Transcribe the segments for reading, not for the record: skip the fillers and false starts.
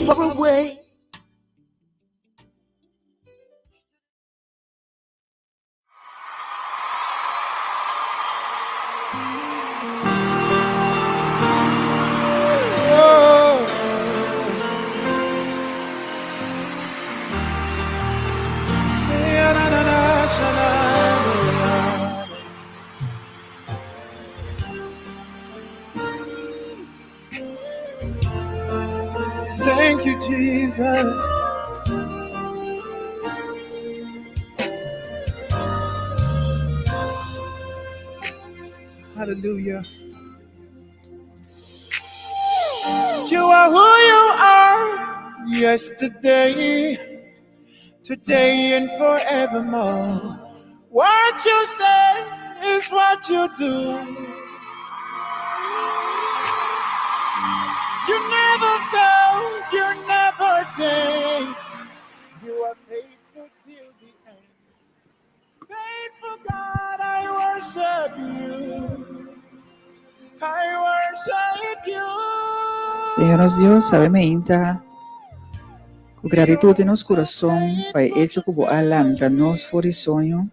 far away. Thank you, Jesus. Hallelujah. You are who you are yesterday, today, and forevermore. What you say is what you do. You never fail, you never change. You are faithful till the end. Faithful God, I worship you. I worship you. Señor nos Dios, awe meinta ku gratitud den nos kurason pa e echo ku bo a lanta nos for di soño.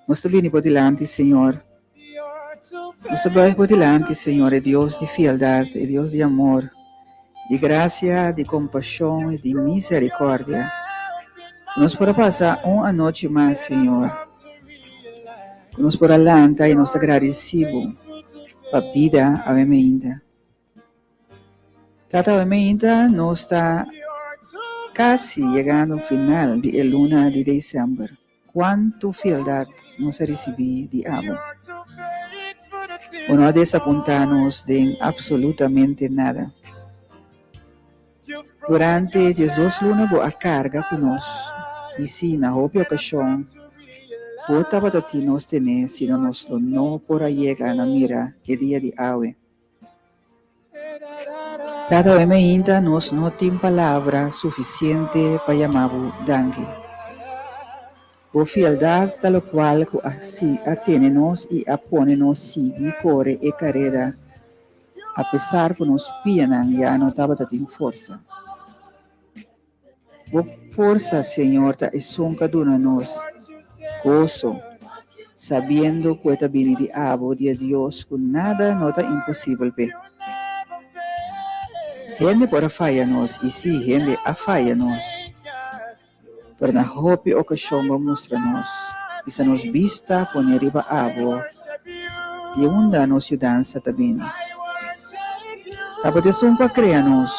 Nos ta bini bo dilanti, Señor. Nos ta buig bo dilanti, Señor, e Dios di fieldat, e Dios di amor, di gracia, di compashon i di misericordia. Ku nos por a pasa un anochi mas, Señor. Ku nos por a lanta i nos ta gradisí bo pa bida awe meinta. Tata awe meinta nos ta casi yegando final di e luna di december. Cuantu fieldad nos a ricibi di abo. Bo no a desapunta nos den absolutamente nada. Durante diesdos luna bo a carga cu nos y si na hopi ocasion bo tabata tin nos tene sino nos lo no por a yega na mira e dia di awe. Tata awe meinta nos no tin palabra suficiente pa yama bo danki. Bo fieldad ta locual cu a a tene nos y a pone nos sigui core e careda apesar cu nos pianan ya no tabata tin forsa. Bo forsa, Señor, ta esun ka duna nos goso, sabiendo ku e ta bini di abo, di e Dios ku nada no ta imposibel p'e. Hende por a faya nos, i sí, hende a faya nos, pero na hopi okashon bo a mustra nos i sa nos bista pone riba abo di unda nos yudansa ta bini. Tabata esun ku a krea nos,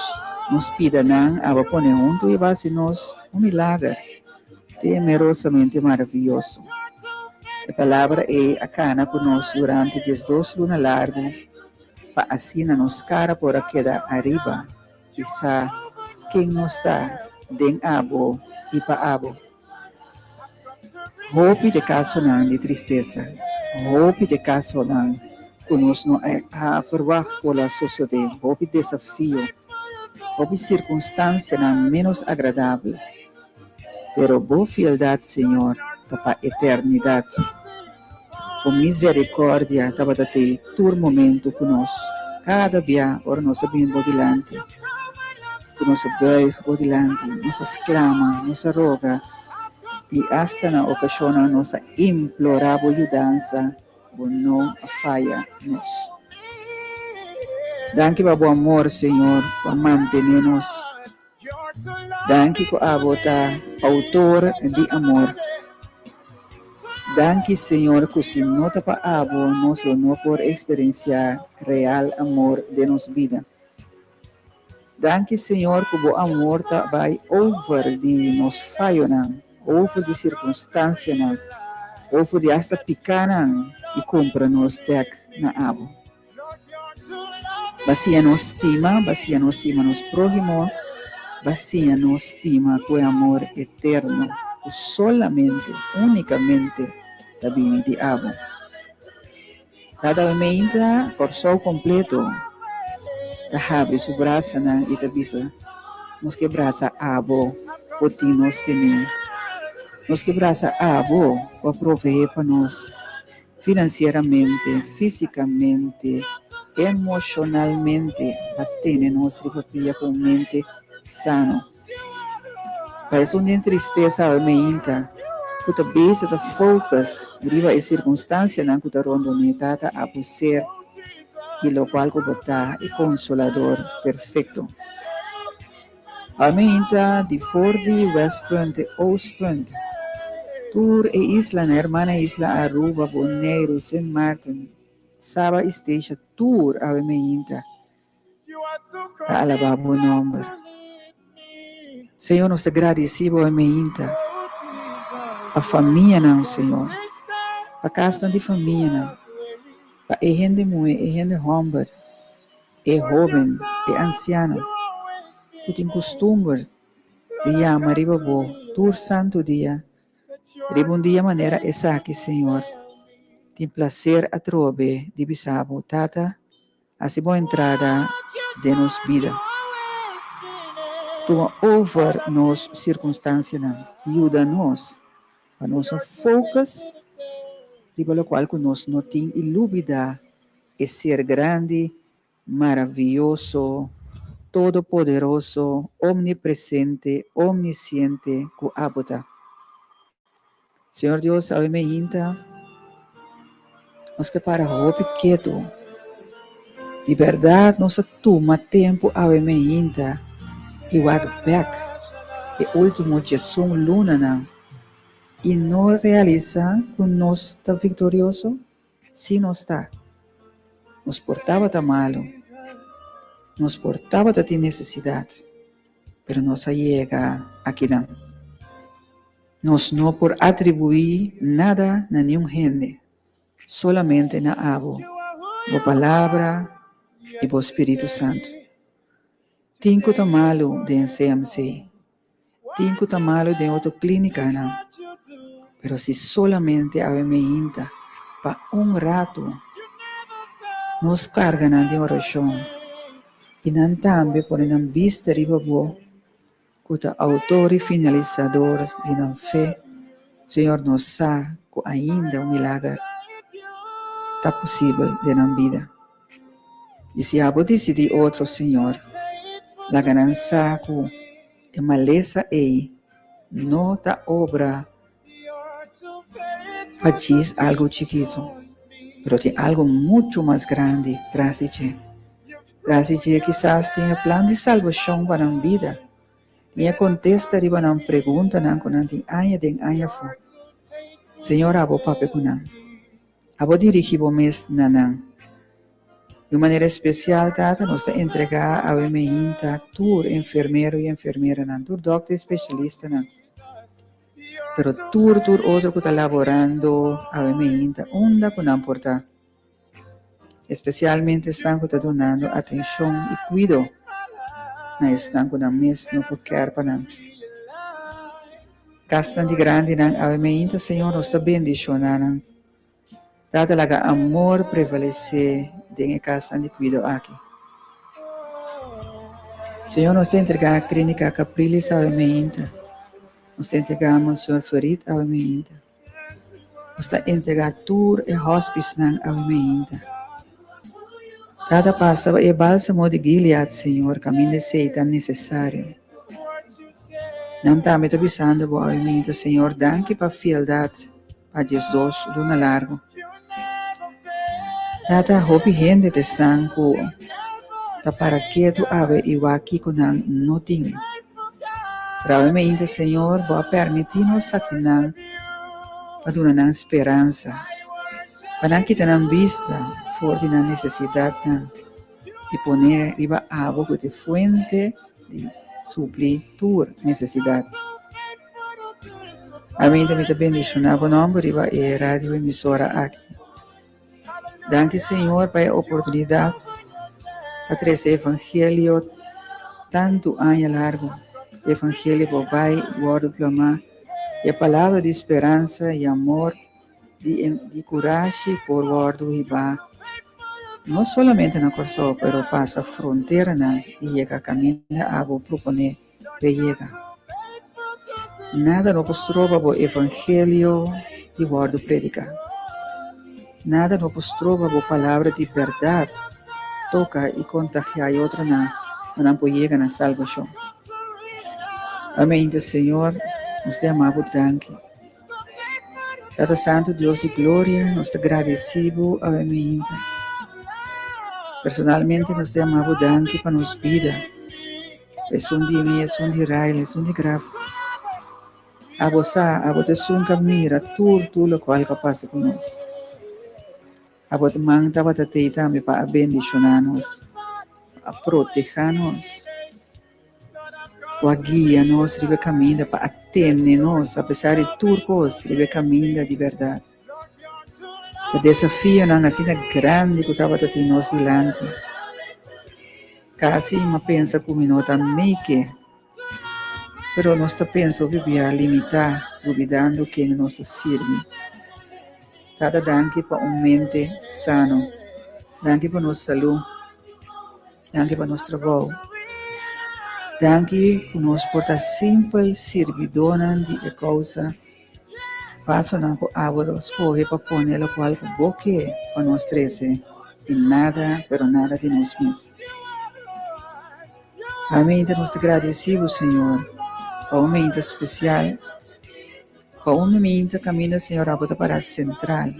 nos pidanan aba pone huntu i basi nos un milager temerosamente maravioso. E palabra ei a kana ku nos durante diesdos luna largu pa asina nos kara por a keda ariba i sa ken nos ta den abo i pa abo. Hopi de kasonan di tristesa, hopi de kasonan ku nos no a verwagt ku lo a sosodé, hopi desafio, hopi sirkunstansianan ménos agradabel. Pero bo fieldat, Señor, ta pa eternidat. Bo miserikòrdia tabata tei tur momentu ku nos, kada bia ora nos a bini bo dilanti, ku nos a buig bo dilanti, nos a sklama, nos a roga, i asta na okashonnan nos a implorá bo yudansa, bo no a faya nos. Danki pa bo amor, Señor, ku a mantené nos. Danki ku abo ta outor di amor. Danki Señor ku si no ta pa abo nos lo no por eksperensiá real amor den nos bida. Danki Señor ku bo amor ta bai over di nos fayonan, over di sirkunstansianan, over di asta pikanan i kumpra nos bèk na abo. Ba siña nos stima, ba siña nos stima nos próhimo, ba siña nos stima ku e amor eterno ku solamente, únikamente ta bini di abo. Kada meinta Kòrsou kompleto ta habri su brasanan i ta bisa, Nos ke brasa abo ku tin nos tene. Nos ke brasa abo ku a proveé pa nos. Finansieramente, físikamente, emoshonalmente, a tene nos riba pia ku un mente. sano. Pa esun den tristesa awe meinta ku ta beza ta focus riba e sirkunstansianan ku ta rondon'é, Tata abo ser di lokual ku bo ta e konsolador perfekto. Awe meinta di for di Westpunt te Oostpunt, tur e islanan, hermana isla Aruba, Boneiru, Sint Maarten, Saba i Statia tur awe meinta ta alabá bo nòmber. Señor, nos ta gradisí bo e meinta pa famianan, Señor, pa kasnan di famianan, pa e hende muhé, e hende hòmber, e hóben, e ansiano ku tin kustumber di yama riba bo tur santu dia. Riba un dia manera esaki, Señor, tin plaser atrobe di bisa bo, Tata, Hasi bo entrada den nos bida. Tuma over nos sirkunstansianan. Yuda nos pa nos no focus riba lokual ku nos no tin i lubida e Ser grandi, maravioso, todopoderoso, omnipresente, omnisiente ku abo ta. Señor Dios, awe meinta nos ke para hopi ketu. Di bèrdat nos a tuma tempu awe meinta i wak bèk e último diesun lunanan i no realisá ku nos ta viktorioso? Sí nos ta. Nos por tabata malu, nos por tabata tin nesesidat, pero nos a yega akinan. Nos no por atribuí nada na niun hende, solamente na abo, bo Palabra i bo Spiritu Santu. Tin ku ta malu den CMC, tin ku ta malu den otro klínikanan, pero si solamente awe meinta pa un ratu nos karga nan den orashon i nan tambe pone nan bista riba bo, ku ta outor i finalisador di nan fe, Señor, nos sa ku ainda un milager ta posibel den nan bida. I si abo disidí otro, Señor, laga nan sa ku e malesa ei no ta obra pa djis algu chikitu, pero tin algu muchu mas grandi tras di dje. Tras di dje kisas tin e plan di salbashon pa nan bida i e kontesta riba nan preguntanan ku nan tin aña den aña afó. Señor abo papia ku nan. Abo dirigí bo mes na nan. Di un manera espesial, Tata, nos ta entregá awe meinta tur enfermero i enfermeranan, tur dòkter i spesialistanan, pero tur tur otro ku ta laborando awe meinta unda ku nan por ta. Espesialmente esnan ku ta dunando atenshon i kuido na esnan ku nan mes no por kèr pa nan. Kasnan di grandinan awe meinta, Señor, nos ta bendishoná nan. Tata laga amor prevalesé den e kasnan di kuido aki. Señor, nos ta entregá Klínika Capriles awe meinta. Nos ta entregá Monseñor Ferit awe meinta. Nos ta entregá tur e hòspisnan awe meinta. Tata pasa pa e bálsamo di Gilead, Señor, kaminda esei ta nesesario. Nan tambe ta bisando bo awe meinta, Señor, danki pa fieldat pa 12 luna largu. Tata, hopi hende ta esnan ku ta para ketu awe i wak kiko nan no tin. Pero awe meinta, Señor, bo a permití nos aki nan pa duna nan speransa, pa nan kita nan bista for di nan nesesidatnan i pone riba abo ku ta e fuente di supli tur nesesidat. Aminta mi ta bendiciona bo nomber riba e radio emisora aki. Danki Señor pa e oportunidad pa trece evangelio tantu aña largo. Evangelio por bay wordo plama y e palabra di speransa y amor di di curashi por wordo hiba no solamente na Corsou pero pasa fronteranan y yega caminda abo propone. Pe yega. Nada no por stroba bo evangelio di wòrdu prediká. Nada no por stroba bo palabra di bèrdat toka i kontagiá e otronan pa nan por yega na salbashon. Amén, Señor, nos ta yama bo danki. Tata Santo, Dios di gloria, nos ta gradeci bo awe mainta. Personalmente nos ta yama bo danki pa nos bida. Esun di mi, esun di Raila, esun di Graf. Abo sa, abo ta esun ka mira tur tur lokual ka pasa ku nos. Abo man tabata tei tambe pa a bendishoná nos, pa a protehá nos, ku a guia nos riba e kaminda, pa a tene nos apesar di tur kos riba e kaminda di bèrdat. E desafionan asina grandi ku tabata tin nos dilanti, kasi mi a pensa ku mi no ta make. Pero nos ta pensa hopi bia limitá, lubidando ken nos ta sirbi. Tata danki pa un mente sano. Danki pa nos salú. Danki pa nos trabou. Danki ku nos por ta simpel sirbidónan di e kousa. Pasonan ku abo ta skohe pa pone lokual ku bo ke pa nos trese i nada pero nada di nos mes. Ameinta nos ta gradeci bo, Señor, pa un meinta special, pa un meinta caminda, Señor, abo ta para central.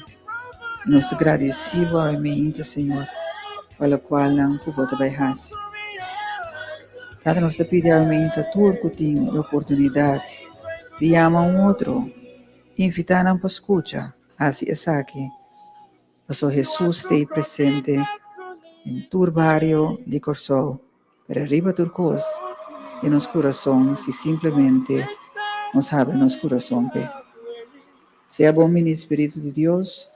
Y nos ta gradeci bo awe meinta, Señor, pa locualnan cu bo ta bay haci. Tata, nos ta pidi awe meinta tur cu tin e oportunidad di yama un otro, invita nan pa scucha, haci esaki. Pasobra Hesus ta ei presente den tur bario di Kòrsou, pero riba tur kos den nos kurason si simplemente nos habri nos kurason p'e. Sea bon bini Spiritu di Dios,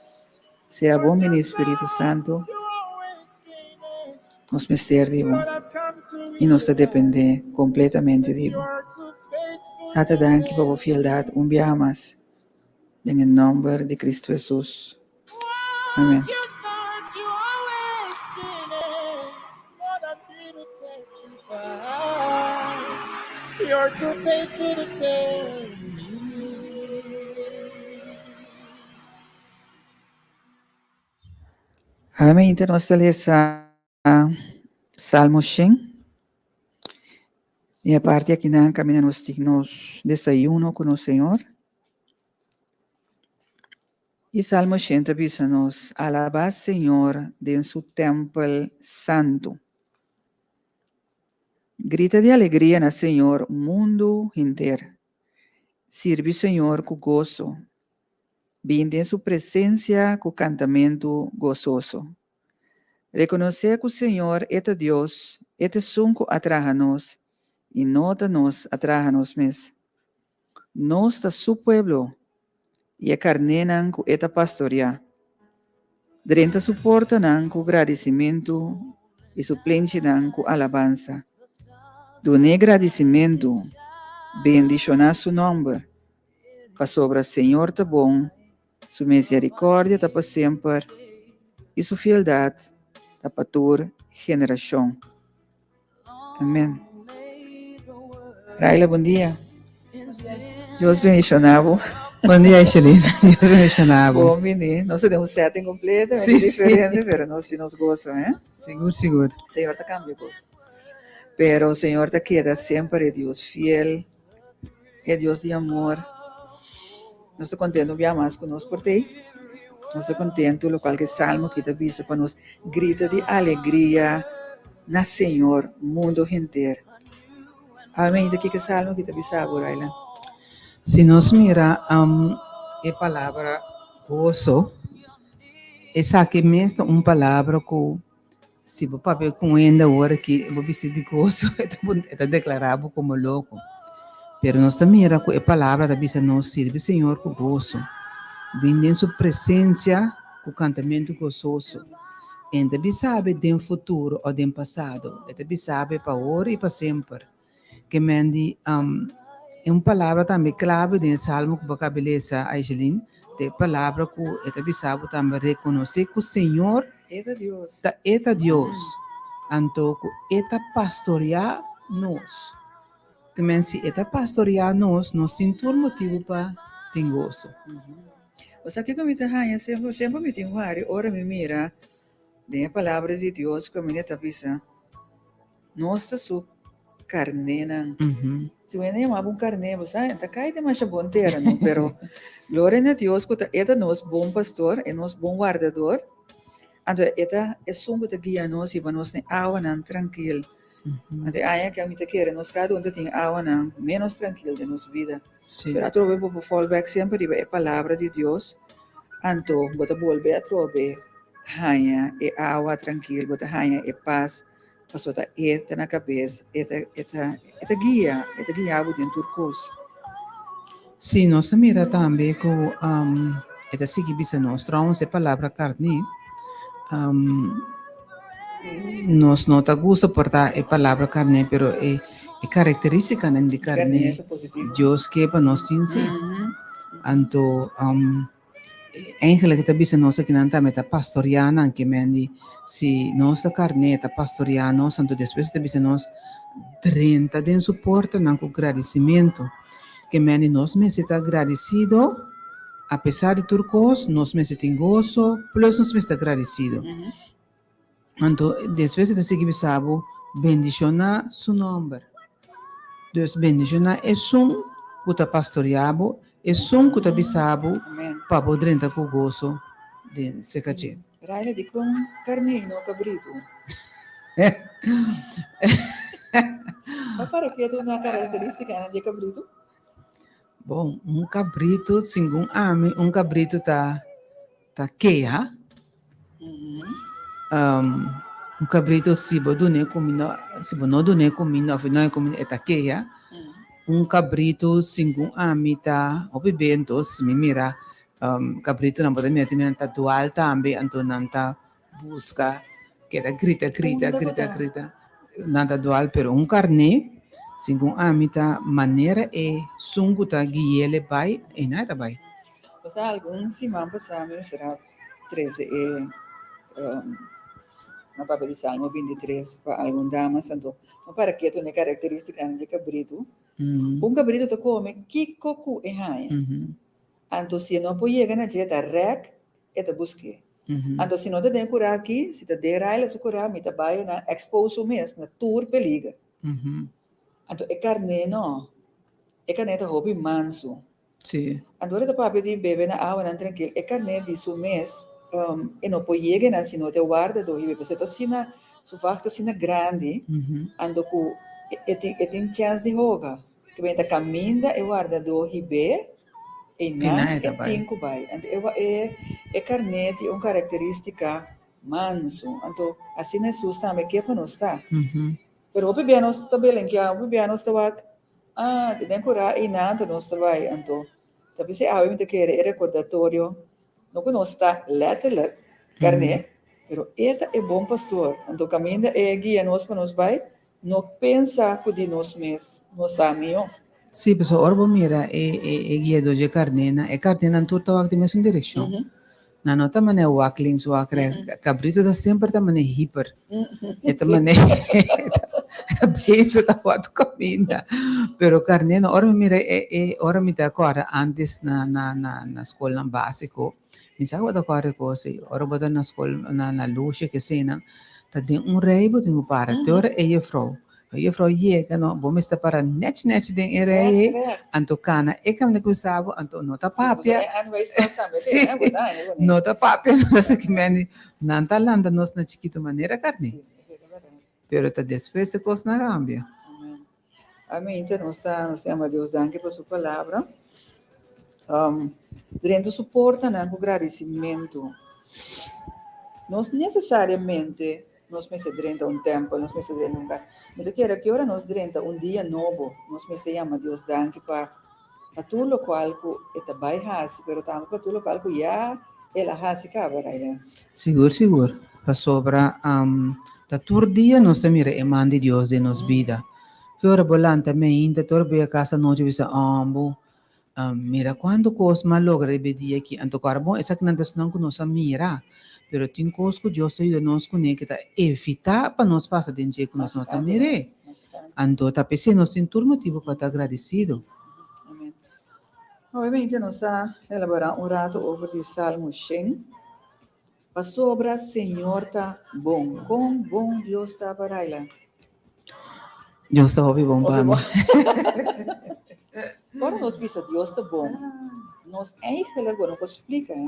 sea bon bini Spiritu Santu, nos mester di bo i nos ta dependé kompletamente di bo. Tata danki pa bo fieldat un biaha mas. Den e nomber di Cristo Hesus. Amen. Amen. Nos ta lesa Salmo shen. I e parti akinan kaminda nos tin nos desayuno ku nos Señor. I Salmo shen ta bisa nos, Alabá Señor den su tèmpel santu. Grita di alegria na Señor mundu henter. Sirbi Señor ku goso. Bin den su presensia ku kantamentu gososo. Rekonosé ku Señor e ta Dios, e ta esun ku a traha nos, i no ta nos a traha nos mes. Nos ta su pueblo i e karnénan ku e ta pastoriá. Drenta su portanan ku gradisimentu i su plenchinan ku alabansa. Dun'é gradisimentu, bendishoná su nòmber, pasobra Señor ta bon. Su misericordia ta pa semper i su fieldad ta pa tur generacion. Amen. Raila, bon dia. Dios bendiciona bo. Bon dia, Ishelin. Dios bendiciona bo. Bon bini. Nos ta den un setting completamente diferente, pero nos tin nos gozo, eh? Sigur, sigur. Señor ta cambia cos. Pero Señor ta keda semper e Dios fiel. E Dios di amor. Nos ta contento un bia mas cu nos por tei. Nos ta contento locual ke salmo aki ta bisa pa nos grita di alegria na Señor mundo henter. Amen. Ta kiko e salmo aki ta bisa bo, Rylan? Si nos mira e palabra goso, esaki mes ta un palabra cu Si bo papia ku un hende awor aki, bo bisti di goso, e ta deklará bo komo loko. Pero nos ta mira ku e palabra ta bisa nos sirbi Señor ku goso, bin den su presensia ku kantamentu gososo. E no ta bisa bo den futuro òf den pasado, e ta bisa bo pa awor i pa semper. Ke men di e un palabra tambe clave den e salmo ku bo a lesa, Aiselin, ta e palabra ku e ta bisa bo tambe rekonosé ku Señor ta e ta Dios, anto ku e ta pastoreá nos. Ke men si e ta pastoreá nos, nos tin tur motibu pa tin goso. Bo sa kiko mi ta haña semper? Semper mi tin wari ora mi mira den e palabra di Dios ku mi ta bisa. Nos ta su karnénan. Si wende yama bo un karné, bo sa, e ta kai demasha bon tera, no? Pero gloria na Dios ku ta e ta nos bon pastor, e nos bon wardador. Anto e ta esun ku ta guia nos hiba nos den awanan trankil. Anto e aña aki ami ta kere nos kada un ta tin awanan ménos trankil den nos bida. Pero atrobe bo por fall back semper riba e palabra di Dios, anto bo ta bolbe atrobe haña e awa trankil, bo ta haña e pas, pasobra ta e ta na kabes, e ta e ta e ta guia, e ta guia bo den tur kos. Sí, nos ta mira tambe ku e ta sigui bisa nos trouwens e palabra karni nos no ta gusta por ta e palabra karné pero e e karakterístikanan di karné Dios ke pa nos tin sí. Anto Eigenlijk ta bisa nos akinan tambe ta pastoreá nan ke men di si nos ta karné ta pastoreá nos anto despues ta bisa nos drenta den su portanan ku gradisimentu ke men di nos mester ta gradisido apesar di tur kos nos mester tin goso plus nos mester ta gradisido anto despues e ta sigui bisa bo bendishoná su nòmber dus bendishoná esun ku ta pastoreá bo Esun ku ta bisa bo pa bo drenta ku goso den seka dje. Raila dikon karné i no kabritu? Pa para ketu na karakteristikanan di e kabritu? Bon, un kabritu, segun ami, un kabritu ta ta keha. Un kabritu si bo dun'é kuminda, si bo no dun'é kuminda òf e no haña kuminda e ta keha. Un kabritu segun ami ta hopi bento, si mi mira kabritunan bo ta mira tin nan ta dual tambe anto nan ta buska keda grita grita grita grita nan ta dual pero un karné segun ami ta manera e sun ku ta gui'el e bai einan e ta bai. Pasá algun siman pasá mi mester a trese e no papia di Salmo 23 pa algun damas, anto no para ketu na e karakteristikanan di e kabritu. Un kabritu ta kome kiko ku e haña. Anto si e no por yega na dje, e ta rèk, e ta busk'é. Anto si no ta den kurá aki, si ta den Raila su kurá, mi ta bai na expose su mes na tur peliger. Anto e karné no, e karné ta hopi mansu. Sí. Anto ora ta papia di bebe na awanan trankil, e karné di su mes e no por yega nan si no ta e warda do hibe, pasobra e ta asina, su vacht ta asina grandi, anto ku e tin e tin chèns di hoga. Ke ta kaminda e wardadó hib'é, einan e tin ku bai. Anto e e karné tin un karakterístika mansu. Anto asina Hesus tambe ke pa nos ta. Pero hopi bia nos ta belenkiá, hopi bia nos ta wak, ah, ta den kurá einan ta nos ta bai. Anto ta p'esei awe mi ta kere e rekordatorio, no ku nos ta lèterlik karné, pero e ta e bon pastor. Anto kaminda e guia nos pa nos bai, No pensa ku di nos mes nos sa mihó. Sí, pasobra ora bo mira e e guiadó dje karnénan, e karnénan tur ta wak den mesun direkshon. Nan no ta manera wak links, wak rèks. Kabritu ta semper ta manera hiper. E ta manera e ta bezig ta wak tur kaminda. Pero karnénan, ora mi mira e e ora mi ta kòrda ántes na na na skolnan básiko, Mi sa ku bo ta kòrda e kos ei. Ora bo ta na skol na na lusha kesenan, ta den un rei bo tin ku para. Te ora e jefrou, e jefrou yega no, bo mester para nèchi nèchi den e rei ei, anto kana e kaminda ku sa bo, anto no ta papia. Sí, no ta papia, no ta esaki mende. Nan ta lanta nos na chikitu manera karni. Pero ta despues e kosnan a kambia. Amén. Nos ta nos yama Dios danki pa su palabra. Um, drenta su portanan ku gradisimentu. No nesesariamente nos mester drenta un tempel, nos mester drenta un kas. Mi ta kere ki ora nos drenta un dia nobo, nos mester yama Dios danki pa pa tur lokual ku e ta bai hasi, pero tambe pa tur lokual ku ya el a hasi kaba, Raila. Sigur, sigur. Pasobra ta tur dia nos ta mira e man di Dios den nos bida. Fe ora bo lanta meinta, te ora bo yega kas anochi bo bisa, Ombo, mira kuantu kos mi a logra riba e dia aki. Anto ku ora bon, esakinan ta esnan ku nos a mira. Pero tin kos ku Dios ta yuda nos kuné ku ta evitá pa nos pasa den dje ku nos no ta mir'é. Anto ta p'esei nos tin tur motibu pa ta agradesido. Amen. Obviamente nos a elaborá un rato over di Salmo shen. Pasobra Señor ta bon. Kon bon Dios ta pa Raila? Dios ta hopi bon pa mi. Ora nos bisa Dios ta bon, nos eigenlijk bo no por splika, hè?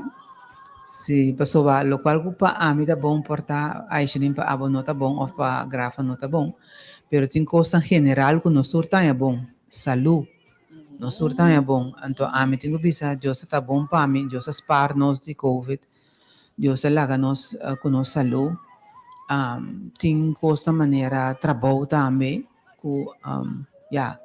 Sí, pasobra lokual ku pa ami ta bon por ta Aishelin pa abo no ta bon òf pa Grafa no ta bon. Pero tin kosnan general ku nos tur ta haña bon. Salú, nos tur ta haña bon. Anto ami tin ku bisa Dios ta bon pa mi, Dios a spar nos di covid. Dios a laga nos ku nos salú. Tin kosnan manera trabou tambe ku ya,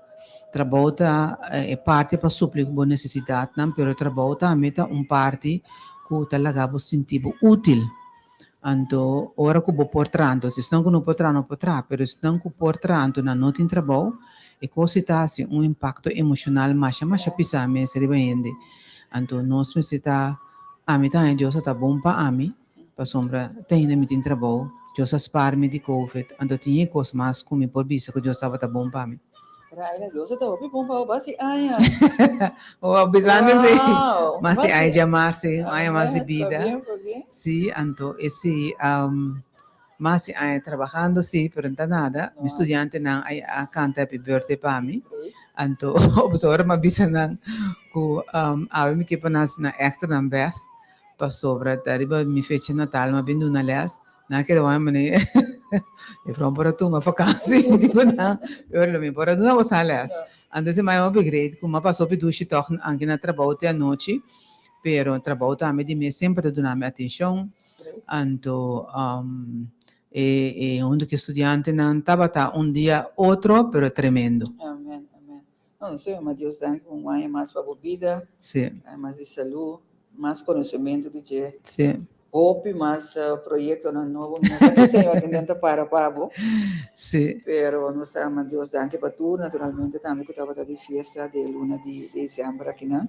trabou ta e parti pa supli ku bo nesesidatnan, pero trabou tambe ta un parti ku ta laga bo sinti bo útil. Anto ora ku bo por traha, anto esnan ku no por traha no por traha, pero esnan ku por traha anto nan no tin trabou, e kos si ta hasi un impakto emoshonal masha masha pisá mes riba hende. Anto nos mester ta. Ami ta haña Dios a ta bon pa ami, pasobra te ainda mi tin trabou, Dios a spar mi di covid, anto tin e kos mas ku mi por bisa ku Dios tabata bon pa mi. Raila, Dios a ta hopi bon pa bo basi aña. Bo a bisando si. Wow! Mas di aña djamar si, un aña mas di bida. Pabien, pabien. Si, anto esei mas di aña trabahando si, pero no ta nada. Mi studiantenan a kanta happy birthday pa mi. Anto pasobra mi a bisa nan ku awe mi ke pa nan hasi nan èkstra nan bèst pasobra ta riba mi fecha natal mi a bin duna lès. Nan a keda wak manera juffrouw por a tuma vakansi mi di ku nan pero lo mi por a duna boso lès. Anto esei mai hopi great ku mi a pasa hopi dushi tòg anke na trabou te anochi pero trabou tambe di mi semper ta duna mi atenshon. Anto e hunto ku e studiantenan tabata un dia otro pero tremendo. Amen, amen. No, nos ta yama Dios danki pa un aña mas pa bo bida, Sí. aña mas di salú, mas konosementu di dje, Sí. hopi mas proyektonan nobo. Mi no sa ki Señor tin den ta para pa bo. Sí. Pero nos ta yama Dios danki pa tur, naturalmente tambe ku tabata di fiesta di e luna di desèmber akinan.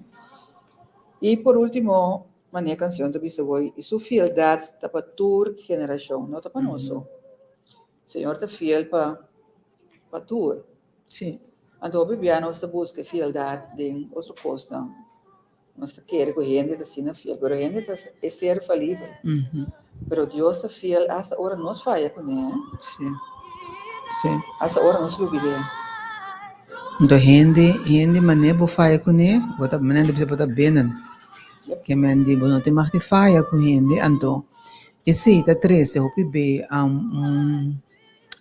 I por último, Manera e canción ta bisa hoy, y su fieldad ta pa tur generacion, no ta pa nos so. Señor ta fiel pa pa tur. Sí. Anto hopi bia nos ta busca e fieldad den otro cosnan. Nos ta kere cu hende ta asina fiel, pero hende ta e ser falibel. Pero Dios ta fiel hasta ora nos faya cune. Sí. Sí. Hasta ora nos lubid'é. Anto hende, hende manera bo faya cune, bo ta, manera bo ta binnen. Ke men di bo no tin mag di faya ku hende, anto esei ta trese hopi be un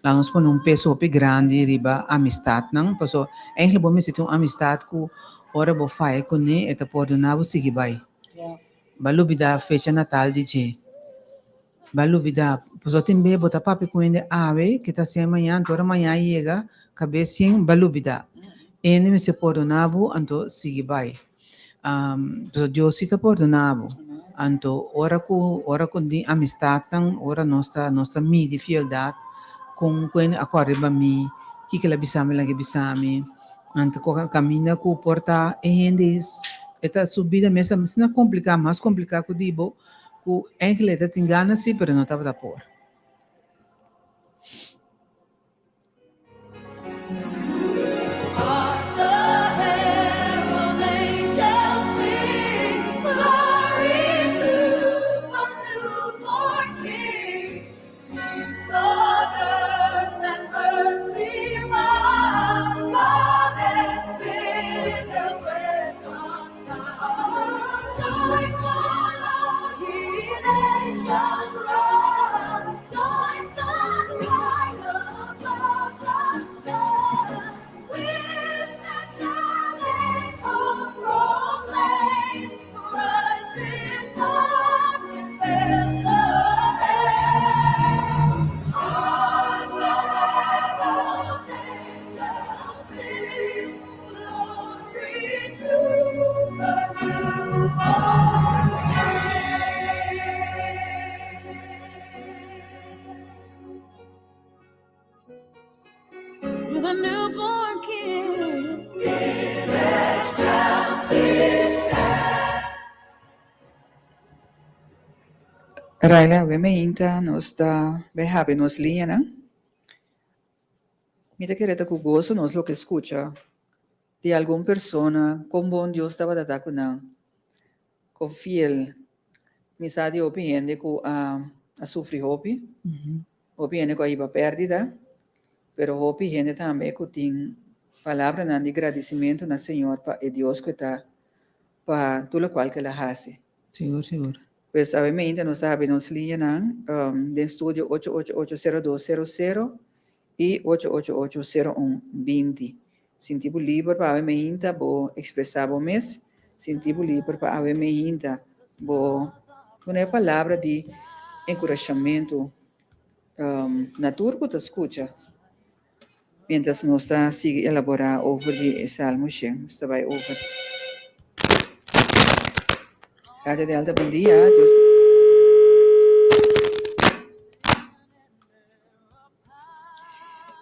laga nos pone un peso hopi grandi riba amistatnan, pasobra eigenlijk bo mester tin un amistat ku ora bo faya kuné e ta pordona bo sigui bai. Bo a lubida fecha natal di dje, bo a lubida, pasobra tin be bo ta papia ku hende awe ke ta hasié mañana, anto ora mañana yega kabes yen bo a lubida. Hende mester pordona bo anto sigui bai. Pasobra Dios si ta pordona bo. Anto ora ku ora ku tin amistatnan, ora nos ta nos ta midi fieldat kon ku hende a kòrda riba mi, kiko el a bisa mi, el a ke bisa mi. Anto kaminda ku por ta e hende e ta su bida mes ta asina kompliká, mas kompliká ku di bo, ku eigenlijk e ta tin gana si pero e no tabata por. Raila, awe meinta nos ta bay habri nos liñanan. Mi ta kere ta ku goso nos loke skucha di algun persona kon bon Dios tabata ta ku nan, kon fiel. Mi sa di hopi hende ku a a sufri hopi, hopi hende ku a hiba pèrdida. Pero hopi hende tambe ku tin palabranan di gradisimentu na Señor pa e Dios ku e ta pa tur lokual ku el a hasi. Sigur, sigur. Pues awe-mente nos ta habri nos liñanan den studio ocho ocho ocho sero dos sero sero i ocho ocho ocho sero un binti. Sinti bo liber pa awe meinta bo ekspresá bo mes, sinti bo liber pa awe meinta bo duna e palabra di enkurashamentu na tur ku ta skucha. Mientras nos ta sigui elaborá over di e Salmo shen, nos ta bai over. Radio Delta, bon dia. Dios.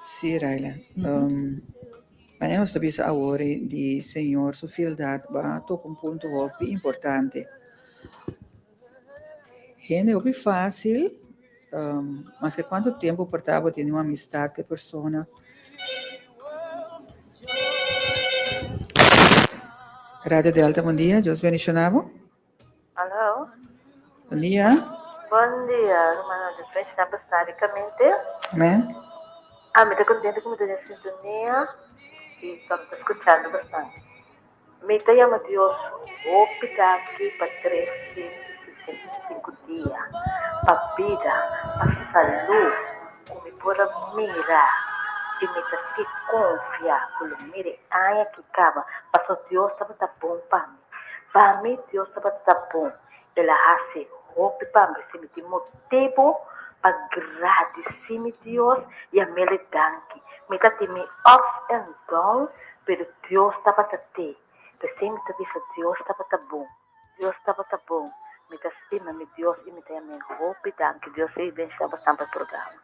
Sí, Raila. Um, Mañana nos ta bisa awor di Señor su fieldad ba toca un punto hopi importante. Hende hopi fácil, maske cuanto tempo por ta bo tene un amistad cu e persona. Radio Delta, bon dia, Dios bendiciona bo. Aló. Bon dia. Bon dia, rumannan. Dios bendiciona bo starikamente. Amen. Ah, mi ta contento cu mi ta den sintonia y pa mi ta scuchando bastante. Mi ta yama Dios hopi danki pa 365 dia, pa bida, pa salú ku mi por a mira i mi ta sigui konfia ku lo mira e aña ki kaba, pasobra Dios tabata bon pa mi. Pa mi Dios tabata bon, el a hasi hopi pa mi, si mi tin motibu pa gradisí mi Dios i a mele danki. Mi ta tin mi ups and downs, pero Dios tabata te. P'esei mi ta bisa Dios tabata bon, Dios tabata bon. Mi ta stima mi Dios i mi ta yam'é hopi danki. Dios sigui benshoná bo tambe programa.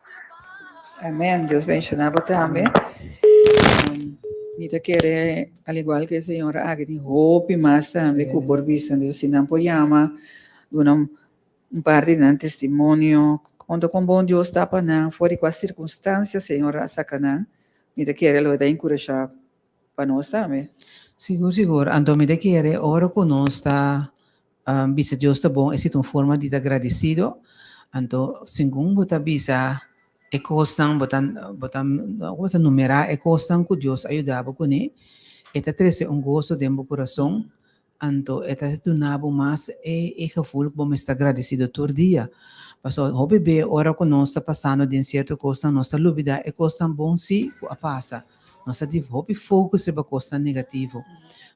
Amen. Dios benshoná bo tambe. Mi ta kere al igual ku e señora aki tin hopi mas tambe ku por bisa. Entonces si nan por yama duna un parti di nan testimonio konta kon bon Dios ta pa nan for di kua sirkunstansia Señor a saka nan, mi ta kere lo e ta enkurashá pa nos tambe. Sigur sigur, anto mi ta kere ora ku nos ta bisa Dios ta bon esei ta un forma di ta gradisido, anto segun bo ta bisa e kosnan bo ta bo ta bo ta numerá e kosnan ku Dios a yuda bo kuné e ta trese un goso den bo kurason. Anto e ta duna bo mas e e gevoel ku bo mester ta gradisido tur dia. Pasobra hopi be ora ku nos ta pasando den sierto kosnan nos ta lubida e kosnan bon si ku a pasa. Nos ta di hopi focus riba kosnan negativo.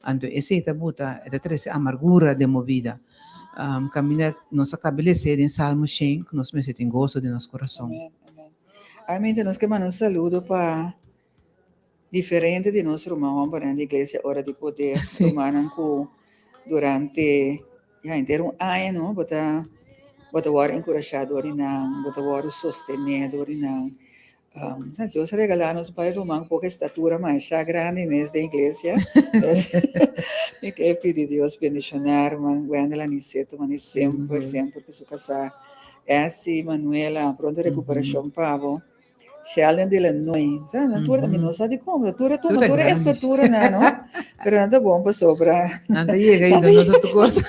Anto esei ta buta e ta trese amargura den bo bida. Kaminda nos a kabelesé den Salmo shen ku nos mester tin goso den nos kurason. Amen, amen. Amen, nos ke manda un saludo pa Diferente di nos ruman hombernan di iglesia ora di poder, rumannan ku durante ya henter un aña no bo ta bo ta wòrdu enkurashá dor di nan, bo ta wòrdu sostené dor di nan. Dios a regalá nos un par di ruman ku poko estatura masha grandi mes den iglesia. Mi ke pidi Dios bendishoná ruman Wendel Aniceto mane semper semper ku su kasá Essie, Manuela, pronto rekuperashon pa bo. Sheldon de la Noy. Sa, nan tur, mi no sa di kon, pero tur a tuma, tur a estatura nan, no? Pero nan ta bon pasobra. Nan ta yega i nos a kos.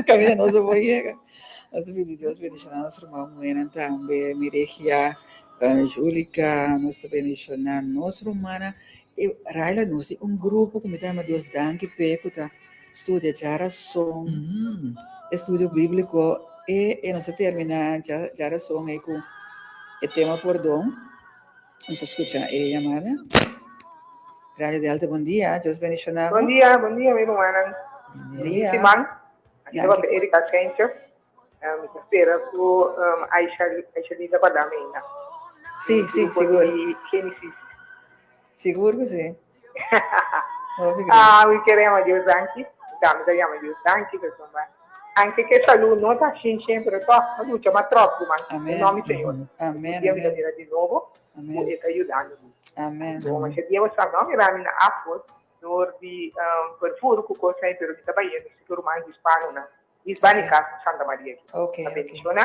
Kaminda nos a por yega. Nos ta pidi Dios bendishoná nos ruman muhernan tambe, Miregia, Julika, nos ta bendishoná nos rumannan. I Raila, nos tin un grupo ku mi ta yama Dios danki p'e ku ta studia djarason, estudio bíbliko e nos a terminá djarason ei ku e tema pordon. Nos a skucha e yamada. Radio Delta, bon dia. Dios bendishoná bo. Bon dia, bon dia mi rumannan. Bon dia. Siman. Aki ta papia Erika Sanchez. Mi ta spera ku Aisha, Aisha Linda guarda mi ainda. Sí, sí, sigur. Di Genesis. Sigur ku si. Ah, mi kere yama Dios danki. Mi ta yama Dios danki pasobra anke ke salú no ta shin shin, pero tòg mi lucha mas tròp ruman. Amen. Den nòm di Señor. Amen. Tur dia mi ta mira di nobo ku e ta yudando mi. Amen. Anto masha dia bo sa no mira mi na afo dor di perfur ku kos ei, pero mi ta bayendo si ku ruman hispanonan. Hispanica Santa Maria aki. Okay, Ta okay. bendiciona.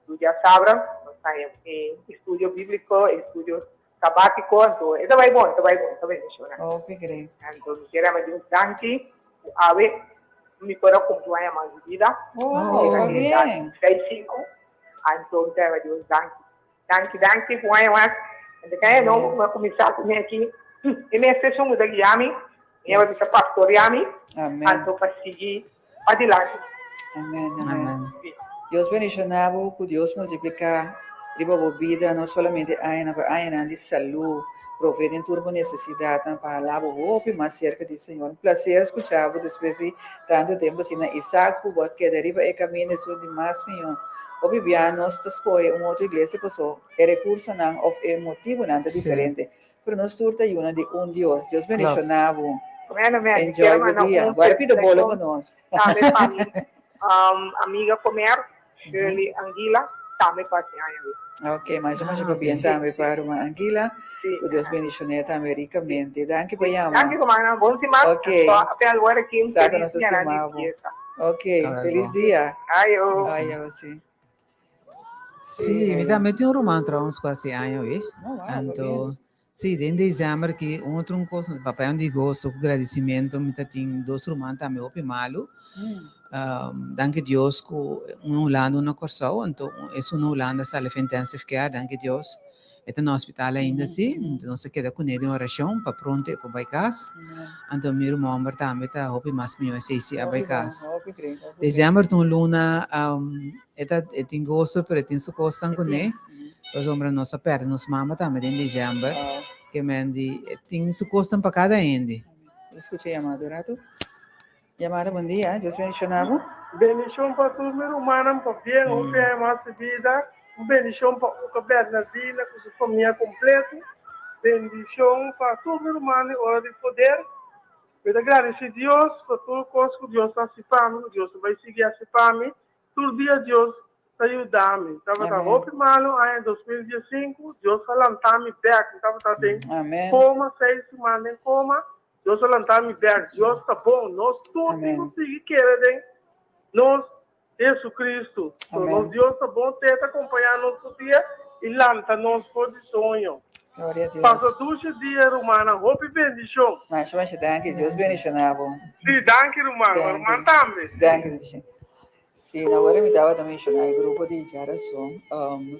Tur dia sabra nos ta e estudio biblico, e estudio sabatico, anto e ta bai bon, e ta bai bon, e ta bendiciona. Hopi great. Anto mi kier ama Dios danki cu awe mi por a cumpli un aña mas di bida. Oh, Mi ta bien. 65, anto mi ta ama Dios danki. Danki, danki cu un aña mas. Anto kaya no ku a kuminsá ku mi aki, e mester esun ku ta guia mi, mi a bisa pastoreá mi, anto pa sigui padilanti. Amen, amen. Dios bendiciona bo, cu Dios multiplica riba bo bida, no solamente añanan, pero añanan di salud, provee den tur bo necesidadnan pa hala bo hopi mas cerca di Señor. Un placer scucha bo despues di tanto tempo asina. Isaac cu bo a keda riba e caminda esun di mas miho. Hopi bia nos ta scoge un otro iglesia paso e recursonan of e motibonan ta diferente. Pero nos tur ta yuna di un Dios. Dios bendiciona bo. Amen, amen. Mi Enjoy kier bo manda dia. un Guarda pida bolo pa felicitacion nos. tambe pa mi amiga comer, Shirley Anguila, tambe pa hasi aña hoy. Ok, masha masha Ah, pabien ok. tambe pa ruman Anguila. Sí, Ku Dios ajá. bendicion'é tambe ricamente. Danki pa Sí. yama. Danki rumannan, bon siman. Ok. Anto apel wor aki un Sa ku feliz nos ta dianan di stima bo. fiesta. Ok, Algo. feliz dia. Ayo. Ayo, sí. Sí, mi tambe tin un ruman trouwens ku hasi aña hoy. Oh, wow, Anto, pabien. sí, den december ki un otro un kos, papá di goso ku gradicimento, mi ta tin dos ruman tambe hopi malu. Danki Dios ku un na Hulanda, un na Kòrsou, anto esun na Hulanda sali for intensive care, danki Dios. E ta na hospital ainda si, nos a keda kuné den orashon pa pronto e por bai kas. Anto mi ruman homber tambe ta hopi mas mihó esei si a bai kas. December ta un luna e ta e tin goso pero e tin su kosnan kuné, pasobra nos a pèrdè nos mama tambe den december, ke men di e tin su kosnan pa kada hende. Nos skucha yamada un ratu. Yamada, bon dia, Dios bendiciona bo. Bendicion pa tur mi rumannan pa bien hopi aña mas di bida un bendicion pa Uka Bernardina cu su famia completo bendicion pa tur mi ruman di Ora di Poder mi ta gradici Dios pa tur cos cu Dios ta haci pa mi cu Dios ta bay sigui haci pa mi tur dia Dios ta yuda mi tabata hopi malo aña 2015 Dios a lanta mi bek mi tabata den coma seis siman den coma Dios a lanta mi bek. Dios ta bon. Nos tur tin ku sigui kere den nos Jesucristo. So nos Dios ta bon, te ta kompañá nos tur dia i lanta nos for di soño. Gloria a Dios. Pasa dushi dia rumannan. Hopi bendishon. Masha masha danki. Dios bendishoná bo. Si, danki ruman. Danki. Ruman tambe. Danki dushi. Si, na ora mi tabata menshoná e grupo di Djarason,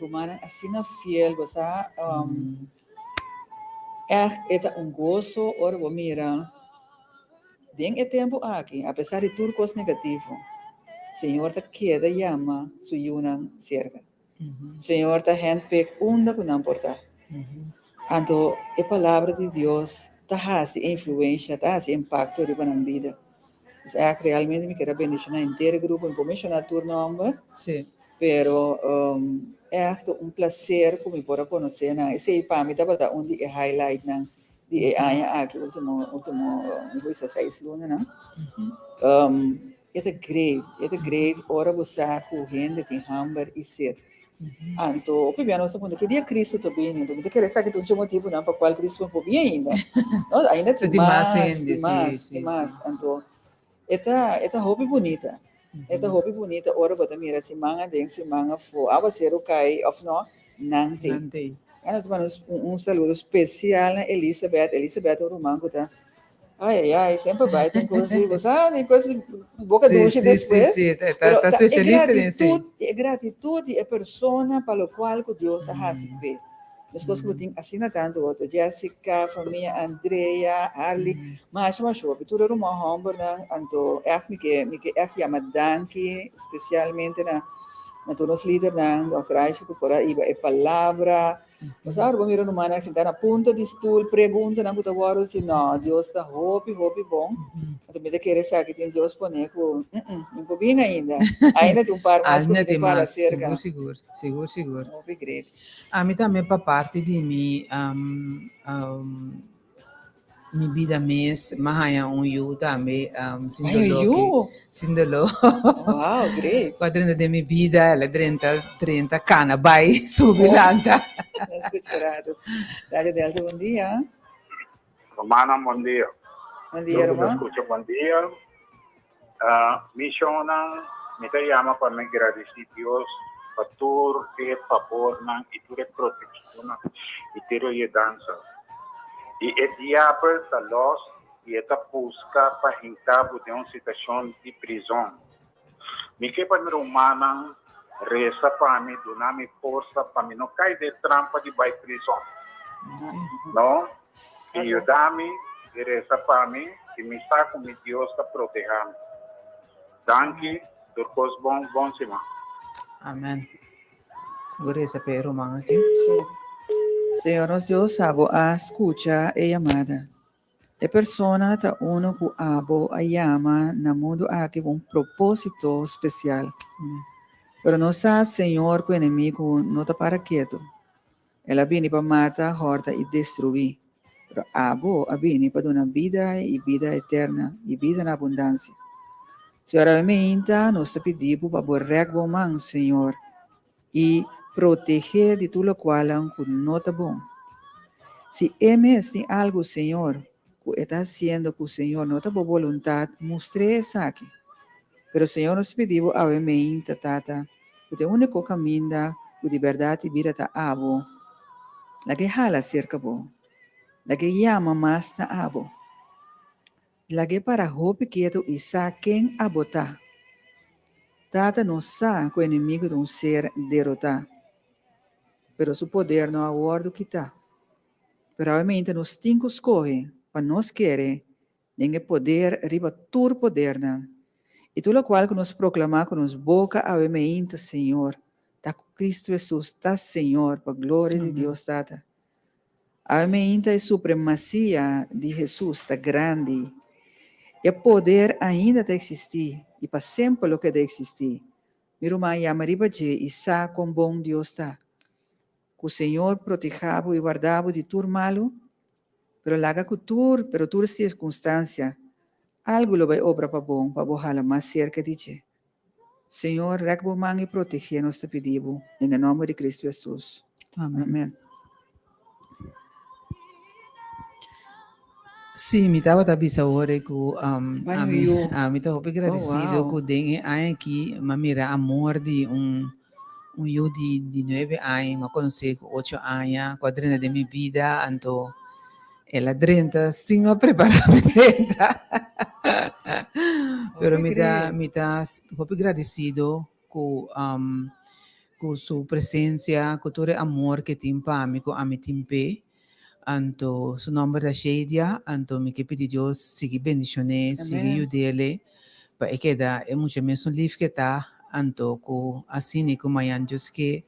rumannan asina fiel, bo sa, Ègt e ta un goso ora bo mira den e tempu aki, apesar di tur kos negativo, Señor ta keda yama Su yunan serka. Señor ta handpick unda ku nan por ta. Anto e Palabra di Dios ta hasi e influensha, ta hasi impakto riba nan bida. Pues ègt realmente mi kier a bendishoná henter e grupo, mi por menshoná tur nòmber. Pero echt un placer cu mi por a conoce nan. Esey pa mi tabata un di e highlightnan di e aña aki, ultimo, ultimo, mi por bisa seis lunanan. E ta great, e ta great ora bo sa cu hende tin hamber y sed. Anto, hopi bia nos ta puntra, ki dia Cristo ta bini? Anto mi ta kere sa ki ta un dje motibunan pa cual Cristo no por bini ainda. No, ainda tin mas, tin mas, tin mas. Anto, E ta e ta hopi bunita. E ta hopi bunita ora bo ta mira siman aden, siman afó. Awaseru kai òf no, nan t'ei. Nan t'ei. Ya nos ta manda un saludo spesial na Elisabeth. Elisabeth ta un ruman ku ta, ai ai ai, semper bai ta un kos di, bo sa, di kos di boka Sí, dushi sí, sí, despues. sí. Ta, ta, Pero ta ta e spesialista den esei. gratitut, e gratitut di e persona pa lokual ku Dios a hasi p'e. Meskos ku bo tin asina tantu otro, Jessica, famia Andrea, Harley, masha masha hopi, tur e ruman hòmbernan, anto ègt mi ke mi ke ègt yama danki spesialmente na na tur nos lidernan, dòkter Aisha ku por a hiba e palabra. Nos a bo mira rumannan sintá na punta di stul, preguntanan ku ta wòrdu si nò, Dios ta hopi hopi bon. Anto mi ta kere esaki tin Dios pone ku mi por bin ainda, ainda tin un par mas ku Ainda mi tin tin para mas, serka. sigur sigur, sigur sigur. Hopi great. Ami tambe pa parti di mi mi bida mes m'a haña un yu tambe sin Haña un doló yu? ki sin doló. Wow, great. Ku a drenta den mi bida, el a drenta drenta kana bai subi lanta. Nos skucha un ratu. Radio Delta, bon dia. Rumannan bon dia. Bon dia Tur ku ta ruman. skucha bon dia. Mi shownan mi ta yama pa mi gradisí Dios pa tur e fabornan i tur e protekshonnan i tur e yudansa. I e diabel ta lòs i e ta buska pa hinka bo den un situashon di prizon. Mi ke pa mi rumannan resa pa mi, duna mi forsa pa mi no kai den e trampa di bai prizon. No? I yuda mi i resa pa mi i mi sa ku mi Dios ta proteha mi. Danki tur kos bon bon siman. Amen. Bo resa pa e ruman aki. Sí. Señor nos Dios, abo a skucha e yamada. E persona ta uno ku abo a yama na mundu aki ku un propósito spesial. Pero nos sa, Señor, ku enemigu no ta para ketu. El a bini pa mata, hòrta i destruí. Pero abo a bini pa duna bida i bida eterna i bida na abundansia. Señor, awe meinta nos ta pidi bo pa bo rèk bo man, Señor, i protegé di tur lokualnan ku no ta bon. Si e mes tin algu, Señor, ku e ta hasiendo ku, Señor, no ta bo boluntat, mustr'é esaki. Pero, Señor, nos ta pidi bo awe meinta, Tata, ku ta e úniko kaminda ku di bèrdat i bida ta abo. Laga e hala serka bo. Laga e yama mas na abo. Lag'é para hopi ketu i sa ken abo ta. Tata no sa ku enemigu ta un ser derotá, pero su poder no a wòrdu kitá. Pero awemente nos tin ku skohe pa nos kere den e poder riba tur podernan. I tur lokual ku nos proklamá ku nos boka awe meinta, Señor, ta ku Kristu Hesus ta Señor, pa gloria di Dios Tata. Awe meinta e supremacia di Hesus ta grandi. E poder ainda ta existi y pa semper lo keda existi. Mi ruman yama riba dje y sa con bon Dios ta. Cu Señor proteha bo y warda bo di tur malu, pero laga cu tur pero tur circunstancia algo lo bay obra pa bon pa bo hala mas cerca di dje. Señor, rek bo man i protegé nos ta pidi bo, den e nomber di Cristo Hesus. Amen. Amen. Sí, mi tabata bisa awor ku um, Baño ami, yu. ami ta hopi Oh, gradisido wow. ku den e aña aki m'a mira amor di un un yu di di nuebe aña, m'a konosé ku ocho aña, ku a drenta den mi bida, anto El a drenta sin a prepará mi drenta. Pero Hopi mi ta great. mi ta hopi gradisido ku um, ku su presencia, ku tur e amor ke tin pa mi, ku ami tin p'e. Anto su nomber ta Shadia, anto mi ke pidi Dios sigui bendishon'é, sigui Amen. yud'é pa e keda e mucha mesun lif ke ta, anto ku asina ku mañan Dios ke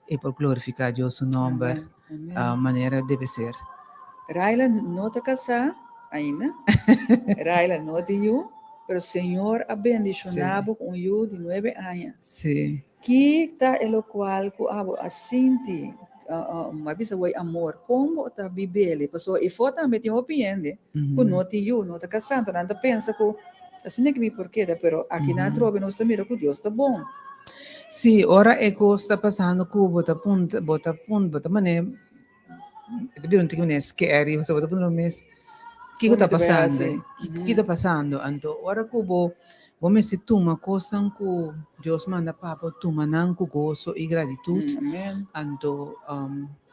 e por glorifiká Dios su nomber. Amen. Amen. Manera debe ser. Raila no ta casá ainda. Raila no tin yu, pero Señor a bendiciona bo cu un yu di nuebe aña. Sí. Ki ta e locual cu abo a sinti, mi a bisa wey amor, con bo ta bibele? Pasobra efo tambe tin hopi hende cu no tin yu, no ta casá, anto nan ta pensa cu asina ki mi por keda, pero aki nan atrobe nos ta mira cu Dios ta bon. Sí, ora e kos ta pasando ku bo ta punta, bo ta punta, bo ta mane, e ta bira un tiki mane scary, pasobra bo ta puntra bo mes, kiko ta pasando? Kiko ta pasando? Anto ora ku bo, bo mester tuma kosnan ku Dios manda pa bo, tuma nan ku goso i gratitut, anto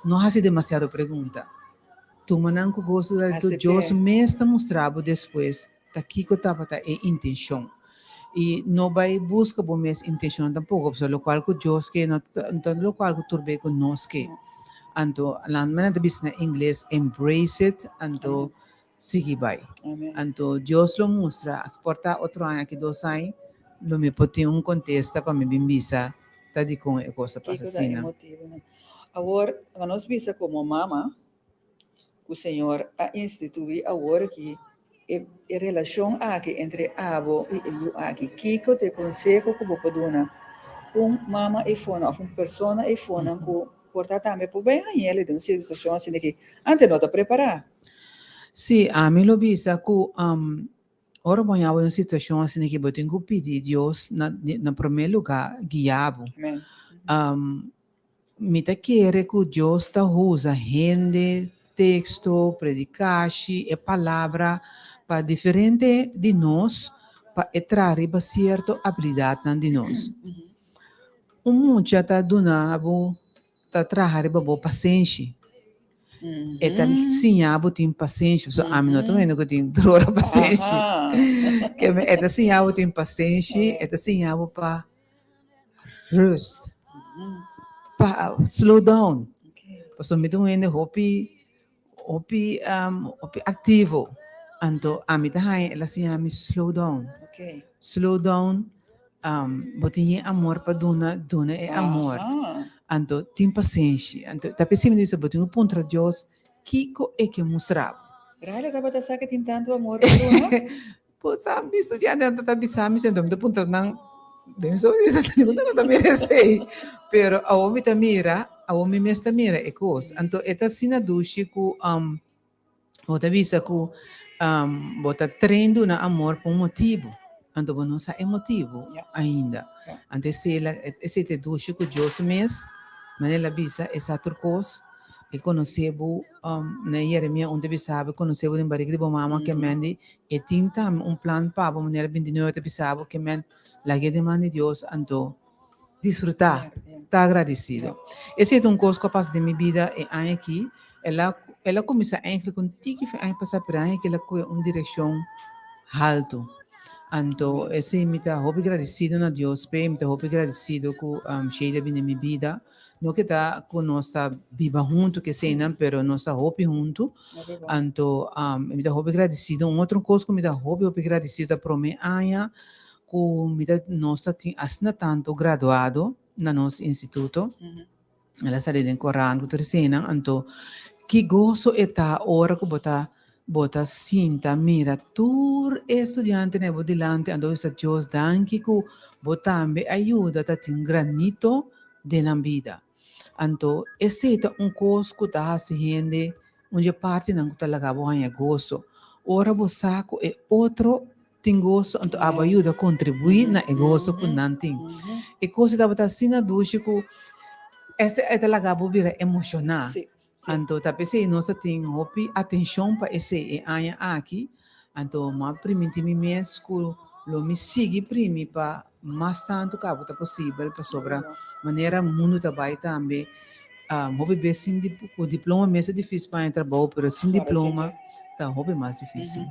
no hasi demasiado pregunta. Tuma nan ku goso i gratitut, Dios mes ta mustra bo despues ta kiko tabata e intenshon. I no bai buska bo mes intenshon tampoko, pasobra lokual ku Dios ke no ta lokual ku tur be ku nos ke. Anto, nan ta bisa na ingles, embrace it, anto sigui bai. Anto Dios lo mustra, aki por ta otro aña, aki dos aña, lo mi por tin un kontesta pa mi bin bisa ta dikon e kos a pasa Kiko ta e asina. motibunan? Awor, nos bisa komo mama, ku Señor a instituí awor aki e e relashon aki entre abo i e yu aki. Kiko ta e konseho ku bo por duna un mama eifonan òf un persona eifonan ku por ta tambe por bai haña el den un situashon asina ki antes no ta prepará? Sí, ami lo bisa ku ora bo haña bo den un situashon asina ki bo tin ku pidi Dios na na promé lugá guia bo. Amén. Mi ta kere ku Dios ta usa hende, teksto, predikashi, e Palabra pa diferente di nos pa e traha riba sierto abilidatnan di nos. Un mucha ta duna bo, ta traha riba bo pasenshi. E ta siña bo tin pasenshi, pasobra ami no ta un hende ku tin tur ora pasenshi. E ta siña bo tin pasenshi, e ta siña bo pa rust, pa slow down. Pasobra mi ta un hende hopi. Hopi um, hopi aktivo. Anto ami ta haña el a siña mi slow down. Okay. Slow down, um, bo tin e amor pa duna, duna e amor. Aha. Anto tin pasenshi. Anto ta p'esei mi ta bisa bo tin ku puntra Dios kiko e ke mustra bo. Raila tabata sa ke tin tantu amor pa duna? Bo sa mi studiantenan ta bisa mi anto mi ta puntra nan den so mi bisa ningun nan no ta mira esei. Pero awor mi ta mira, awor mi mes ta mira e kos. Anto e ta asina dushi ku bo ta bisa ku bo ta train duna amor pa un motibu. Anto bo no sa e motibu ainda. Anto esei la esei ta e dushi ku Dios mes, manera el a bisa e sa tur kos. E konosé bo, na Jeremia un ta bisa bo, e konosé bo den barika di bo mama ke men di e tin tambe un plan pa bo, manera 29 ta bisa bo ke men lag'é den man di Dios, anto disfrutá, ta agradesido. Esei ta un kos ku a pasa den mi bida e aña aki, el a el a kuminsá eigentlik un tiki fin aña pasá, pero e aña aki el a kohe un direkshon haltu. Anto esei mi ta hopi gradesido na Dios p'e, mi ta hopi gradesido ku Sheida a bini den mi bida. No ke ta ku nos ta biba huntu ke eseinan, pero nos ta hopi huntu. Anto mi ta hopi gradisido. Un otro kos ku mi ta hopi hopi gradisido ta promé aña ku mi ta nos ta tin asina tantu graduado na nos instituto. El a sali den korant ku tur eseinan. Anto ki goso e ta ora ku bo ta bo ta sinta mira tur e studiantenan e bo dilanti anto bo bisa Dios danki ku bo tambe a yuda ta tin un granito den nan bida. Anto esei ta un kos ku ta hasi hende un di e partinan ku ta laga bo haña goso. Ora bo sa ku e otro tin goso, anto abo a yuda kontribuí na e goso ku nan tin. E kos ei tabata asina dushi ku esei e ta laga bo bira emoshoná. Anto ta p'esei nos a tin hopi atenshon pa esei e aña aki. Anto mi a primintí mi mes ku lo mi sigui primi pa mas tantu ku abo ta posibel pasobra manera mundu ta bai tambe hopi bes sin ku diploma mes ta difísil pa haña trabou pero sin diploma ta hopi mas difísil.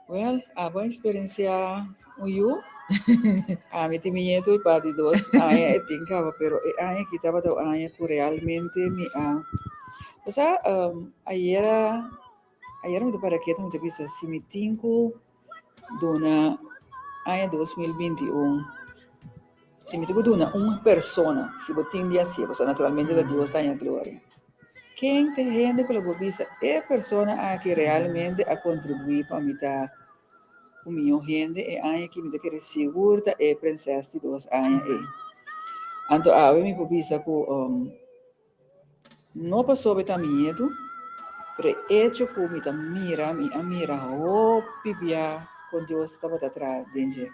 Well, abo a experiencia un yu. Ami tin mi nieto y pa di dos aña e tin caba, pero e aña aki tabata un aña cu realmente mi a... Osea, ayera, ayera mi ta para ketu mi ta bisa si mi tin cu duna aña 2021, si mi tin cu duna un persona, si bo tin di hacié, pasobra naturalmente ta Dios ta haña gloria. Ken ta e hende ku lo por bisa e persona aki realmente a kontribuí pa mi ta un mihó hende e aña aki? Mi ta kere sigur ta e prinses di dos aña ei. Anto awe mi por bisa ku no pasobra e ta mi nietu, pero e echo ku mi ta mira, mi a mira hopi bia kon Dios tabata traha den dje.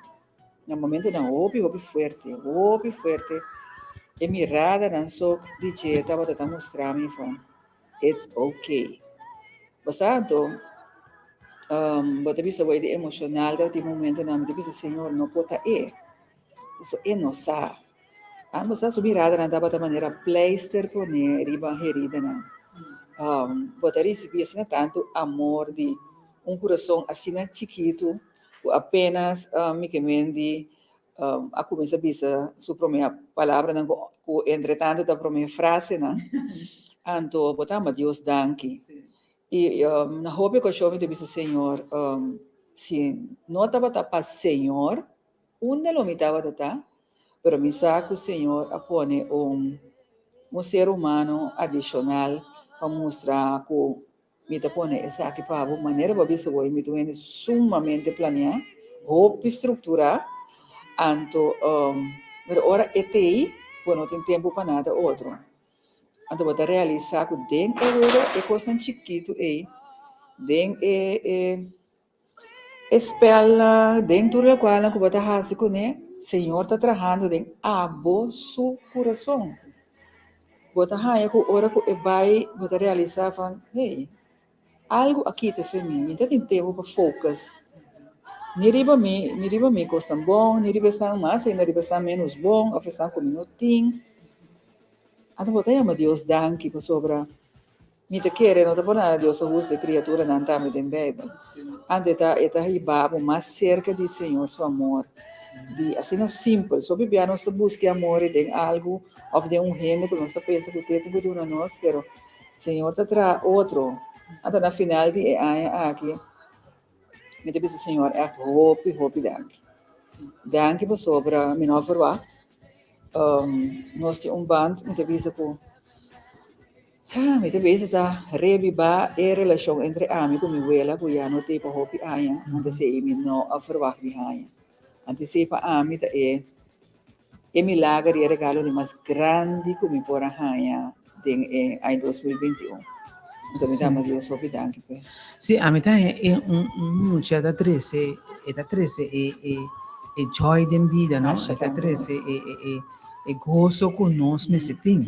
Na momentonan hopi hopi fuerte, hopi fuerte, e miradanan so di dje tabata ta mustra mi van, it's okay. Basa anto, bo ta bisa wei di emocional, tabatin momentonan mi ta bisa, Señor, no por ta e, pasobra e no sa. Ambos sa su miradanan tabata manera pleister pone riba heridanan. Bo ta ricibi asina tantu amor di un curason asina chikitu, ku apenas Mike Mendy a kuminsá bisa su promé palabranan ku entretantu ta promé frasenan, anto bo ta ama Dios danki. I na hopi okashon mi ta bisa Señor, si no tabata pa Señor, unda lo mi tabata ta? Pero mi sa ku Señor a pone un ser humano adishonal pa mustra ku Mi ta pone esaki pa bo manera bo a bisa bo mi ta un hende sumamente planeá, hopi strukturá, anto pero ora e ta ei bo no tin tempu pa nada otro. Anto bo ta realisá ku den e wega e kosnan chikitu ei, den e e e spèlnan, den tur lokualnan ku bo ta hasi kuné, Señor ta trahando den abo su kurason. Bo ta haña ku ora ku e bai bo ta realisá van, hey, algu a kita fe mi, mi ta tin tempu pa focus ni riba mi, ni riba mi kosnan bon, ni riba esnan mas ainda riba esnan ménos bon òf esnan ku mi no tin. Anto bo ta yama Dios danki pasobra mi ta kere no ta por nada Dios a husga e kriaturanan tambe den Beibel. Anto e ta e ta hiba bo mas serka di Señor su amor. Di asina simpel. So bibia nos ta buska e amor den algu òf den un hende ku nos ta pensa ku te tin ku duna nos, pero. Señor ta traha otro. Anto na final di e aña aki, mi ta bisa Señor ègt hopi, hopi danki. Danki pasobra mi no a verwagt. Nos tin un band, mi ta bisa ku mi ta bisa ta rebibá e relashon entre ami ku mi wela ku ya no t'ei pa hopi aña, anto esei mi no a verwagt di haña. Anto esei pa ami ta e E milager i e regalo di mas grandi ku mi por a haña den e aña 2021. Anto mi ta ama Dios hopi danki p'e. Sí, ami ta haña e un un mucha ta trese, e ta trese e e e joy den bida, no? Masha E ta tantu trese mas. e e e e goso ku nos mester tin.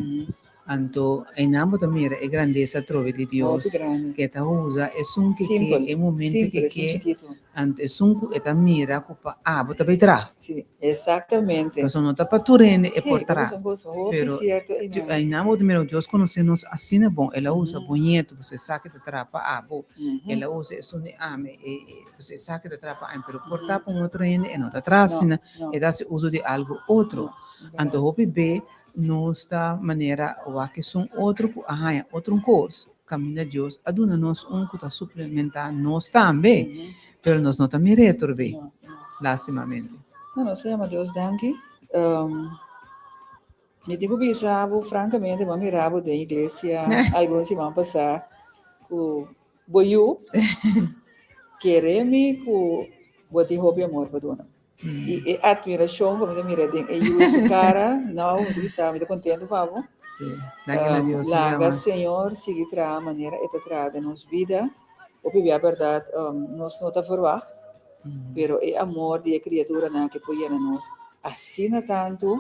Anto einan bo ta mira e grandesa atrobe di Hopi Dios grandi. ke ta usa esun ke ke Simpel, e momento simpel, ke esun ke chikitu. anto esun ku e ta mira ku pa abo ta bay traha. Sí, exactamente. Pasobra no ta pa tur hende e por Hey, traha. papi son cos hopi Pero cierto einan. einan bo ta mira Dios konosé nos asina bon, el a usa bo nieto, pasobra e sa ke ta traha pa abo. El a usa esun di ami, e e pasobra e sa ke ta traha pa ami, pero por ta pa un otro hende e no ta traha No, asina, no. e ta hasi uso di algo otro. No, Anto verdad. hopi be Nos ta manera wak esun otro ku a haña otro un kos, kaminda Dios a duna nos un ku ta suplementá nos tambe, pero nos no ta mir'é tur be, lastimamente. No, nos ta yama Dios danki. Mi tin ku bisa bo frankamente, bo a mira bo den iglesia algun siman pasá ku bo yu kere mi ku bo tin hopi amor pa duna. I e admiracion cu mi ta mira den e yu su cara, nou, mi ta bisa, mi ta contento pa bo. Sí, danki na Dios. Laga Señor sigui traha manera e ta traha den nos bida. Hopi bia berdad nos no ta verwacht, pero e amor di e criaturanan ke por yena nos asina tantu,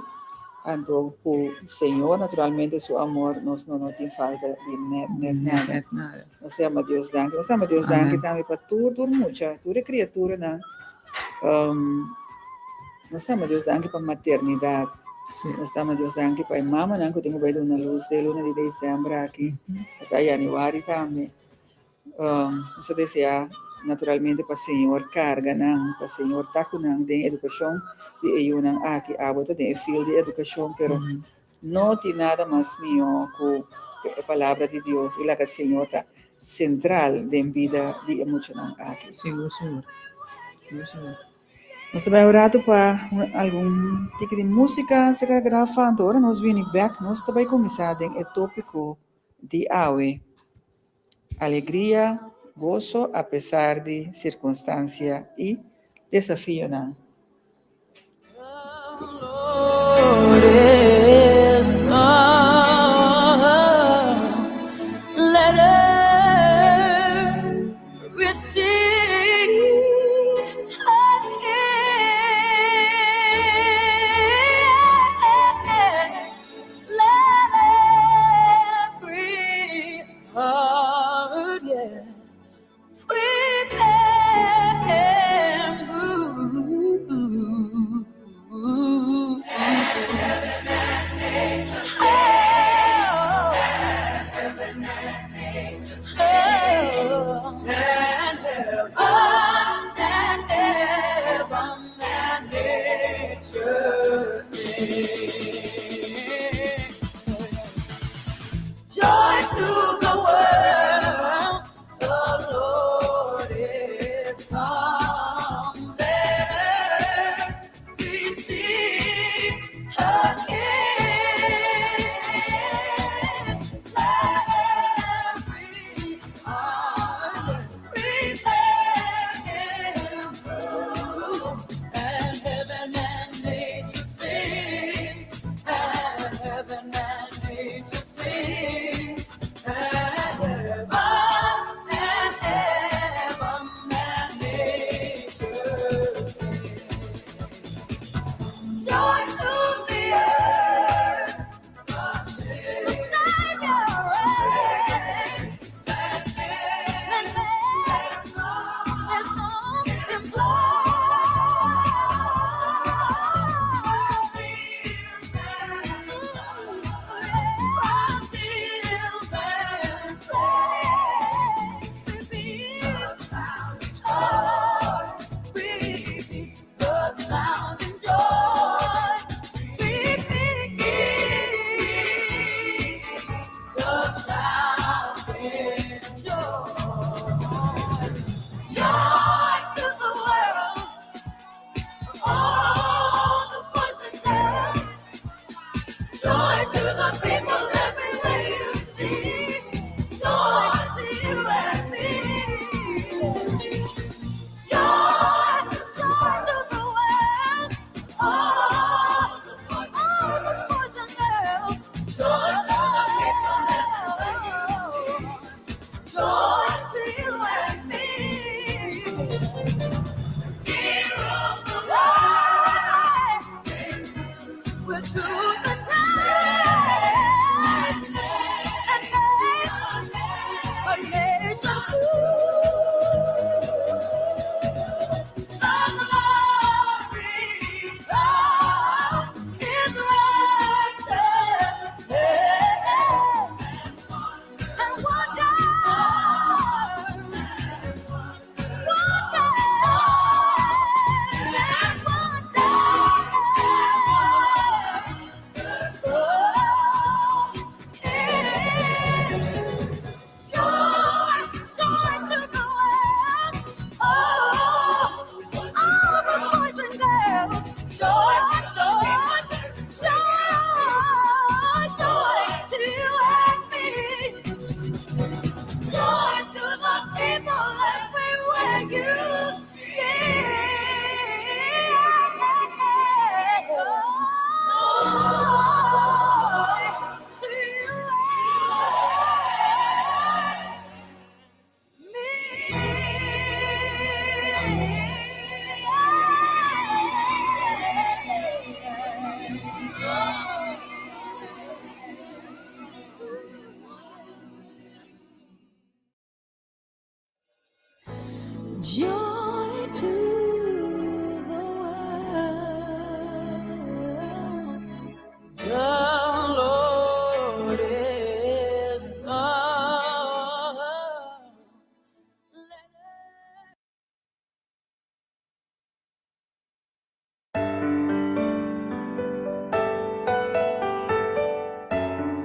anto cu Señor naturalmente su amor nos no no tin falta di net net nada. Net nada. Nos ta yama Dios danki. Nos ta yama Dios danki tambe pa tur tur mucha, tur e criaturanan. Nos ta ama Dios danki pa maternidad. Sí. Nos ta ama Dios danki pa e mamanan ku tin ku bai duna lus den luna di december aki, hasta januari tambe. Nos ta desea naturalmente pa Señor karga nan, pa Señor ta ku nan den edukashon di e yunan aki. Abo ta den e field di edukashon, pero no tin nada mas mihó ku e palabra di Dios i laga Señor ta sentral den bida di e muchanan aki. Sigur, sigur. Sigur, sigur. Nos ta bai un ratu pa algun tiki di músika serka grafa, anto ora nos bini bèk nos ta bai kuminsá den e tópiko di awe, Alegria, goso apesar di sirkunstansia i desafionan.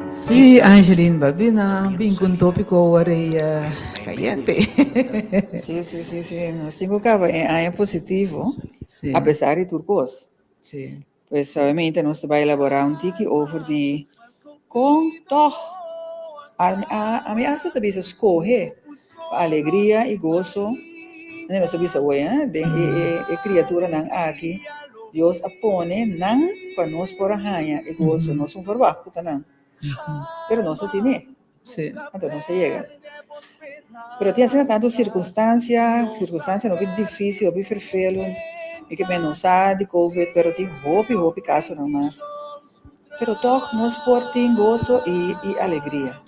Sí, Angeline, babina, bin con tópico awor e cayente. Sí, sí, sí, sí. Nos tin cu caba e aña positivo, Sí. a pesar di tur cos. Sí. Pues obviamente nos ta bai elabora un tiki over di con toch a, a, a mi hasta ta bisa scoge pa alegria y gozo. Ane nos ta bisa hoy, eh, den e, e, e criaturanan aki, Dios a pone nan pa nos por a haña e gozo. Nos un verwacht cu ta nan. Pero nos a tine. Sí. Anto nos a yega. Pero tin asina tanto circunstancia, circunstancia hopi difícil, hopi vervelend. Mi ke men no sa di COVID, pero tin hopi, hopi casonan mas. Pero toch nos por tin gozo y, y alegria.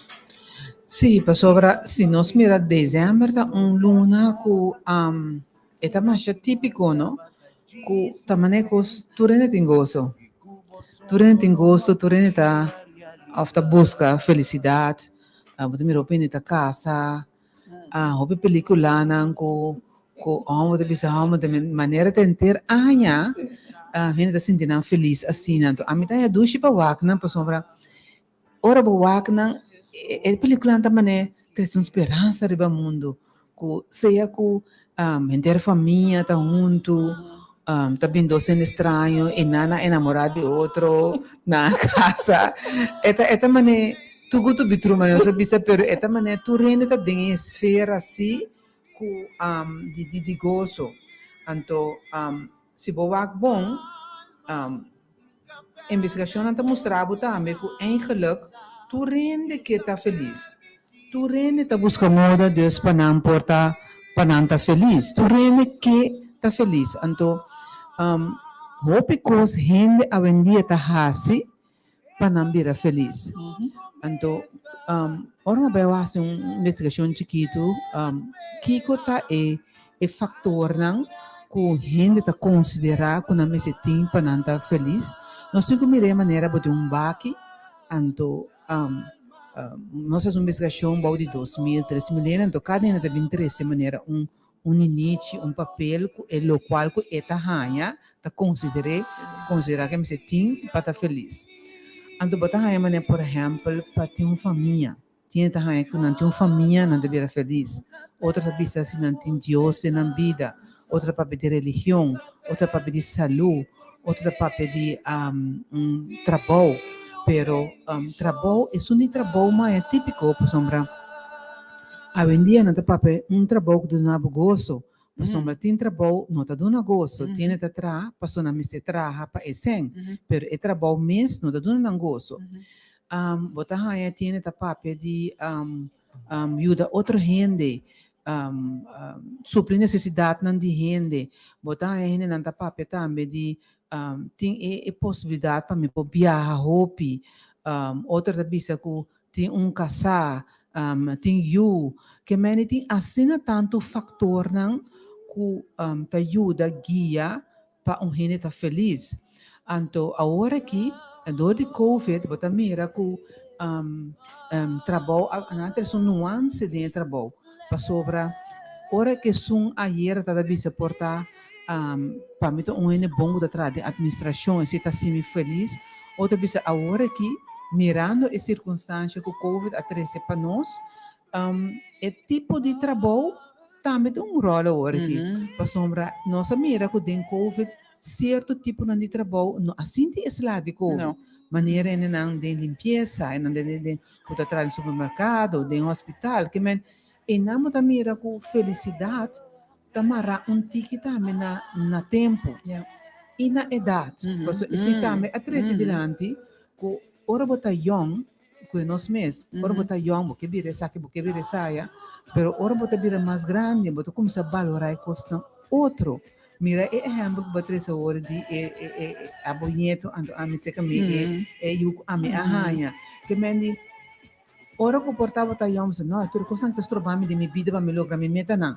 Sí, pasobra si nos mira december ta un luna ku e ta masha típiko, no? Ku ta manera kos tur hende tin goso. Tur hende tin goso, tur hende ta of ta buska felisidat. Bo ta mira hopi hende ta kasa, hopi pelikulanan ku ku hòmber ta bisa hòmber ta manera ta henter aña hende ta sinti nan felis asina. Anto ami ta haña dushi pa wak nan pasobra ora bo wak nan e pelikulanan ta manera trese un speransa riba mundu ku sea ku henter famia ta huntu ta bin dos hende straño i nan a enamorá di otro nan a kasa e ta e ta manera too good to be true manera nos ta bisa pero e ta manera tur hende ta den e esfera así ku di di di goso anto si bo wak bon Investigashonnan ta mustra bo tambe ku eigenlik tur hende ke ta felis. Tur hende ta buska moda dus pa nan por ta pa nan ta felis. Tur hende ke ta felis. Anto hopi kos hende awendia ta hasi pa nan bira felis. Anto ora bo bai hasi un investigashon chikitu kiko ta e e faktornan ku hende ta konsiderá ku nan mester tin pa nan ta felis. Nos tin ku mira e manera bo tin un baki, anto nos hasi un investigashon bou di 2000, 3000 hende, anto kada hende ta bin trese manera un un ninichi, un papel ku e lokual ku e ta haña ta konsider'é, konsiderá ku e mester tin pa ta felis. Anto bo ta haña manera por ehèmpel pa tin un famia. Tin ta haña ku nan tin un famia, nan ta bira felis. Otro ta bisa si nan tin Dios den nan bida. Otro ta papia di religion, otro ta papia di salú, otro ta papia di un trabou. Pero trabou, esun di trabou maya típiko pasobra awendia nan ta papia un trabou ku ta duna bo goso. Pasobra tin trabou no ta duna goso. Tin ta traha pasobra nan mester traha pa e sèn, pero e trabou mes no ta duna nan goso. Bo ta haña tin ta papia di yuda otro hende, supli nesesidatnan di hende. Bo ta haña hendenan ta papia tambe di tin e posibilidat pa mi por biaha hopi. Otro ta bisa ku tin un kasá, tin yu. Ke meni tin asina tantu faktornan ku ta yuda guia pa un hende ta felis. Anto awor aki dor di covid bo ta mira ku trabou a nan trese un nuanse den e trabou pasobra ora ku esun ayera ta ta bisa por ta pa mi ta un hende bon ku ta traha den atministrashon esei ta hasi mi felis otro bisa awor aki mirando e sirkunstansha ku covid a trese pa nos E tipo di trabou tambe tin un ròl awor aki. Pasobra nos a mira ku den covid sierto tiponan di trabou no a sinti e sla di covid. Manera hendenan den limpiesa, hendenan den den ku ta traha den supermerkado, den hospital. Ke men einan bo ta mira ku felisidat ta mará un tiki tambe na na tempu i na edat. Pasobra esei tambe a trese dilanti ku ora bo ta yòn Ku e nos mes. Ora bo ta yòn, bo ke bira esaki, bo ke bira esaya, pero ora bo ta bira mas grandi, bo ta kuminsá balorá e kosnan otro. Mira e ehèmpel ku bo a trese awor di e e e abo ñetu, anto ami seka mi e e yu ku ami a haña. Ke men di, ora ku por ta bo ta yòn, bo sa, no, tur e kosnan ta stroba mi den mi bida pa mi logra mi metanan.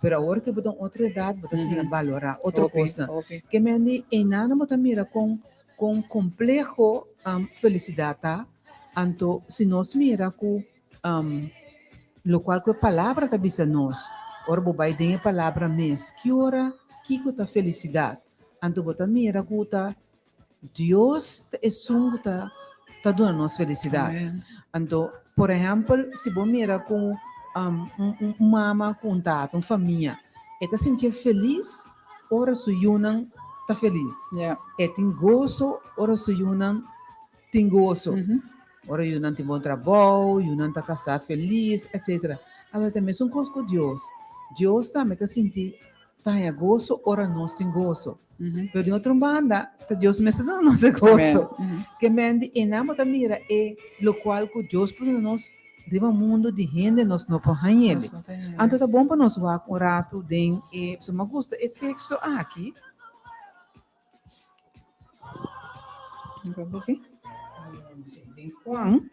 Pero awor ku bo ta un otro edat, bo ta siña balorá otro Hopi, kosnan. hopi. Ke men di einan bo ta mira kon kon kompleho felisidat ta. Anto si nos mira ku lokual ku e palabra ta bisa nos, ora bo bai den e palabra mes, ki ora kiko ta felisidat? Anto bo ta mira ku ta Dios ta esun ku ta ta duna nos felisidat. Anto, por ehèmpel, si bo mira ku un mama ku un tata, un famia, e ta sintié felis ora su yunan ta felis. E tin goso ora su yunan tin goso. Ora yunan tin bon trabou, yunan ta kasá felis, etsetera. Awor ta mesun kos ku Dios. Dios tambe ta sinti Ta haña goso ora nos tin goso. Pero di otro banda, ta Dios mes ta duna nos e goso. Ke men di einan bo ta mira e lokual ku Dios por duna nos riba mundu di hende nos no por hañ'el. Anto ta bon pa nos wak un ratu den e, pasobra mi a gusta e teksto aki. Den Juan.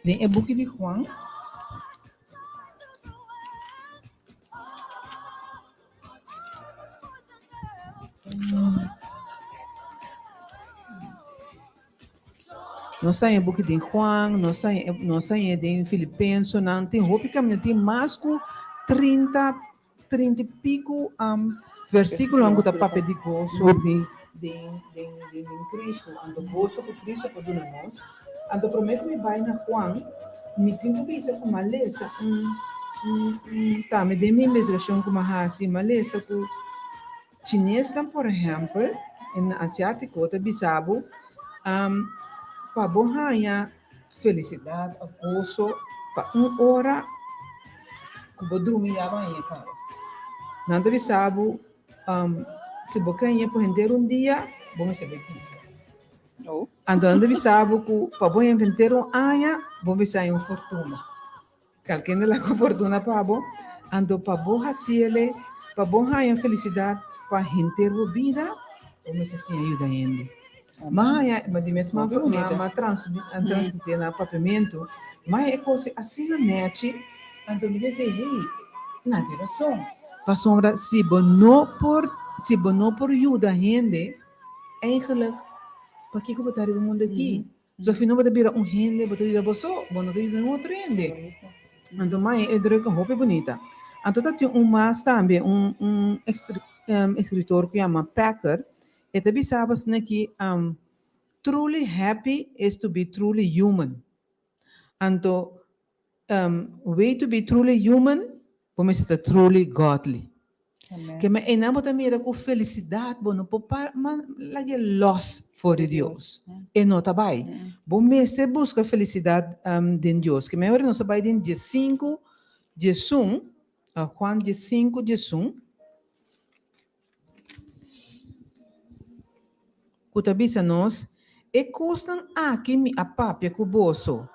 Den e buki di Juan. Nos haña e buki den Juan, nos haña nos haña den Filipensonan, tin hopi kaminda, tin mas ku 30, 30 i piku versíkulonan ku ta papia di goso den den den den Kristu, anto goso ku Kristu por duna nos. Anto promé ku mi bai na Juan, mi tin ku bisa ku mi a lesa un un un tambe den mi investigashon ku mi a hasi, mi a lesa ku Chinesnan por ehèmpel, en asiátiko ta bisa bo, pa bo haña felisidat òf goso pa un ora ku bo drumi ya bo haña kaba. Nan ta bisa bo, si bo ke hañ'é pa henter un dia, bo mester bai piska. Anto nan ta bisa bo ku pa bo hañ'é pa henter un aña, bo mester haña un fortuna. Kalkende laga fortuna pa bo, anto pa bo hasiele, pa bo haña felisidat pa henter bo bida, bo mester siña yuda hende. M'a haña, ma di mes ma m'a transmití na papiamentu, m'a haña e kos asina nèchi, anto mi disi, hey, nan tin rason. Pasobra si bo no por, si bo no por yuda hende, eigenlijk, pakiko bo ta riba mundu aki? So fino bo ta bira un hende, bo ta yuda bo so, bo no ta yuda ningun otro hende. Anto mai e druk hopi bunita. Anto ta tin un mas tambe, un un escritor ku yama Packer, e ta bisa bo asina ki truly happy is to be truly human. Anto way to be truly human, bo mester ta truly godly. Ke men einan bo ta mira ku felisidat bo no por pa lag'é lòs for di Dios. E no ta bai. Bo mester buska felisidat den Dios. Ke men ora nos ta bai den diesinku diesun, Juan diesinku diesun, ku ta bisa nos, E kosnan aki mi a papia ku boso,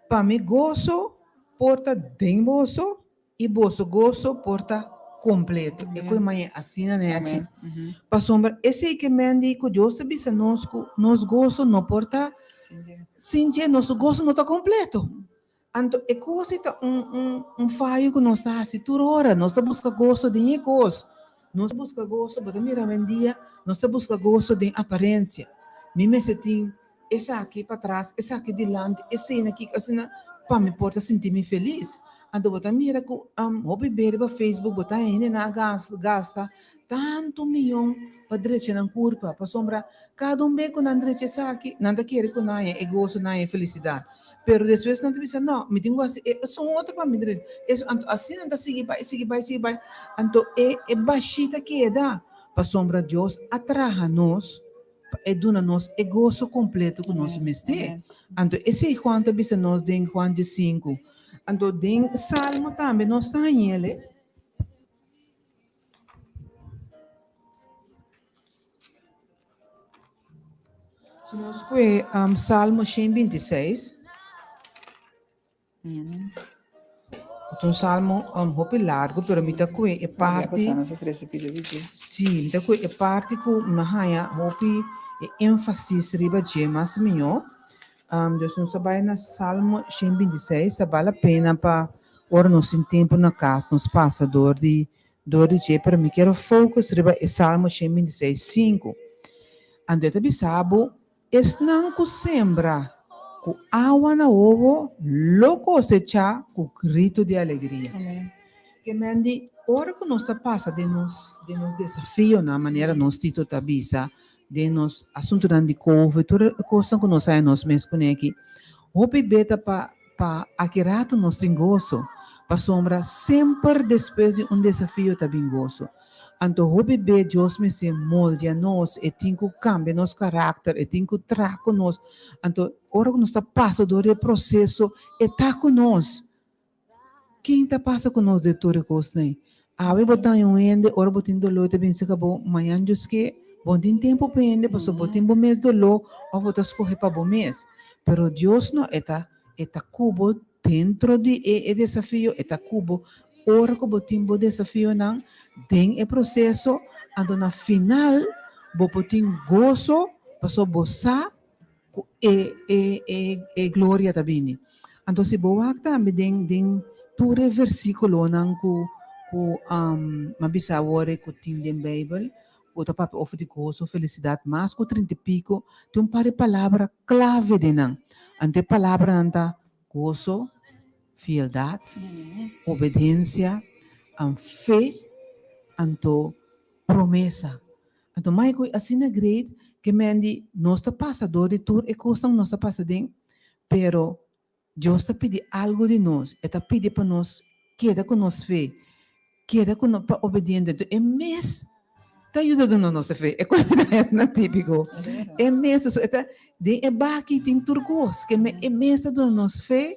pa mi goso por ta den boso I boso goso por ta kompleto. E koe maña asina nechi. Pasobra esei ke men di ku Dios ta bisa nos ku nos goso no por ta sin dje, nos goso no ta kompleto. Anto e kos ei ta un un un fayo ku nos ta hasi tur ora. Nos ta buska goso den e kos. Nos ta buska goso, bo ta mira awendia, nos ta buska goso den aparensia. Mi mester tin esaki patras, esaki dilanti, esei na kiko, asina pa mi por ta sinti mi felis. Anto bo ta mira ku hopi be riba Facebook bo ta hendenan a gasta tantu miyon pa drecha nan kurpa, pasobra kada un be ku nan drecha esaki, nan ta kere ku nan haña e goso, nan haña e felisidat. Pero despues nan ta bisa, no, mi tin ku hasi esun otro pa mi drecha. Esun, anto asina nan ta sigui bai, sigui bai, sigui bai, anto e e bashí ta keda, pasobra Dios a traha nos pa e duna nos e goso kompleto ku nos mester. Anto esei Juan ta bisa nos den Juan diesinku. Anto den Salmo tambe nos ta hañ'el. Si nos kue Salmo 126, ta un salmo hopi largu, pero mi ta kue e parti, si, mi ta kue e parti ku mi a haña hopi e énfasis riba dje mas mihó. Dus nos ta bai na Salmo 126, ta bal la pena pa ora nos tin tempu na kas nos pasa dor di dor di dje, pero mi kier focus riba e Salmo 126, 5. Anto e ta bisa bo, Esnan ku sembra ku awa na wowo lo kosechá ku gritu di alegria. Ke men di ora ku nos ta pasa den nos den nos desafionan, manera nos Tito ta bisa, den nos asuntunan di covid, tur e kosnan ku nos haña nos mes kuné aki, hopi be ta pa pa aki ratu nos tin goso, pasobra semper despues di un desafio ta bin goso. Anto hopi be Dios mester moldia nos, e tin ku kambia nos karakter, e tin ku traha ku nos. Anto ora ku nos ta pasa dor di e proseso, e ta ku nos. Ken ta pasa ku nos den tur e kosnan ei? Awe bo ta un hende, ora bo tin doló e ta binse ka bo, mañan Dios ke, bo no tin tempu pa hende pasobra bo tin bo mes doló òf bo ta skohe pa bo mes. Pero Dios no, e ta e ta ku bo dentro di e e desafio, e ta ku bo ora ku bo tin bo desafionan den e proseso, anto na final bo por tin goso pasobra bo sa ku e e e e gloria ta bini. Anto si bo wak tambe den den tur e versikulonan ku ku m'a bisa awor ku tin den Beibel ku ta papia over di goso, felisidat, mas ku trinta i piko, tin un par di palabra klave den nan. Anto e palabranan ta goso, fieldat, obedensia, fe, anto promesa. Anto Michael asina great ke men di nos ta pasa dor di tur e kosnan nos ta pasa den, pero Dios ta pidi algu di nos, e ta pidi pa nos keda ku nos fe, keda ku no pa obediente. Anto e mes ta yuda duna nos e fe, e kualidad nan típiko. E mes, so e ta den e baki tin tur kos, ke me e mes ta duna nos fe.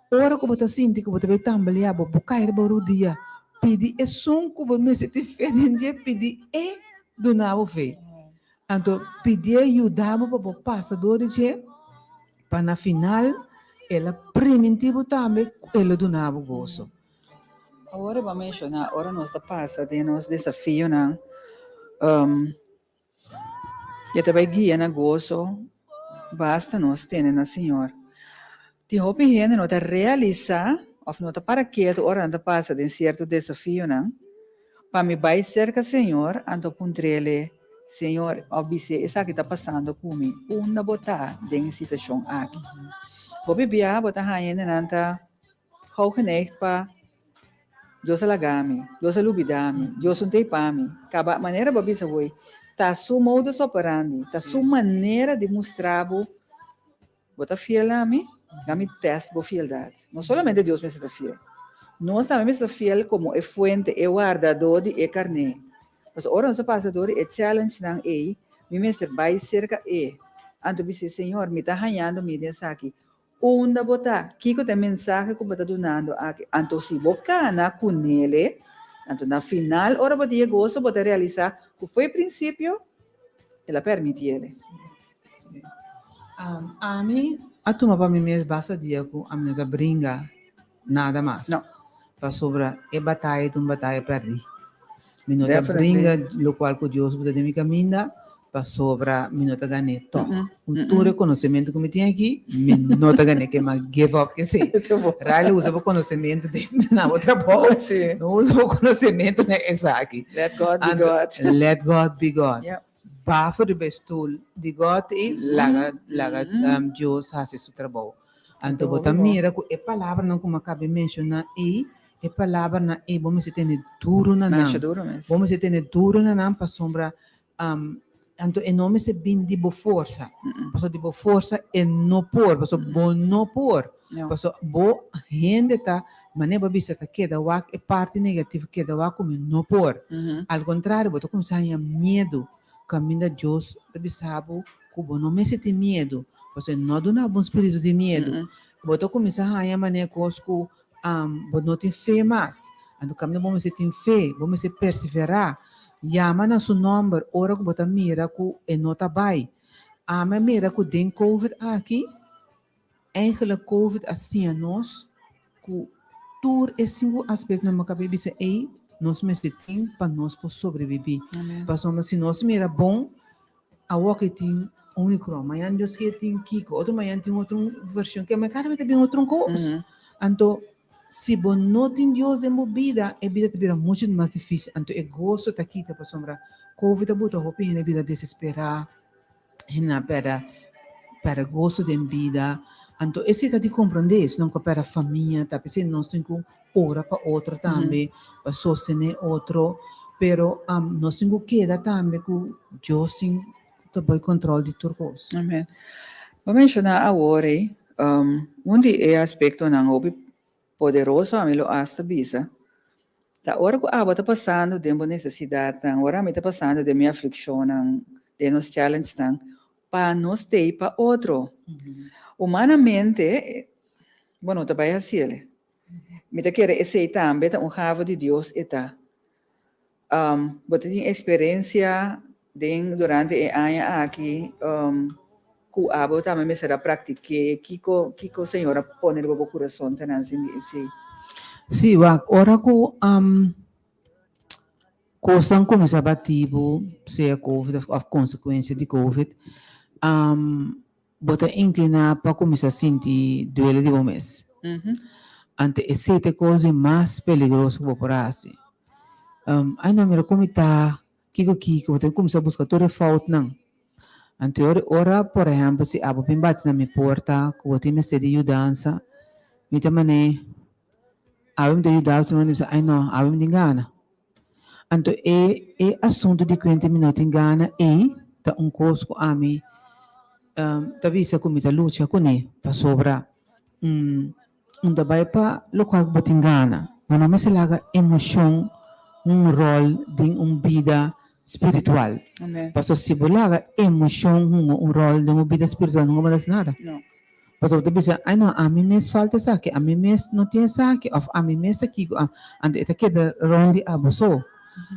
Ora ku bo ta sinti ku bo ta bai tambaleá, bo por kai riba rudia, pidi esun ku bo mester tin fe den dje, pidi e duna bo fe. Anto pidié yuda bo pa bo pasa dor di dje, pa na final el a primintí bo tambe ku el lo duna bo goso. Awor bo a menshoná ora nos ta pasa den nos desafionan, E ta bai guia na goso, basta nos tene na Señor. Tin hopi hende no ta realisá òf no ta para ketu ora nan ta pasa den sierto desafionan. Pa mi bai serka Señor, anto puntr'Ele, Señor, òf bis'é esaki ta pasando ku mi, unda bo ta den e situashon aki? Hopi biaha bo ta haña hendenan ta gou geneigd pa Dios a laga mi, Dios a lubida mi, Dios un t'ei pa mi. Kaba manera bo a bisa hoy, ta su modus operandi, ta su manera di mustra bo, bo ta fiel na mi, na mi test bo fieldad. No solamente Dios mester ta fiel, nos tambe mester ta fiel komo e fuente, e wardadó di e karné. Pasobra ora nos a pasa dor di e challengenan ei, mi mester bai serka e, anto bis'é, Señor, mi ta hañando mi den esaki. Unda bo ta? Kiko ta e mensahe ku bo ta dunando aki? Anto si bo kana ku nele, anto na final ora bo ta yega goso bo ta realisá ku fo'i prinsipio el a permití el. Ami a tuma pa mi mes basta dia ku ami no ta bringa nada mas. No. Pasobra e bataya ta un bataya pèrdí. Mi no ta bringa lokual ku Dios bo ta den mi kaminda, pasobra mi no ta gan'é tòg. Ku tur e konosementu ku mi tin aki, mi no ta gan'é ke m'a give up kesei. Riley usa bo konosementu den na bo trabou, no usa bo konosementu na esaki. Let God be God. Let God be God. Bafo riba e stul di God i laga laga Dios hasi su trabou. Anto bo ta mira ku e palabranan ku mi a kaba menshoná ei, e palabranan ei bo mester tene duru na nan. Bo mester tene duru na nan pasobra anto e no mester bin di bo forsa. Pasobra di bo forsa e no por, pasobra bo no por. Pasobra bo hende ta, manera bo a bisa, ta keda wak e parti negativo, keda wak ku mi no por. Al kontrario bo ta kuminsá haña miedu kaminda Dios ta bisa bo ku bo no mester tin miedu, pasobra e no a duna bo un spiritu di miedu. Bo ta kuminsá haña manera kos ku bo no tin fe mas. Anto kaminda bo mester tin fe, bo mester perseverá. Yama na su nòmber ora ku bo ta mira ku e no ta bai. Ami a mira ku den covid aki, Eigenlijk covid a siña nos ku tur e sinku aspektonan bo kaba bisa ei nos mester tin pa nos por sobrebibí. Pasobra si nos mira bon awor ke tin. Omicron, mañan Dios ke tin kiko, otro mañan tin otro version, ke me kada vez ta bin otro kos. Anto, si bo no tin Dios den bo bida, e bida ta bira mucho mas difícil. Anto e goso ta kita pasobra Covid a buta hopi hende bira desesperá, hende a pèrdè pèrdè goso den bida. Anto esei ta di komprondé, esnan ku a pèrdè famia, ta p'esei nos tin ku ora pa otro tambe, pa sostené otro, pero nos tin ku keda tambe ku Dios tin ta bai kòntròl di tur kos. Amen. Bo menshoná awor ei, un di e aspektonan hopi poderoso, ami lo asta bisa, ta ora ku abo ta pasando den bo nesesidatnan, ora ami ta pasando den mi aflikshonnan, den nos challengenan, pa nos t'ei pa otro. Humanamente, bo no ta bai hasiel. Mi ta kere esei tambe ta un gave di Dios e ta. Bo ta tin experiencia den durante e aña aki cu abo tambe mester a practiqué? Kico kico Señor a pone riba bo curason ta nan sin di esei? Sí, wak, ora cu cosnan cuminsa bati bo, sea covid of consecuencia di covid, Bo ta inkliná pa kuminsá sinti duele di bo mes. Ante esei ta e kos di mas peligroso ku bo por hasi. Ai no, mira kon mi ta, kiko kiko, bo ta kuminsá buska tur e foutnan. Anto e ora, por ehèmpel, si abo bin bati na mi porta ku bo tin mester di yudansa, mi ta man'é, Awe mi ta yuda bo, si mi bisa, ai no, awe mi tin gana. Anto e e asuntu di kuenta mi no tin gana ei ta un kos ku ami ta bisa ku mi ta lucha kuné pasobra un ta bai pa lokual ku bo tin gana bo no mester laga emoshon un ròl den un bida spiritual pasobra si bo laga emoshon hunga un ròl den bo bida spiritual nunka bo ta hasi nada. Pasobra bo ta bisa, Ai no, ami mes falta esaki, ami mes no tin esaki, òf ami mes ta kiko. Anto e ta keda rònt di abo so.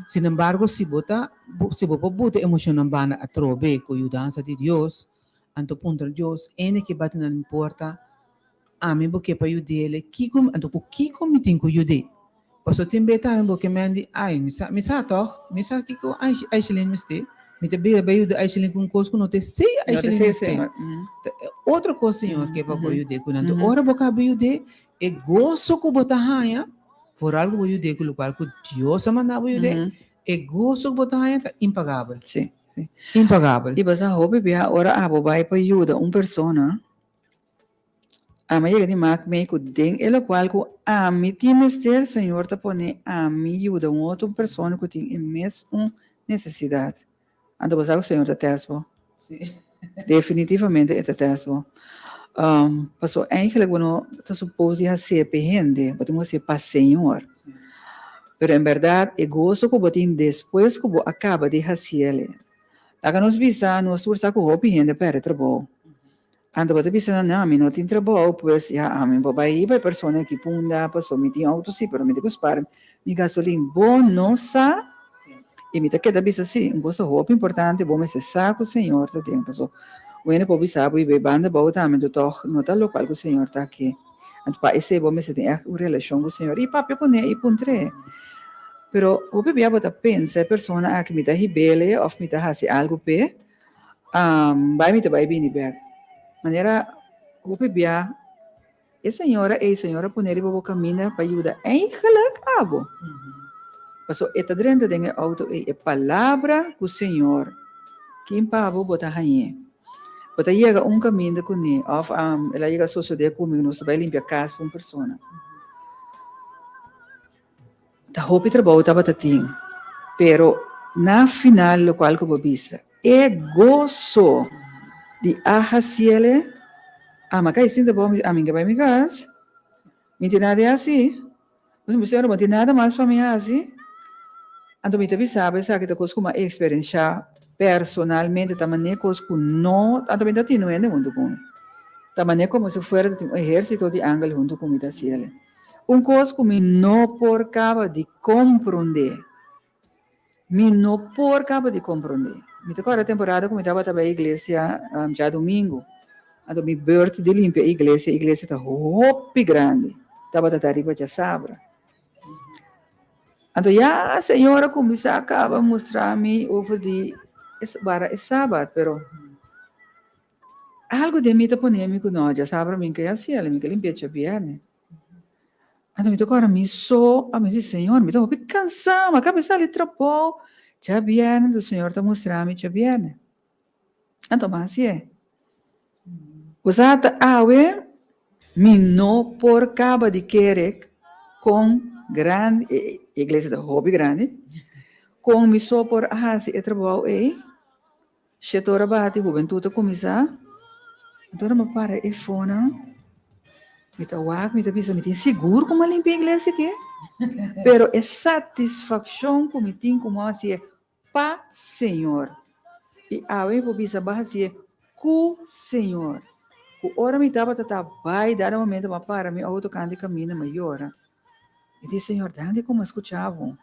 Sinembargo, si bo ta, si bo por buta emoshonnan banda atrobe ku yudansa di Dios, anto puntra Dios, Ene ke bati na mi porta, ami bo ke pa yud'el, kiko, anto ku kiko mi tin ku yud'é? Pasobra tin be tambe bo ke men di, Ai, mi sa, mi sa tòg, mi sa kiko Aishelin mester. Mi ta bira bai yuda Aishelin ku un kos ku no ta esei Aishelin mester. Ta e otro kos Señor ke pa bo yud'é ku nan. Anto ora bo kaba yud'é, e goso ku bo ta haña, foral ku bo yud'é ku lokual ku Dios a manda bo yud'é, e goso ku bo ta haña ta impagabel. Impagabel. I bo sa hopi bia ora abo bai pa yuda un persona, Ami a yega di mak mei ku den e lokual ku ami tin mester, Señor ta pone ami yuda un otro persona ku tin e mes un nesesidat. Anto bo sa ku Señor ta tèst bo. Definitivamente e ta tèst bo. Pasobra eigenlijk bo no ta supos di hasié p'e hende, bo tin ku hasié pa Señor. Pero en bèrdat e goso ku bo tin despues ku bo a kaba di hasiel, laga nos bisa nos tur sa ku hopi hende a pèrdè trabou. Anto bo ta bisa nan, no, mi no tin trabou, pues ya ami bo bai hiba e persona aki punda, paso mi tin auto si, pero mi tin ku spar mi gasolin. Bo no sa, i mi ta keda bisa si, un cosa hopi importante, bo mester sa ku Señor ta den, paso un hende por bisa bo i bay banda bou tambe, anto tog no ta lokual ku Señor ta ke. Anto pa esei bo mester tin ègt un relashon ku Señor i papia kuné i puntr'é. Pero hopi bia bo ta pensa e persona aki mi ta hib'é òf mi ta hasi algu p'e, Bai mi ta bai bini bek. Manera hopi bia e señora ey señor a pone riba bo caminda pa yuda eigenlijk abo. Paso e ta drenta den e auto ey e palabra cu señor kin pa bo bo ta hañe. Bo ta yega un caminda cune of el a yega sosode cu mi nos ta bai limpia cas pa un persona. Ta hopi trabou tabata tin, pero na final locual cu bo bisa, e goso di a haciele, ama cay sinta bo, mi di, ami ke bay mi cas, mi tin nada di haci, bo si, Señor, bo tin nada mas pa mi haci? Anto mi ta bisa bo esaki ta cos cu mi a experiencia personalmente, ta mane cos cu no, anto mi ta tin un hende hunto cu mi, ta mane como si fuera ta tin un ehercito di angel hunto cu mi ta haciele. Un kos ku mi no por kaba di komprondé. Mi no por kaba di komprondé. Mi ta kòrda temporada ku mi tabata bai iglesia djadumingu. Anto mi beurt di limpia e iglesia, e iglesia ta hopi grandi, tabata ta riba djasabra. Anto ya Señor a kuminsá kaba mustra mi over di e bara e sabat, pero. Algu den mi ta pone mi ku no, djasabra mi ke hasiel, mi ke limpia djabièrnè. Anto mi ta kòrda mi so, a mi di, Señor, mi ta hopi kansá, mi a kaba sali trabou djabièrnè, anto Señor ta mustra mi djabièrnè. Anto mi a hasié. Bo sa ta awe mi no por kaba di kere kon grandi, e iglesia ta hopi grandi, kon mi so por a hasi e trabou ei. Shete ora bati, hubentut a kuminsá. Anto ora mi a para e fonan, mi ta wak, mi ta bisa, mi tin sigur ku mi a limpia iglesia aki? Pero e satisfakshon ku mi tin ku mi a hasié pa Señor. I awe mi por bisa bo a hasié ku Señor. Ku ora mi tabata ta bai, dado momento mi a para mi outo kanta di kaminda, mi a yora. Mi di, Señor, danki ku mi a skucha bo.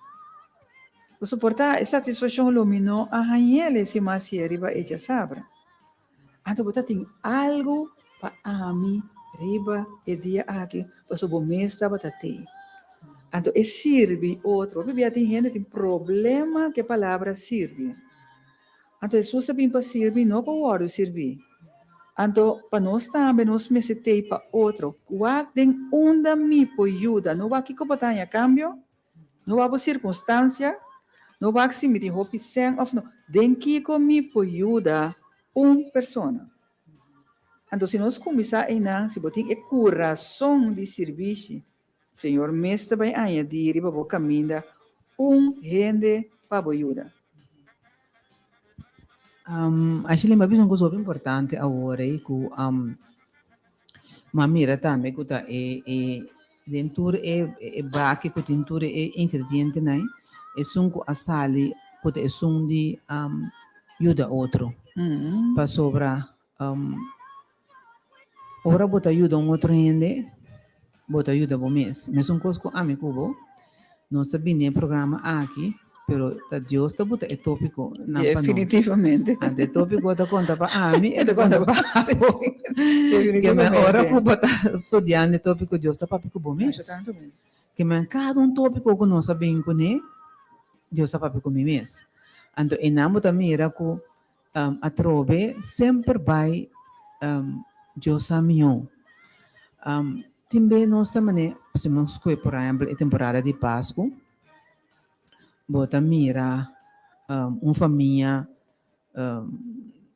Bo soportá e satisfakshon lo mi no a hañ'el si mi a hasié riba e djasabra. Anto bo ta tin algu pa ami riba e dia aki, pasobra bo mes tabata tei. Anto e sirbi otro. Hopi bia tin hende tin problema ku e palabra sirbi. Anto Hesus a bin pa sirbi, no pa wòrdu sirbí. Anto pa nos tambe nos mester tei pa otro. Wak den unda mi por yuda. No wak kiko bo ta haña kambio, no wak bo sirkunstansia, no wak si mi tin hopi sèn òf no. Den kiko mi por yuda un persona. Anto si nos kuminsá einan, si bo tin e kurason di sirbishi, Señor mes ta bai añadí riba bo kaminda un hende pa bo yuda. Ashley, mi a bisa un kos hopi importante awor ei ku mi a mira tambe ku ta e e den tur e e baki ku tin tur e ingredientenan esun ku a sali ku ta esun di yuda otro. Pasobra Ora bo ta yuda un otro hende, bo ta yuda bo mes. Mesun kos ku ami ku bo, nos ta bini e programa aki, pero ta Dios ta buta e tópiko nan pa nos. Definitivamente. Anto e tópiko ta konta pa ami, e ta konta pa abo. Ke men ora ku bo ta studiando e tópiko, Dios ta papia ku bo mes. Ke men kada un tópiko ku nos a bin kuné, Dios ta papia ku mi mes. Anto einan bo ta mira ku Atrobe semper bai Dios sa mihó. Tin be nos ta mane, si nos kohe por ehempel e temporada di Pasku, bo ta mira un famia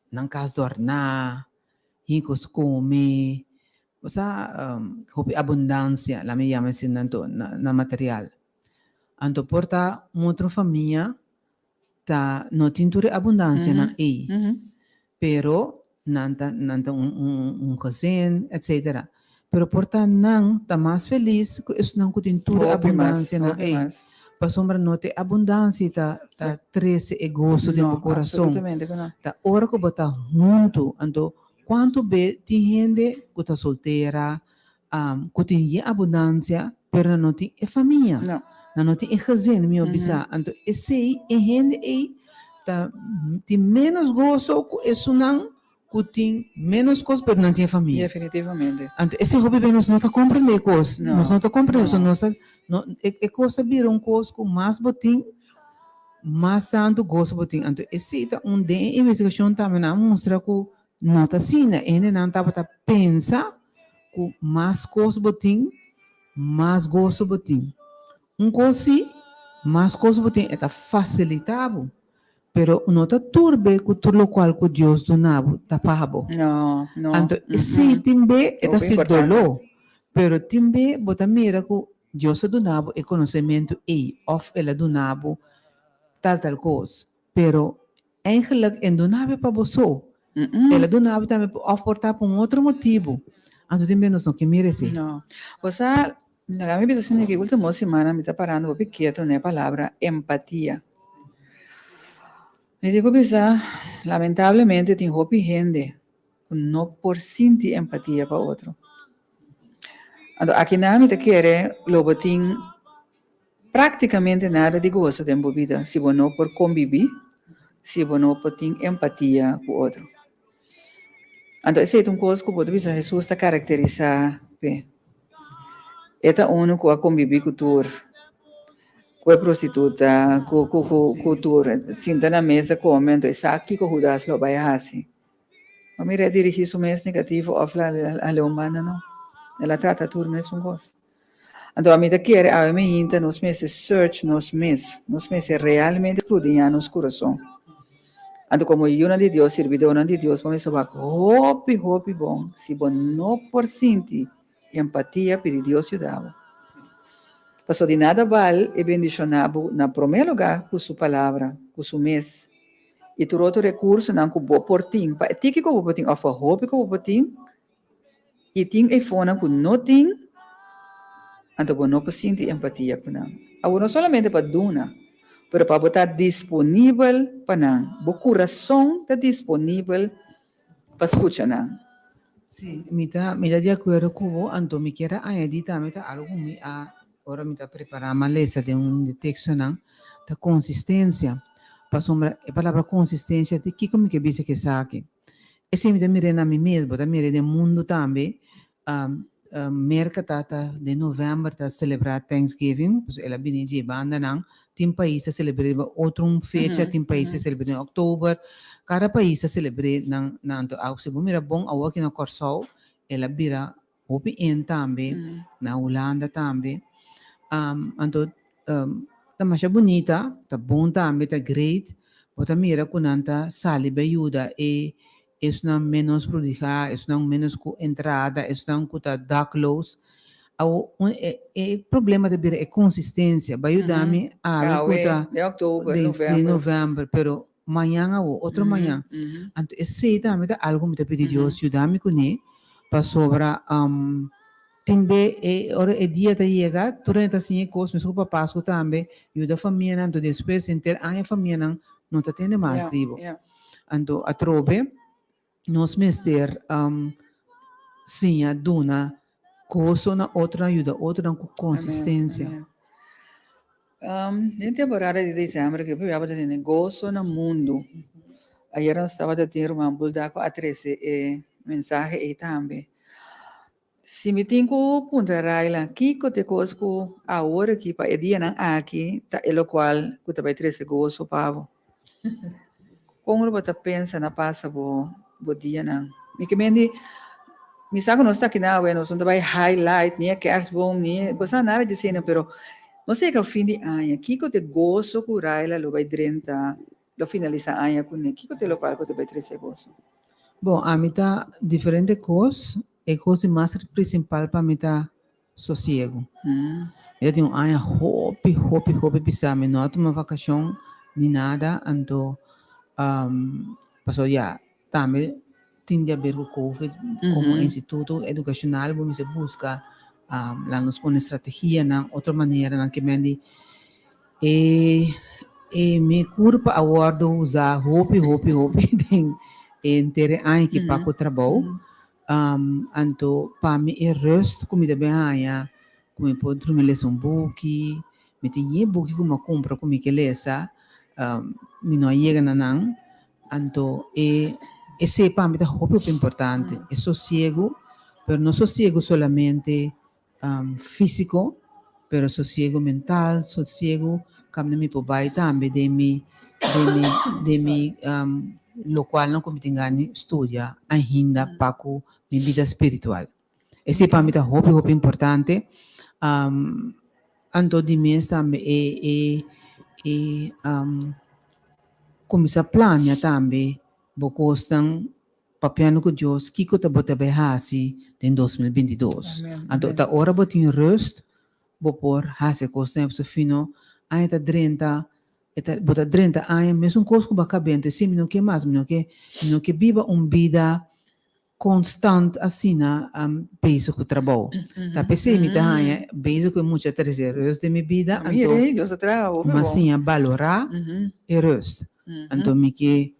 nan kas dòrná, hikos kome, bo sa hopi abundansia, laat mi yama asina anto, na material. Anto por ta un otro famia ta no tin tur e abundancianan ey, pero nan ta nan ta un un un gezin etcetera. Pero por ta nan ta mas feliz cu esnan cu tin tur e Hopi mas, abundancianan hopi ey. mas. Pasobra no ta e abundancia ta ta trece e goso den No, bo corazon. absolutamente cu no. Ta ora cu bo ta hunto, anto cuanto be tin hende cu ta soltera, cu tin yen abundancia, pero nan no tin e famia, No. nan no tin e gezin, mihor bisa. Anto esey, e hende ey ta tin menos goso cu esunnan cu tin menos cos, pero nan tin e famia. Definitivamente. Anto esey hopi bes nos no ta comprende e cos, No, nos no ta comprende, no. nos ta, no, e e cos ta bira un cos cu mas bo tin, mas tanto goso bo tin. Anto esey ta un den e investigacion tambe nan a mustra cu No ta asina, e hendenan tabata pensa ku mas kos bo tin, mas goso bo tin. Un kos sí, mas kos bo tin e ta fasilitá bo, pero no ta tur be ku tur lokual ku Dios duna bo ta pa bo. No, no. Anto esei tin be e ta Hopi hasi importante. doló, pero tin be bo ta mira ku Dios a duna bo e konosementu ei òf el a duna bo tal tal kos, pero Eigenlijk e no nabe pa bo so. El a duna bo tambe of por ta pa un otro motibu. Anto tin bes nos no ke mira esei. No. Bo sa, laga mi bisa asina ki ultimo simana mi ta parando hopi ketu na e palabra empatia. Mi tin ku bisa, lamentablemente tin hopi hende ku no por sinti empatia pa otro. Anto akinan mi ta kere lo bo tin Práktikamente nada di goso den bo bida si bo no por kombibí, si bo no por tin empatia ku otro. Anto esei ta un kos ku bo ta bisa Hesus ta karakterisá p'e. E ta unu ku a kombibí ku tur, ku e prostituta, ku ku ku ku tur. Sinta na mesa kome, anto e sa kiko Hudas lo bai hasi. Bo mira e dirigí su mes negativo òf la ale un banda no. El a trata tur mesun kos. Anto ami ta kere awe mi hinta nos mester search nos mes. Nos mester realmente skrudiñá nos kurason. Anto komo yunan di Dios, sirbidónan di Dios, bo mester wak hopi hopi bon si bo no por sinti empatia pidi Dios yuda bo. Pasobra di nada bal e bendishoná bo na promé lugá ku su palabra, ku su mes i tur otro rekursonan ku bo por tin, pa e tiki ku bo por tin òf pa hopi ku bo por tin, i tin eifonan ku no tin, anto bo no por sinti empatia ku nan. Awor no solamente pa duna, pero pa bo ta disponibel pa nan, bo kurason ta disponibel pa skucha nan. Sí, mi ta mi ta di akuerdo ku bo, anto mi kier a añadí tambe ta algu ku mi a ora mi ta prepará mi a lesa den un di tekstonan, ta konsistensia. Pasobra e palabra konsistensia di kiko mi ke bisa ku esaki? Esei mi ta mir'é na mi mes, bo ta mir'é den mundu tambe. Merka ta ta den novèmber ta selebrá Thanksgiving, pasobra el a bini dje bandanan. Tin pais ta selebr'é riba otro un fecha, tin pais ta selebr'é den òktober. Kada pais ta selebr'é nan nan. Anto si bo mira bon awor aki na Kòrsou el a bira hopi en tambe, na Hulanda tambe. Anto ta masha bunita, ta bon tambe, ta great. Bo ta mira ku nan ta sali bai yuda e esnan ménos prodigá, esnan ménos ku entrada, esnan ku ta dakloos. Awor un e e problema ta bira e konsistensia. Bai yuda mi awe ku ta Den òktober, den novèmber. novèmber, pero mañan awor, otro mañan. Anto esei tambe ta algu mi ta pidi Dios yuda mi kuné, pasobra tin be e ora e dia ta yega tur hende ta siña e kos, meskos pa Pasku tambe, yuda famianan, anto despues henter aña famianan no ta tende mas di bo. Anto atrobe nos mester siña duna goso na otronan, yuda otronan ku konsistensia. Den temporada di december ke pabia bo ta tene goso na mundu. Ayera nos tabata tin ruman Bulda ku a trese e mensahe ei tambe. Si mi tin ku puntra Raila kiko ta e kos ku awor aki pa e dianan aki ta e lokual ku ta bai trese goso pa bo? Kon lo bo ta pensa na pasa bo bo dianan? Mi ke men di, mi sa ku nos ta aki na awe, nos no ta bai highlight ni e kerstboom ni e, bo sa nada di asina, pero nos a yega fin di aña, kiko ta e goso ku Raila lo bai drenta, lo finalisa aña kuné? Kiko ta e lokual ku ta bai trese goso? Bon, ami ta diferente kos, e kos di mas prinsipal pa mi ta sosiego. Mi ta tin un aña hopi, hopi, hopi pisá. Mi no a tuma vakashon ni nada, anto pasobra ya tambe tin di haber ku covid komo instituto edukashonal bo mester buska laga nos pone strategianan, otro maneranan ke men di e e mi kurpa a wòrdu usá hopi, hopi, hopi den henter e aña ki pa ku trabou. Anto pa mi e rust ku mi ta bin haña ku mi por drumi lesa un buki, mi tin yen buki ku mi a kumpra ku mi ke lesa, mi no a yega na nan, anto e esei pa mi ta hopi hopi importante, e sosiegu, pero no sosiegu solamente físiko, pero sosiegu mental, sosiegu kaminda mi por bai tambe den mi den mi den mi lokualnan ku mi tin gana di studia ainda pa ku mi bida spiritual. Esei pa mi ta hopi hopi importante. Anto di mes tambe e e e kuminsá plania tambe bo kosnan Papiando ku Dios kiko ta bo ta bai hasi den 2022. Anto ta ora bo tin rust bo por hasi e kosnan ei pasobra fino aña ta drenta e ta bo ta drenta aña mesun kos ku bo a kab'é anto esei mi no ke mas mi no ke mi no ke biba un bida konstant asina bezig ku trabou. Ta p'esei mi ta haña bezig ku e mucha trese rust den mi bida anto mi a siña balorá e rust anto mi ke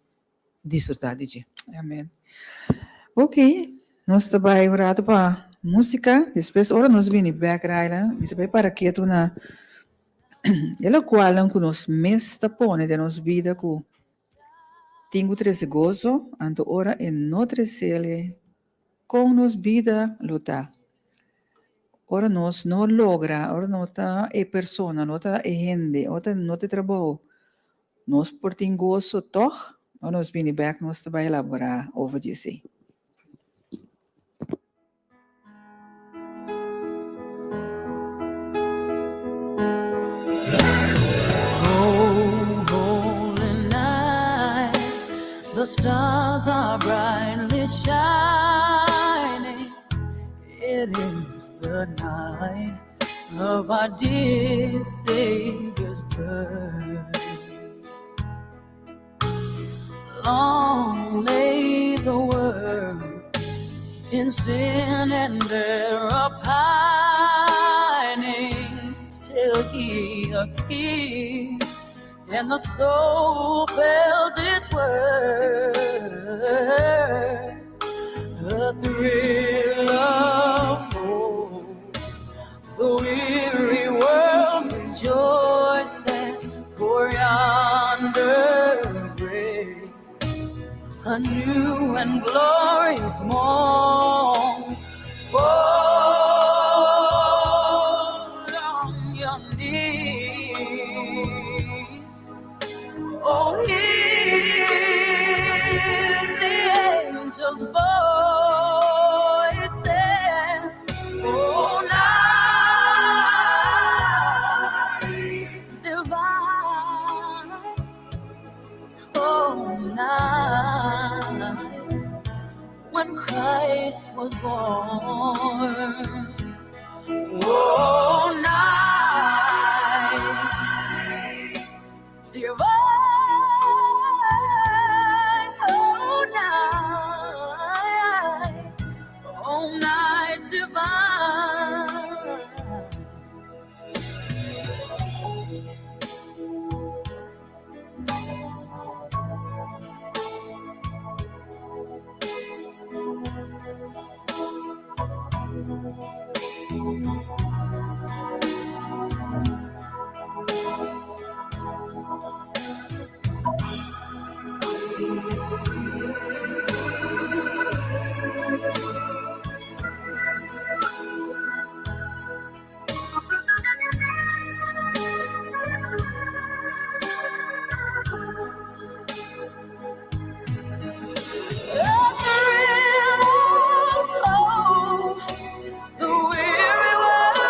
disfruta di dje. Amen. Ok, nos ta bai un rato pa música, despues ora nos bini bek Raila, mi ta bai para ketu na e lokualnan ku nos mes ta pone den nos bida ku tin ku trese goso, anto ora e no tresele kon nos bida lo ta. Ora nos no logra, ora no ta e persona, no ta e hende, ora no ta e trabou, Nos por tin goso tòg? Ora nos bini bèk nos ta bai elaborá over di esei. The stars are brightly shining. It is the night of our dear Savior's birth. Long lay the world in sin and error pining till he appeared and the soul felt its worth. The thrill of hope, the weary world rejoices, for yonder breaks a new and glorious morn. Fall on your knees. Oh, hear the angels' voices. Oh, night divine. Oh, night when Christ was born. Oh, night divine. Oh, night. Oh, night divine. The thrill of hope, the weary world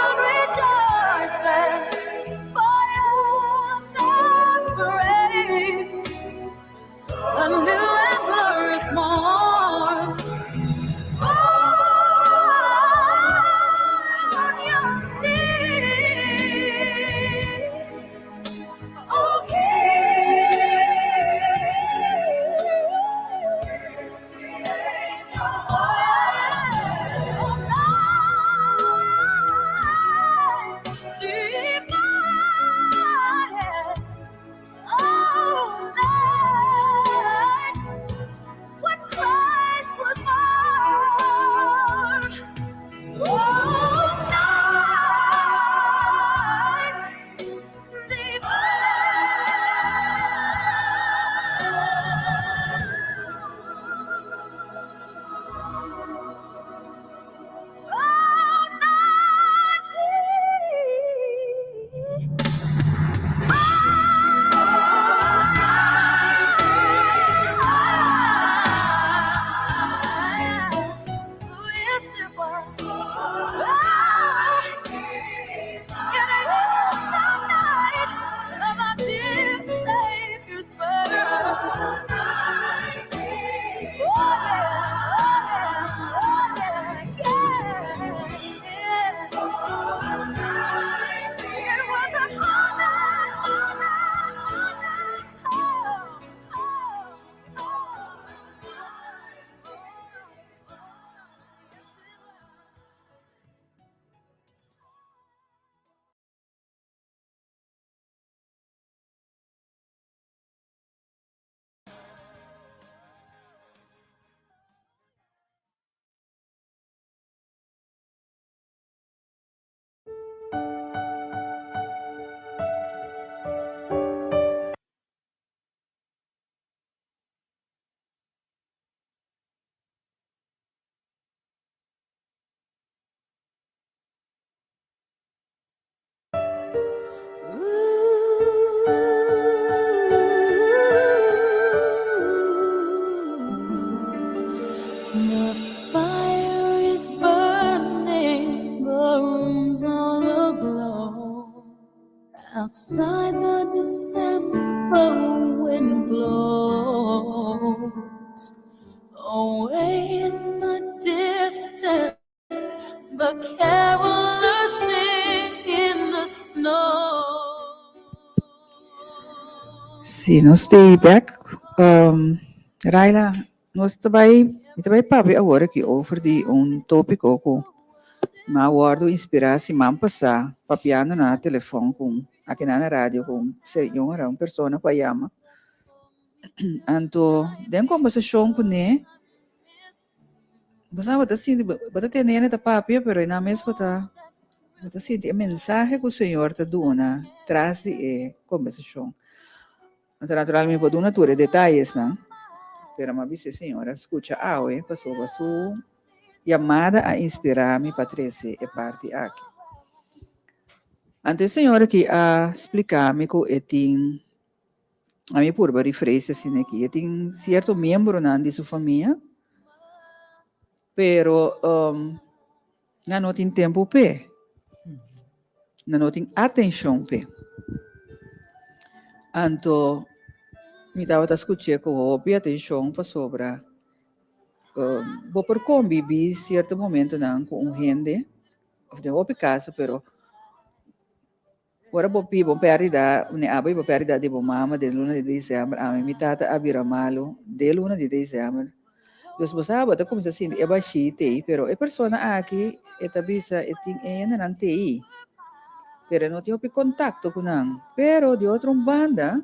Outside the December wind blows. Away in the distance, the carolers sing in the snow. Si, nos ta back. Raila, nos ta bai, mi ta bai papia awor aki over di un tópiko ku m'a wòrdu inspirá siman pasá papiando na telefòn ku aki na radio ku un señora, un persona ku a yama. Anto den kombersashon kuné, bo sa bo ta sinti, bo ta tende hende ta papia pero nan mes bo ta bo ta sinti e mensahe ku Señor ta duna tras di e kombersashon. Anto natural mi por duna tur e detayesnan, pero mi a bisa e señora skucha awe pasobra su yamada a inspirá mi pa trese e parti aki. Anto e señora aki a spliká mi ku e tin, ami purba rephrase asina aki, e tin sierto miembronan di su famia, pero nan no tin tempu p'e, nan no tin atenshon p'e. Anto mi tabata skuch'é ku hopi atenshon pasobra bo por kombibí sierto momentonan ku un hende, òf den hopi kaso, pero ora bo biba un pèrdida, un abo biba pèrdida di bo mama den luna di desèmber, ami mi tata a bira malu den luna di desèmber. Dus bo sa bo ta kuminsá sinti e bashí t'ei, pero e persona aki e ta bisa e tin e hendenan t'ei, pero e no tin hopi kontakto ku nan. Pero di otro un banda,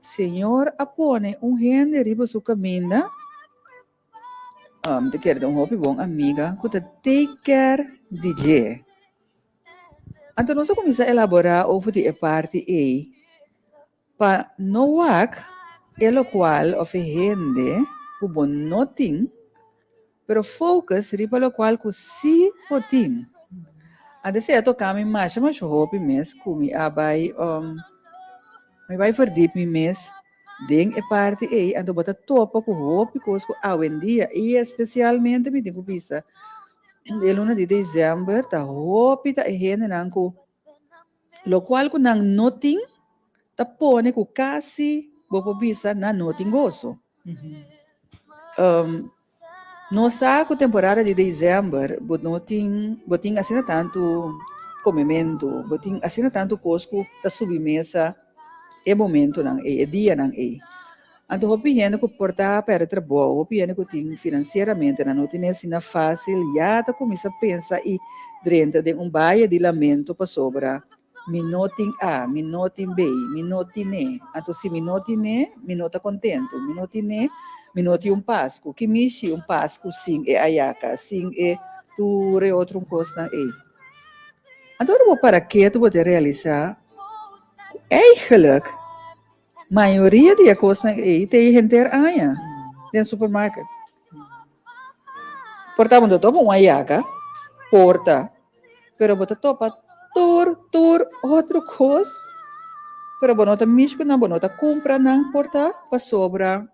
Señor a pone un hende riba su kaminda, mi ta kere ta un hopi bon amiga ku ta take care di dje. Anto nos a kuminsá elaborá over di e parti ei pa no wak e lokual òf e hende ku bo no tin, pero focus riba lokual ku sí bo tin. Antes esei a toká mi masha masha hopi mes ku mi a bai mi bai verdiep mi mes den e parti ei, anto bo ta topa ku hopi kos ku awendia i espesialmente mi tin ku bisa e luna di december ta hopi ta e hendenan ku lokual ku nan no tin ta pone ku kasi bo por bisa nan no tin goso. Nos sa ku temporada di december bo no tin bo tin asina tantu komementu, bo tin asina tantu kos ku ta subi mesa e momentunan ei, e dianan ei. Anto hopi hende ku por ta pèrdè trabou, hopi hende ku tin finansieramente nan no tene asina fásil ya ta kuminsá pensa i drenta den un baye di lamento pasobra mi no tin A, mi no tin B, mi no tine. Anto si mi no tine, mi no ta kontentu. Mi no tine, mi no tin un Pasku. Ki mishi un Pasku sin e ayaka, sin e tur e otro kosnan ei? Anto ora bo para ketu bo ta realisá ku eigenlijk mayoria di e kosnan ei ta ei henter aña den supermarket. Por ta bo no topa un ayaka, por ta, pero bo ta topa tur tur otro kos, pero bo no ta mishi ku nan, bo no ta kumpra nan por ta pasobra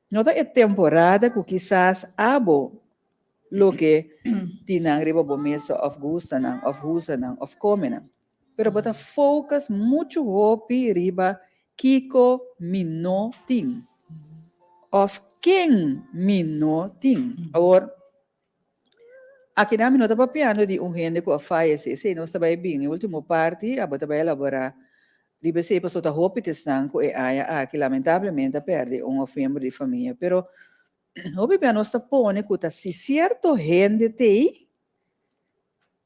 no ta e temporada ku kisas abo loke tin nan riba bo mesa òf gusta nan òf usa nan òf kome nan. Pero bo ta focus muchu hopi riba kiko mi no tin òf ken mi no tin. Awor, akinan mi no ta papiando di un hende ku a fayesé, esei nos ta bai bini ultimo parti, abo ta bai elaborá riba esei pasobra ta hopi ta esnan ku e aña aki lamentablemente a pèrdè un òf miembro di famia. Pero hopi bia nos ta pone ku ta si sierto hende t'ei,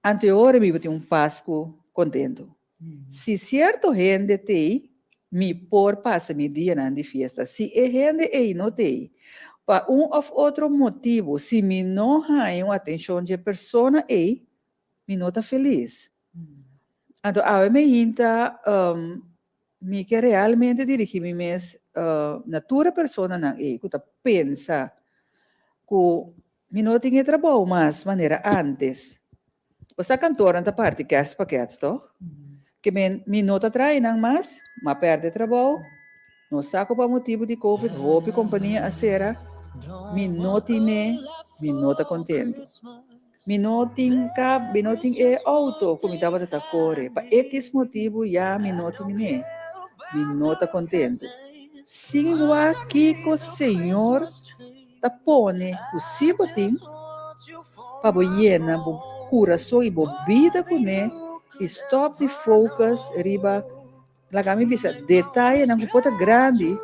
Anto e ora mi bo tin un Pasku kontentu. Si sierto hende t'ei, mi por pasa mi dianan di fiesta. Si e hende ei no t'ei, pa un òf otro motibu, si mi no haña un atenshon dje persona ei, mi no ta felis. Anto awe mi hinta mi ke realmente dirigí mi mes na tur e personanan ei ku ta pensa ku mi no tin e trabou mas manera ántes. Bo sa kantornan ta parti kerstpakket, tòg? Ke men mi no ta traha einan mas, m'a pèrdè trabou, no sa ku pa motibu di covid hopi kompania a sera, mi no tine, mi no ta kontentu. Mi no tin kab, mi no tin e outo ku mi tabata ta kore. Pa ekis motibu ya mi no tin ne. Mi no ta kontentu. Sin wak kiko Señor ta pone ku si bo tin pa bo yena bo kurason i bo bida kuné i stòp di focus riba, laga mi bisa, detayenan ku por ta grandi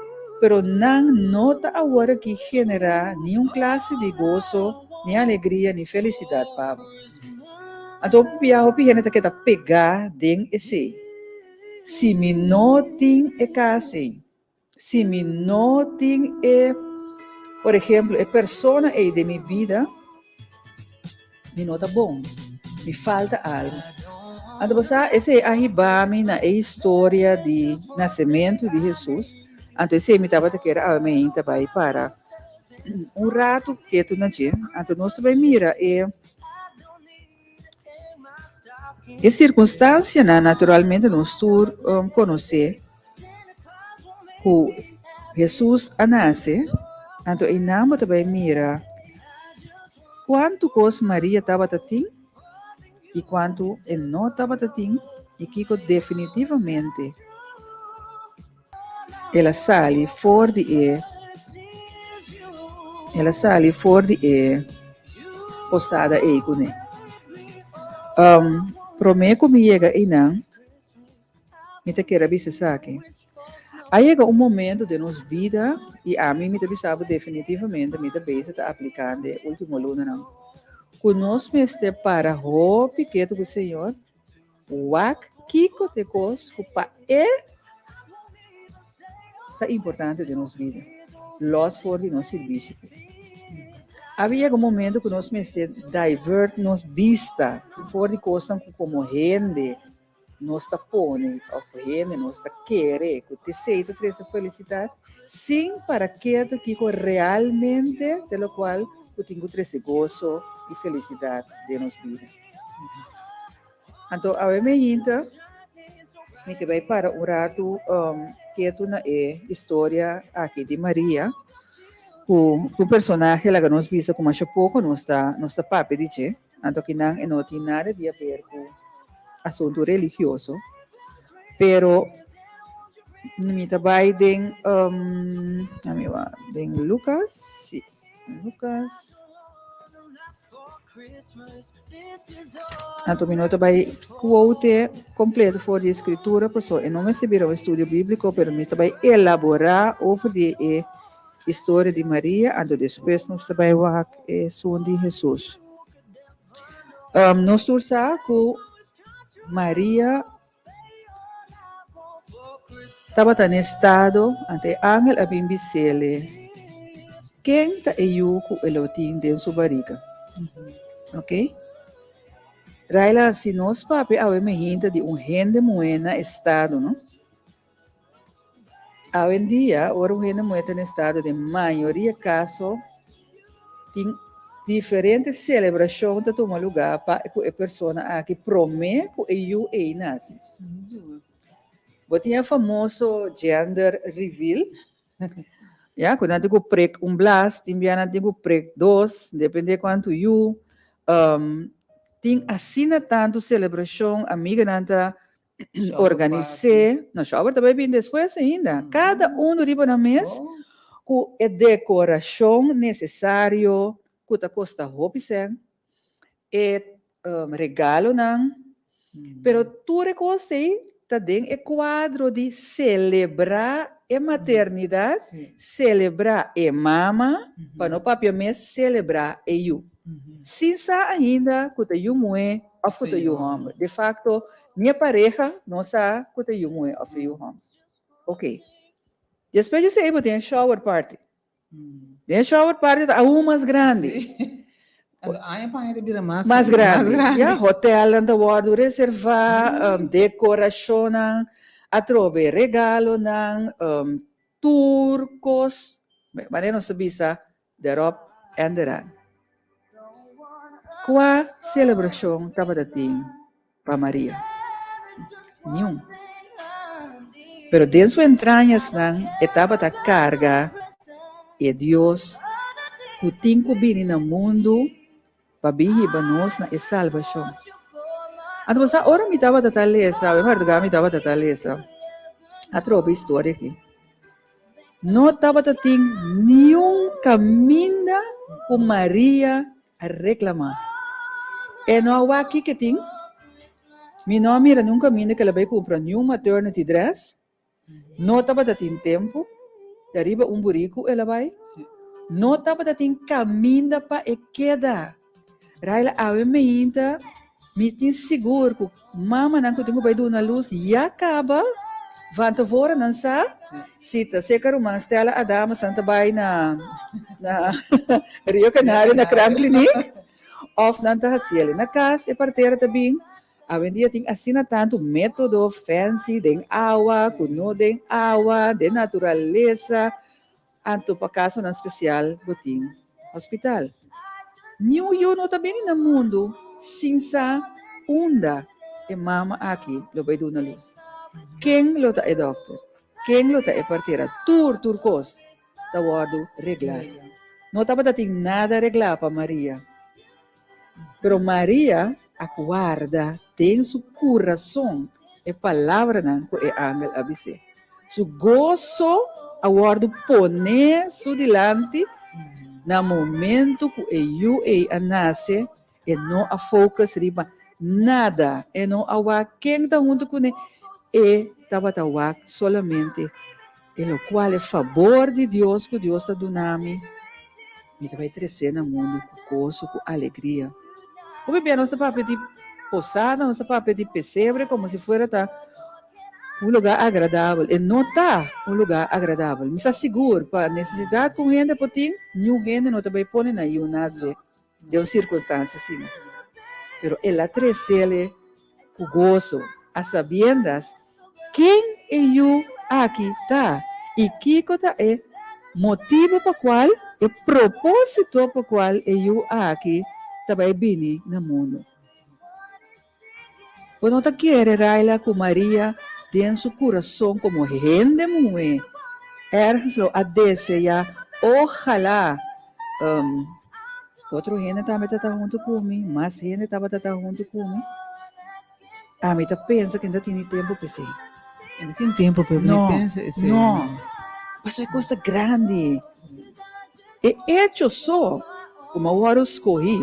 pero nan no ta awor aki generá niun klase di goso, ni alegria, ni felisidat pa bo. Anto hopi bia hopi hende ta keda pegá den esei. Si mi no tin e kas ei, Si mi no tin e, por ehemplo, e persona ei den mi bida, mi no ta bon, mi falta algo. Anto bo sa, esei a hiba mi na e historia di nasementu di Hesus. Anto esei mi tabata kere awe mainta bai para un ratu ketu na dje. Anto nos ta bai mira e. E sirkunstansianan naturalmente nos tur konosé ku Hesus a nase, anto einan bo ta bai mira kuantu kos Maria tabata tin i kuantu e no tabata tin i kiko definitivamente el a sali for di e el a sali for di e posada ei kuné. Promé ku mi yega einan, mi ta kere a bisa esaki, a yega un momento den nos bida, i ami mi ta bisa bo definitivamente mi ta bezig ta aplikando e último lunanan, ku nos mester para hopi ketu ku Señor, Wak kiko t'e kos ku pa e ta importante den nos bida, lòs for di nos sirbishi. A yega un momento ku nos mester divert nos bista for di kosnan ku komo hende nos ta pone òf hende nos ta kere ku t'esei ta trese felisidat, sin para ketu kiko realmente ta lokual ku tin ku trese goso i felisidat den nos bida. Anto awe mi hinta, mi ke bai para un ratu ketu na e historia aki di Maria, ku un personahe laga nos bisa ku masha poko nos ta nos ta papia di dje, anto kinan e no tin nada di haber ku asuntu religioso, pero mi ta bai den den Lucas, si, Lucas. Anto mi no ta bai quote completo for di escritura paso e no mester bira un estudio biblico pero mi ta bai elabora over di e historia di Maria anto despues nos ta bai wak esun di Jesus. Nos tur sa cu Maria Tabata n'e estado, anto e angel a bin bis'ele, Ken ta e yu ku e lo tin den su barika? Ok. Raila, si nos papia awe mehinta di un hende muhé na estado, no? Awendia, ora un hende muhé ta na estado, den mayoria kaso tin diferente selebrashon ta tuma lugá pa ku e persona aki promé ku e yu ei nase. Bo tin e famoso gender reveal, ya, ku nan tin ku prek un blas, tin bia nan tin ku prek dos, depende kuantu yu. Tin asina tantu selebrashon, amiganan ta organis'é, no shower ta bai bin despues ainda, kada uno riba nan mes ku e dekorashon nesesario ku ta kosta hopi sèn, e regalonan, pero tur e kos ei ta den e kuadro di selebrá e maternidat, selebrá e mama, pa no papia mes selebrá e yu. Sin sa ainda ku ta yu muhé òf ku ta yu hòmber. De fakto, mi e pareha no sa ku ta yu muhé òf yu hòmber. Oké. Despues di esei bo tin e shower party. Den e shower party ta aun mas grandi. Aña pa aña ta bira mas mas grandi. Ya, hotelnan ta wòrdu reservá, dekorashonnan, atrobe regalonan, tur kos. Manera nos ta bisa, Derop en deran. Kua selebrashon tabata tin pa Maria? Niun. Pero den su entrañasnan e tabata karga e Dios ku tin ku bini na mundu. Pa bin hiba nos na e salbashon. Anto bo sa ora mi tabata ta lesa, awe mardugá mi tabata ta lesa, atrobe historia aki. No tabata tin niun kaminda ku Maria a reklamá. E no a wak kiko e tin. Mi no a mira niun kaminda ku el a bai kumpra niun maternity dress. No tabata tin tempu. Ta riba un buriku el a bai. No tabata tin kaminda pa e keda. Raila awe meinta mi tin sigur ku mamanan ku tin ku bai duna lus ya kaba van tevoren nan sa si ta seka ruman Stella Adamas nan ta bai na na Rio Canario na Kraamkliniek of nan ta hasiel na kas e partera ta bin awendia tin asina tantu metodo fancy den awa ku no den awa den naturalesa. Anto pa kasonan spesial bo tin hospital. Niun yu no ta bini na mundu sin sa unda e mama aki lo bai duna lus. Ken lo ta e dòkter? Ken lo ta e partera? Tur tur kos ta wòrdu reglá. No tabata tin nada reglá pa Maria. Pero Maria a warda den su kurason e palabranan ku e angel a bis'é. Su goso a wòrdu poné su dilanti na momentu ku e yu ei a nase, e no a focus riba nada, e no a wak ken ta huntu kuné, e tabata wak solamente e lokual e fabor di Dios ku Dios a duna mi. Mi ta bai tresé na mundu ku goso, ku alegria. Hopi bia nos ta papia di posada, nos ta papia di pesebre komo si fuera ta un lugá agradabel. E no ta un lugá agradabel. Mi sa sigur pa nesesidat ku un hende por tin, niun hende no ta bai pone nan yu nase den un sirkunstansia asina. Pero el a tresele ku goso, a sabiendas Ken e yu aki ta i kiko ta e motibu pa kual, e propósito pa kual e yu aki ta bai bini na mundu? Bo no ta kere Raila ku Maria den su kurason komo hende muhé ergens lo a deseá ojalá otro hende tambe ta ta huntu ku mi, mas hende tabata ta huntu ku mi? Ami ta pensa ku e no ta tene tempu pa esei. E no tin tempu pa No, pensa esei. no. Pasobra e kos ta grandi. E echo so ku mi a wòrdu skohí,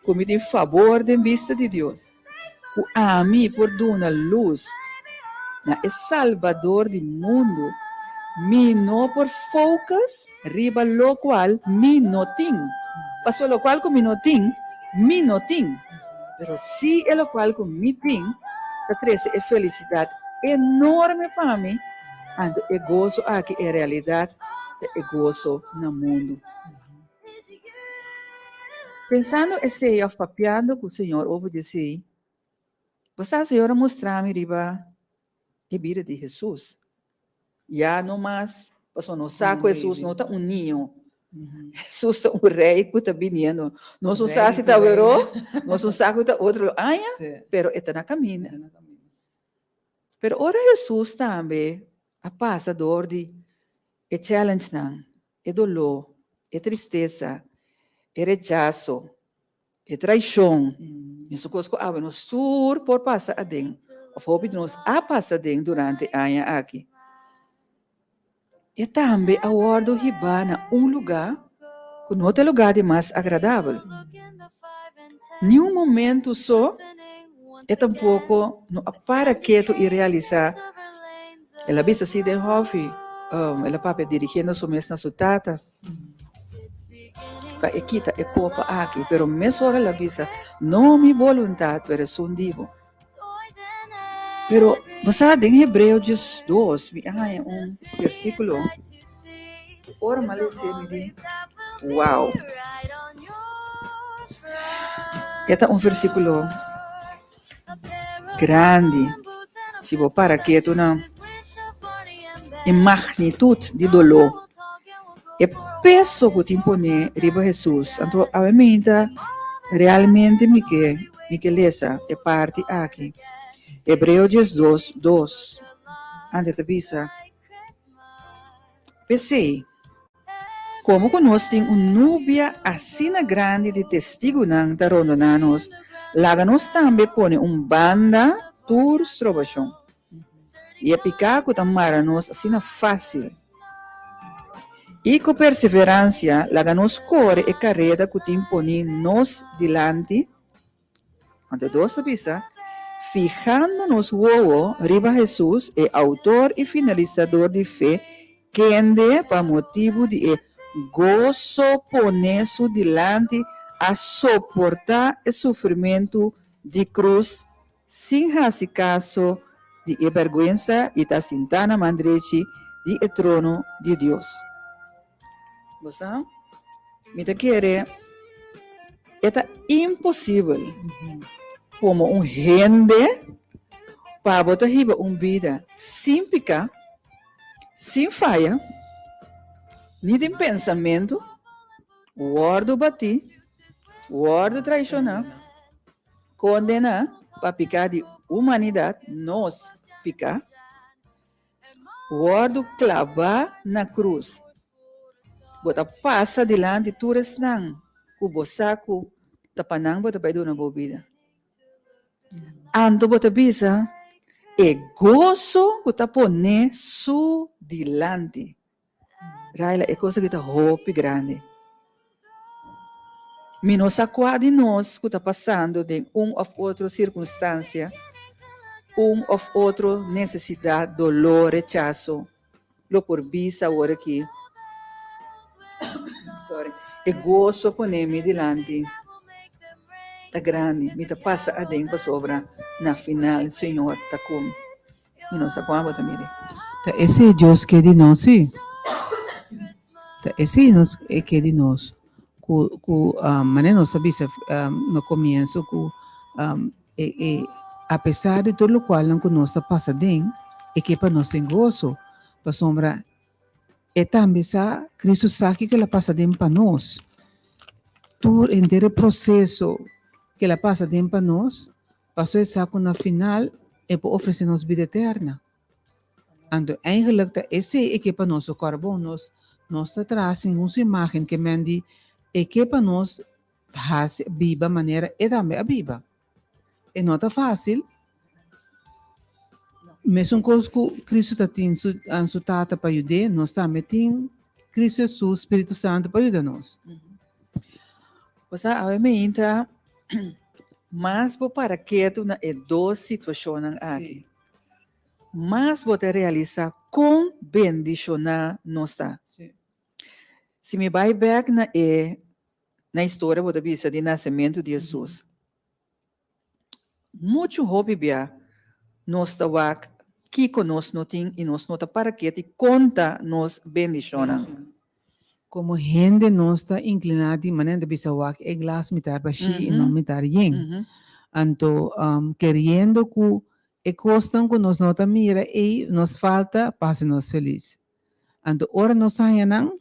ku mi tin fabor den bista di Dios, ku ami por duna lus na e Salbador di mundu, mi no por focus riba lokual mi no tin. Pasobra lokual ku mi no tin, mi no tin. Pero si e lokual ku mi tin ta trese e felisidat enorme pa mi, anto e goso aki en realidat ta e goso na mundu. Pensando esei òf papiando ku Señor over di esei, bo sa Señor a mustra mi riba e bida di Hesus. Ya no mas, pasobra nos sa ku Hesus no ta un niño. Hesus ta un rei ku ta biniendo. Nos no sa si ta aweró, nos no sa ku ta otro aña, pero e ta na kaminda. Pero ora Hesus tambe a pasa dor di e challengenan, e doló, e tristesa, e rechaso, E traishon, mesun kos ku awe nos tur por pasa aden, òf hopi di nos a pasa aden durante e aña aki. E tambe a wòrdu hibá na un lugá ku no ta e lugá di mas agradabel. Niun momentu so e tampoko no a para ketu i realisá. El a bisa así den hòfi, el a papia dirigiendo su mes na su tata. Pa e kita e kopa aki, pero mesora el a bisa, No mi boluntat, pero esun di bo. Pero, bo sa, den Hebreo 12, mi a haña un versíkulo ku ora mi a les'é mi di, Wow! E ta un versíkulo grandi. Si bo para ketu na e magnitut di doló, e peso ku tin poné riba Hesus. Anto awe mi ta realmente mi ke mi ke lesa e parti aki. Hebreo 12, 2. Ante ta bisa, P'esei. Komo ku nos tin un nubia asina grandi di testigunan ta rondoná nos, laga nos tambe pone un banda tur strobashon i e piká ku ta mara nos asina fásil. I ku perseveransia laga nos kore e kareda ku tin poní nos dilanti. Anto dos ta bisa, Fihando nos wowo riba Hesus, e outor i finalisador di fe, kende pa motibu di e goso poné su dilanti a soportá e sufrimentu di krus sin hasi kaso di e bèrgwensa i ta sintá na man drechi di e trono di Dios. Bo sa, mi ta kere e ta imposibel komo un hende pa bo ta hiba un bida sin piká, sin faya, ni den pensamentu, wòrdu batí, wòrdu traishoná, kondená pa piká di humanidat, nos piká. Wòrdu klabá na krus. Bo ta pasa dilanti tur esnan ku bo sa ku ta pa nan bo ta bai duna bo bida. Anto bo ta bisa, E goso ku ta poné su dilanti. Raila, e kos aki ta hopi grandi. Mi no sa kua di nos ku ta pasando den un òf otro sirkunstansia, un òf otro nesesidat, doló, rechaso, lo por bisa awor aki, sorry, e goso pone mi dilanti ta grandi, mi ta pasa aden pasobra na final Señor ta ku mi. Mi no sa kon abo ta mira. Ta esei Dios ke di nos, sí. Ta esei nos e ke di nos. Ku ku manera nos a bisa na komienso ku e e apesar di tur lokualnan ku nos ta pasa den, e ke pa nos tin goso. Pasobra e tambe sa, Cristo sa kiko el a pasa den pa nos. Tur henter e proseso ku el a pasa den pa nos, Paso e sa ku na final e por ofresé nos bida eterna. Anto eigenlijk ta esei e ke pa nos okòr bon. Nos nos ta traha segun su imágen ke men di e ke pa nos hasi biba manera e tambe a biba. E no ta fásil. Mesun kos ku Kristu ta tin su su Tata pa yud'é, nos tambe tin Kristu Hesus, Spiritu Santu pa yuda nos. Osea, awe mi intra Mas bo para ketu na e dos situashonnan aki, mas bo ta realisá kon bendishoná nos ta. Si mi bai bèk na e na historia bo ta bisa di nasementu di Hesus, muchu hopi bia nos ta wak kiko nos no tin i nos no ta para ketu i konta nos bendishonnan. Komo hende nos ta inkliná di manera ta bisa wak e glas mitar bashí i no mitar yen. Anto keriendo ku e kosnan ku nos no ta mira ei nos falta pa hasi nos felis. Anto ora nos haña nan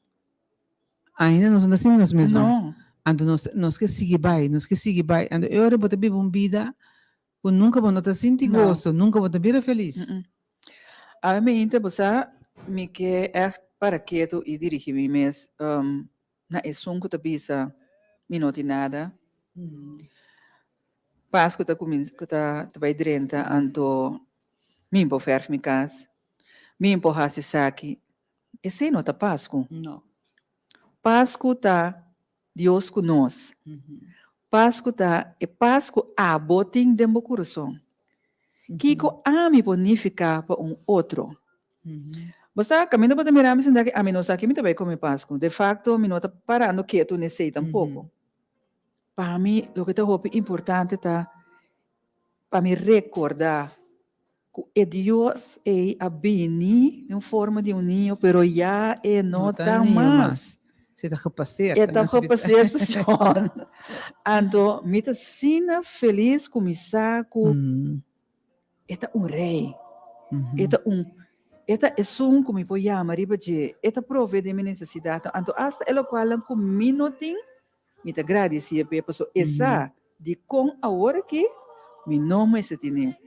ainda nos no ta sinti nos mes bon. Anto nos nos ke sigui bai, nos ke sigui bai. Anto e ora bo ta biba un bida ku nunka bo no ta sinti goso, nunka bo ta bira felis. Awe mi inta bo sa mi ke ègt para ketu i dirigí mi mes na esun ku ta bisa mi no tin nada. Pasku ta kuminsá ku ta bai drenta anto mi por fèrf mi kas, mi por hasi esaki. Esei no ta Pasku. Pasku ta Dios ku nos. Pasku ta e pas ku abo tin den bo kurason. Kiko ami por nifiká pa un otro? Bo sa, kaminda bo ta mira mi sinta aki, ami no sa ki mi ta bai kome Pasku. De fakto, mi no ta parando ketu n'esei tampoko. Pa mi, loke ta hopi importante ta pa mi rekordá Ku e Dios ei a bini den forma di un niño, pero ya e no ta mas. Si ta gepaseerd. E ta gepaseerd station. Anto mi ta asina felis ku mi sa ku e ta un rei. E ta un, e ta esun ku mi por yama riba dje. E ta provee den mi nesesidatnan. Anto asta e lokualnan ku mi no tin, Mi ta gradisié p'e pasobra e sa dikon awor aki mi no mester tine.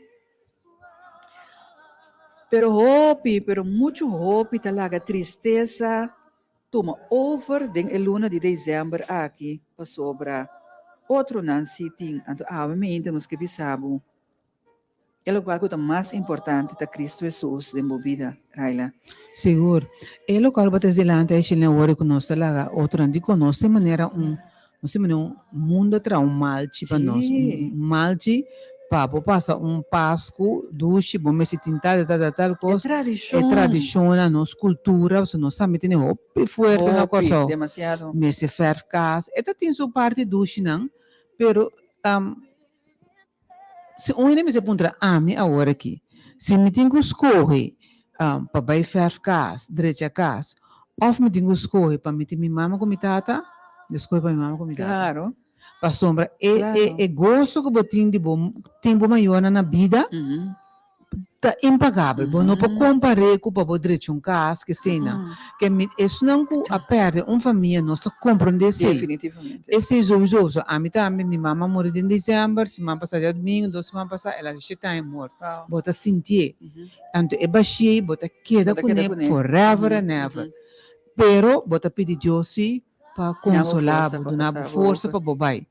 Pero hopi, pero muchu hopi ta laga tristesa. tuma over den e luna di desèmber aki pasobra otronan si tin. Anto awe meinta nos ke bisa bo e lokual ku ta mas importante ta Kristu Hesus den bo bida, Raila. Sigur. E lokual bo ta es dilanti a shine awor ku nos ta laga otronan di konos tin manera un Nos tin mane un mundo a traha un malchi pa nos. Un malchi pa bo pasa un Pascu dushi, bo mester tin tal, tal, tal, tal cos. E tradicion. E tradicionnan, nos cultura, pasobra nos tambe tene hopi fuerte na Corsou. Hopi, demasiado. Mester verf cas. E ta tin su parti dushinan, pero Si un hende mester puntra ami awor aki, si mi tin ku skohe pa bai fèrf kas, drecha kas, òf mi tin ku skohe pa mi tin mi mama ku mi tata, mi ta skohe pa mi mama ku mi tata. Klaro. Pasobra e e e goso ku bo tin di bo tin bo mayornan na bida ta impagabel. Bo no por kompar'é ku pa bo drecha un kas, keseinan. Ke mi esnan ku a pèrdè un famia nos ta komprondé esei. Definitivamente. Esei souiso. So ami tambe, mi mama a muri den december, siman pasá djadumingu, dos siman pasá el a hasi shete aña morto. Wow. Bo ta sintié. Anto e bashí bo ta keda Bo ta keda kuné kuné. forever and ever. Pero bo ta pidi Dios si pa konsolá bo, duna bo forsa pa bo bai.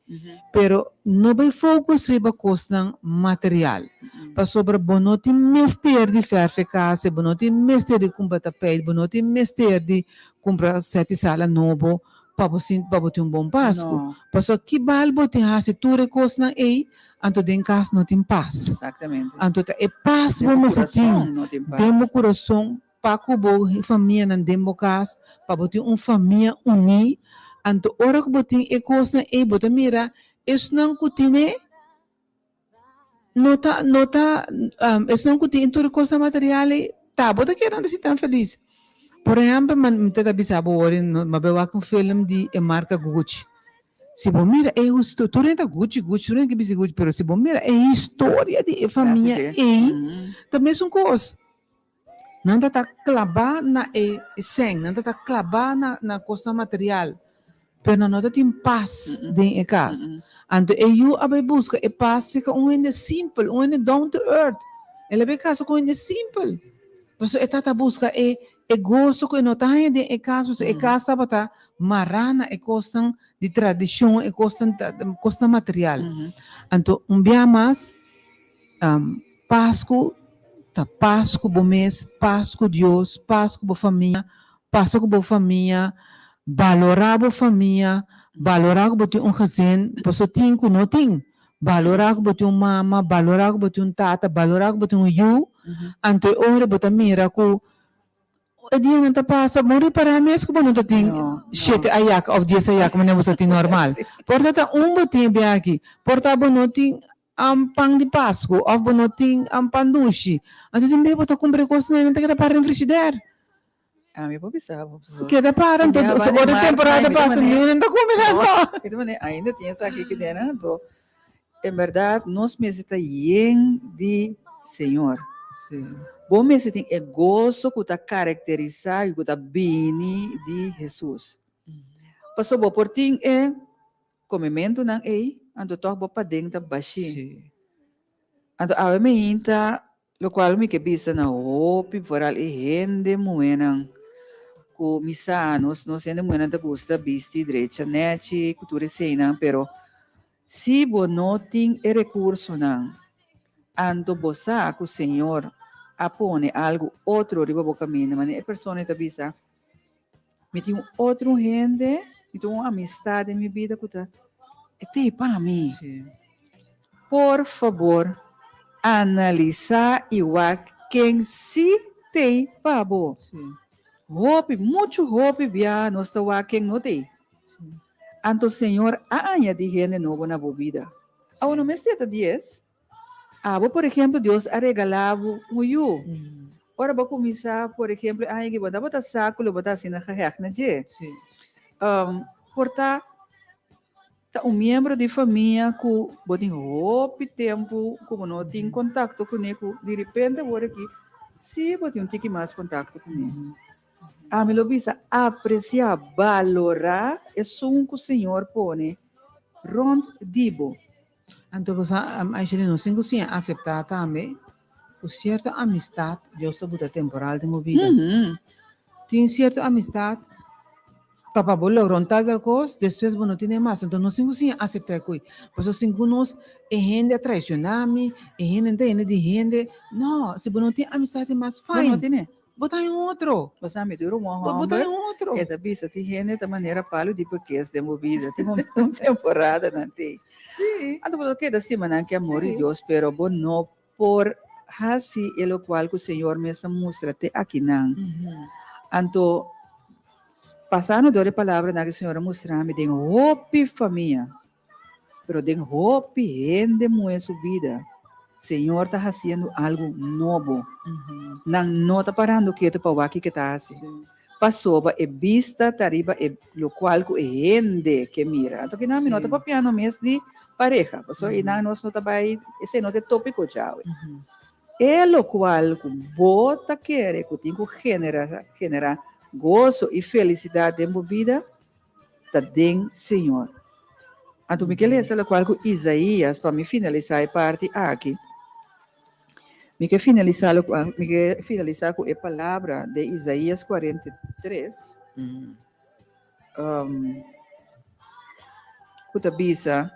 Pero no bai focus riba kosnan material, pasobra bo no tin mester di fèrf e kas, bo no tin mester di kumpra tapijt, bo no tin mester di kumpra sèt i sala nobo pa bo sinti pa bo tin un bon Pasku. Pasobra ki bal bo tin hasi tur e kosnan ei, anto den kas no tin pas. Anto ta e pas bo mester tin den bo kurason. Pa ku bo famianan den bo kas, pa bo tin un famia uní. Anto ora ku bo tin e kosnan ei, bo ta mira esnan ku tine no ta, no ta, esnan ku tin tur e kosnan material ei, ta bo ta kere nan ta sinti tan felis. Por ehèmpel, mi ta ta bisa bo awor, mi a bai wak un film di e marka Gucci. Si bo mira e husto, tur hende ta Gucci, Gucci, tur hende ke bisti Gucci, pero si bo mira e historia di e famia ei, ta mesun kos. Nan ta ta klabá na e sèn, nan ta ta klabá na na kosnan material, pero nan no ta tin pas den e kas. Anto e yu a bai buska e pas serka un hende simpel, un hende down to earth. El a bai kasa ku un hende simpel, pasobra e tata buska e e goso ku e no ta haña den e kas, pasobra e kas tabata mará na e kosnan di tradishon, e kosnan kosnan material. Anto un bia mas. Pasku ta pas ku bo mes, pas ku Dios, pas ku bo famia, pasa ku bo famia, balorá bo famia, balorá ku bo tin un gezin, pasobra tin ku no tin, balorá ku bo tin un mama, balorá ku bo tin un tata, balorá ku bo tin un yu, anto e ora bo ta mira ku E dianan ta pasa, bo ripará mes ku bo no ta tin shete ayaka òf dies ayaka manera bo sa tin normal. Por ta ta un bo tin e biaha aki, por ta bo no tin pan di Pasku òf bo no tin pan dushi. Anto tin bes bo ta kumpra e kosnan ei nan ta keda para den frishider. Ami por bisa bo pasobra. Keda para anto ora e temporada pasa niun nan ta kume nan no. Mi ta manera ainda tin esaki aki den nan anto En berdad nos mester ta yen di Señor. Sí. Bo mester tin e goso ku ta karakterisá i ku ta bini di Hesus. Pasobra bo por tin e komementunan ei, anto tòg bo paden ta bashí. Sí. Anto awe meinta Lokual mi ke bisa na hopi foral e hende muhénan ku mi sa nos nos hende muhénan ta gusta bisti drecha nèchi ku tur eseinan pero si bo no tin e rekursonan anto bo sa ku Señor a pone algu otro riba bo kaminda manera e persona ei ta bisa mi tin un otro hende mi tin un amistad den mi bida ku ta e t'ei pa mi. Por fabor, analisá i wak ken sí t'ei pa bo. Hopi, muchu hopi bia nos ta wak ken no t'ei. Anto Señor a añadí hende nobo na bo bida. Awo no mester ta dies. Abo, por ehempel, Dios a regalá bo un yu. Ora bo kuminsá, por ehempel, e aña aki bo tabata sa ku lo bo ta asina gehègt na dje. Por ta ta un miembro di famia ku bo tin hopi tempu ku bo no tin kontakto kuné ku di repente awor aki sí bo tin un tiki mas kontakto kuné. Ami lo bisa apresiá, balorá esun ku Señor pone rònt di bo. Anto bo sa, Aishelin, nos tin ku siña aseptá tambe ku sierto amistat Dios ta buta temporal den bo bida. Tin sierto amistat. Ta pa bo logra un tal tal kos, despues bo no tene mas. Enton nos tin ku siña aseptá e koi. Pasobra sin ku nos, e hende a traishoná mi, e hende no ta hende di hende. No, si bo no tin amistat mas, Bo no fine. tene. Bo ta haña un otro. Bo sa mi tur un Bo bo ta hòmber haña un otro. e ta bisa tin hende ta manera palu di pekes den bo bida. Tin un temporada nan tin. Sí. Anto bo ta keda stima nan ku amor di Sí. Dios, pero bo no por hasi e lokual ku Señor mes a mustra te akinan. Anto pasando dor e palabranan ku Señor a mustra mi den hopi famia, pero den hopi hende muhé su bida, Señor ta hasiendo algu nobo. Nan no ta parando ketu pa wak kiko ta hasi. Pasobra e bista ta riba e lokual ku e hende ke mira. Anto kinan mi no ta papiando mes di pareha, pasobra einan nos no ta bai, esei no ta e topiko djawe. E lokual ku bo ta kere ku tin ku genera genera goso i felisidat den bo bida ta den Señor. Anto mi ke lesa lokual ku Isaías pa mi finalisá e parti aki. Mi ke finalisá lokual, mi ke finalisá ku e palabra de Isaías 43, um, ku ta bisa,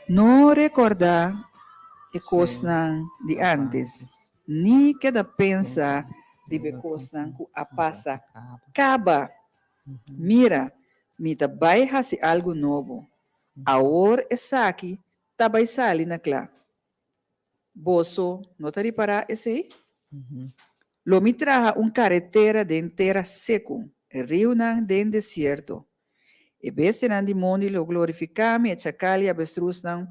No rekordá e kosnan di ántes, ni keda pensa riba e kosnan ku a pasa kaba. Mira, mi ta bai hasi algu nobo. Awor esaki ta bai sali na kla. Boso no ta ripará esei? Lo mi traha un karetera den tera seku, riunan den desierto. E bestianan di mondi lo glorifiká mi, e chakal i abestrusnan,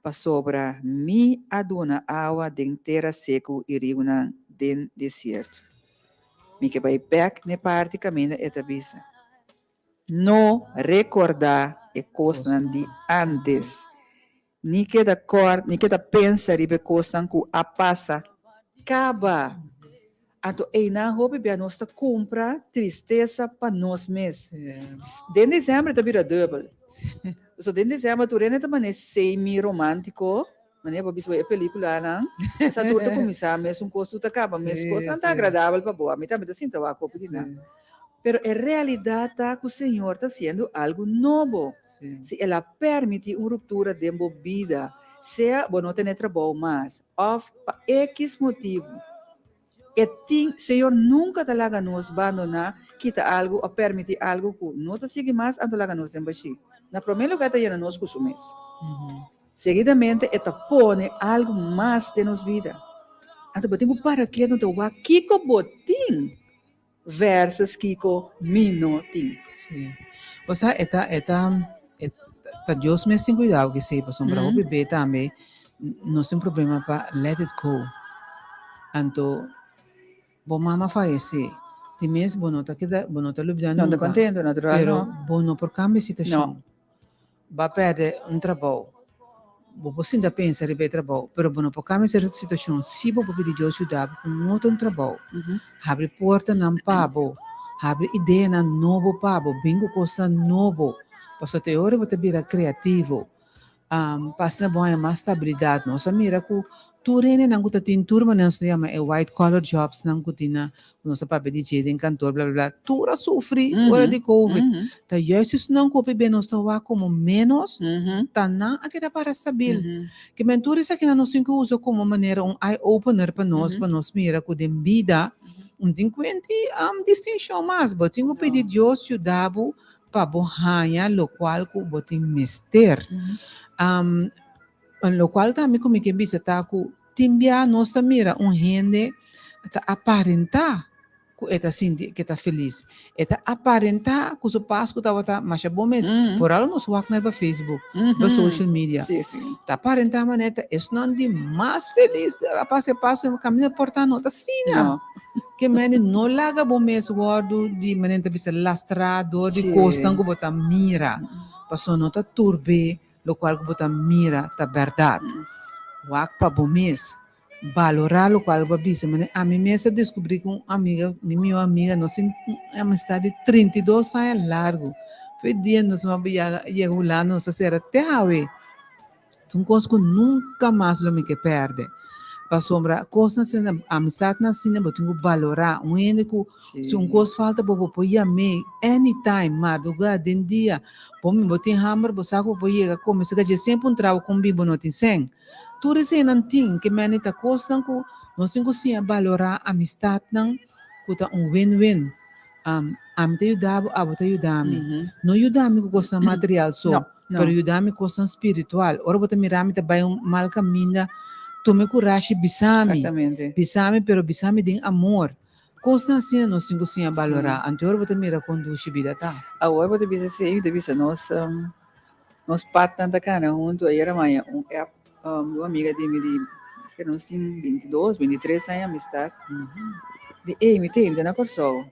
pasobra mi a duna awa den tera seku i riunan den desierto. Mi ke bai bèk n'e parti kaminda e ta bisa. No rekordá e kosnan di ántes, ni keda kòrda, ni keda pensa riba e kosnan ku a pasa kaba. Anto einan hopi bia nos ta kumpra tristesa pa nos mes. Den desèmber ta bira dùbel. Pasobra den desèmber tur hende ta manera semi-romántiko, manera bo bisa e pelíkulanan, sa tur ta kuminsá mesun kos, tur ta kaba mes kos, nan ta agradabel pa bo, ami tambe ta sinta wak hopi di nan. Pero e realidad ta cu Señor ta haciendo algo nobo. Si El a permiti un ruptura den bo bida, sea bo no tene trabou mas of pa X motibu, e tin, Señor nunca ta laga nos bandona, kita algo of permiti algo cu no ta sigui mas anto laga nos den bashi. Na prome lugar e ta yena nos cu su mes. Seguidamente e ta pone algo mas den nos bida. Anto bo tin cu para ketu anto wak kico bo tin. Versus kiko mi no tin. Sí. O sea, e ta, e ta, e ta Dios mes tin cuidado cu esey, pasobra hopi be tambe nos tin problema pa let it go. Anto, bo mama fayece, di mes bo no ta keda, bo no ta lubida No ta nunca, contento, natural pero no. bo no por cambia e situacion. No. Bo a pèrdè un trabou. Bo por sinta pensa riba e trabou, pero bo no por kambia e situashon si bo por pidi Dios yuda bo ku un otro trabou. Habri portanan pa bo, habri ideanan nobo pa bo, bin ku kosnan nobo, pasobra te ora bo ta bira kreativo. Pa asina bo haña mas stabilidat. Nos a mira ku tur hendenan ku ta tin tur manera nos ta yama e white collar jobs nan ku tin na ku nos a papia di dje den kantor bla bla bla tur a sufri ora di covid ta juist esnan ku hopi be nos ta wak komo menos ta nan a keda para stabil ke men tur esakinan nos tin ku usa komo manera un eye opener pa nos pa nos mira ku den bida un tin kuenti distinshon mas bo tin ku pidi Dios yuda bo pa bo haña lokual ku bo tin mester lokual tambe ku mi ke bisa ta ku Tin bia nos ta mira un hende ta aparentá ku e ta sinti ku e ta felis. E ta aparentá ku su Pasku tabata masha bon mes. Foral nos wak na riba Facebook, riba social media. Ta aparentá manera ta esnan di mas felis a pasa e Pasku kaminda por ta no ta asina. Ke mende no laga bo mes wòrdu di manera ta bisa lastrá dor di kosnan ku bo ta mira. Pasobra no ta tur be Lokual ku bo ta mira ta bèrdat. Wak pa bo mes. Balorá lokual bo a bisa. Manera ami mes a deskubrí ku un amiga, mi mihó amiga, nos tin un amistad di 32 aña largu. Fe dia nos a yega Hulanda nos a sera te awe. Ta un kos ku nunka mas lo mi ke pèrdè. Pasobra kosnan asina, amistadnan asina bo tin ku balorá. Un hende ku si un kos falta bo, bo por yam'é anytime, mardugá, den dia. Bo mi bo tin hamber, bo sa ku bo por yega kome. Si ka dje semper un trago kon bin bo no tin sèn. Tur eseinan tin ke meni ta kosnan ku nos tin ku siña balorá amistadnan ku ta un win-win. Ami ta yuda bo, abo ta yuda mi. No yuda mi ku kosnan material so, pero yuda mi kosnan spiritual. Ora bo ta mira mi ta bai un mal kaminda, tuma e kurashi bisa mi. Bisa mi, pero bisa mi den amor. Kosnan asina nos tin ku siña balorá. Anto ora bo ta mira kon dushi bida ta. Awor bo ta bisa esei, mi ta bisa nos nos patnan ta kana huntu. Ayer a maya un app di un amiga di mi di ke nos tin bintidos, bintitres aña amistad. Di ey mi ta ey mi ta na Kòrsou.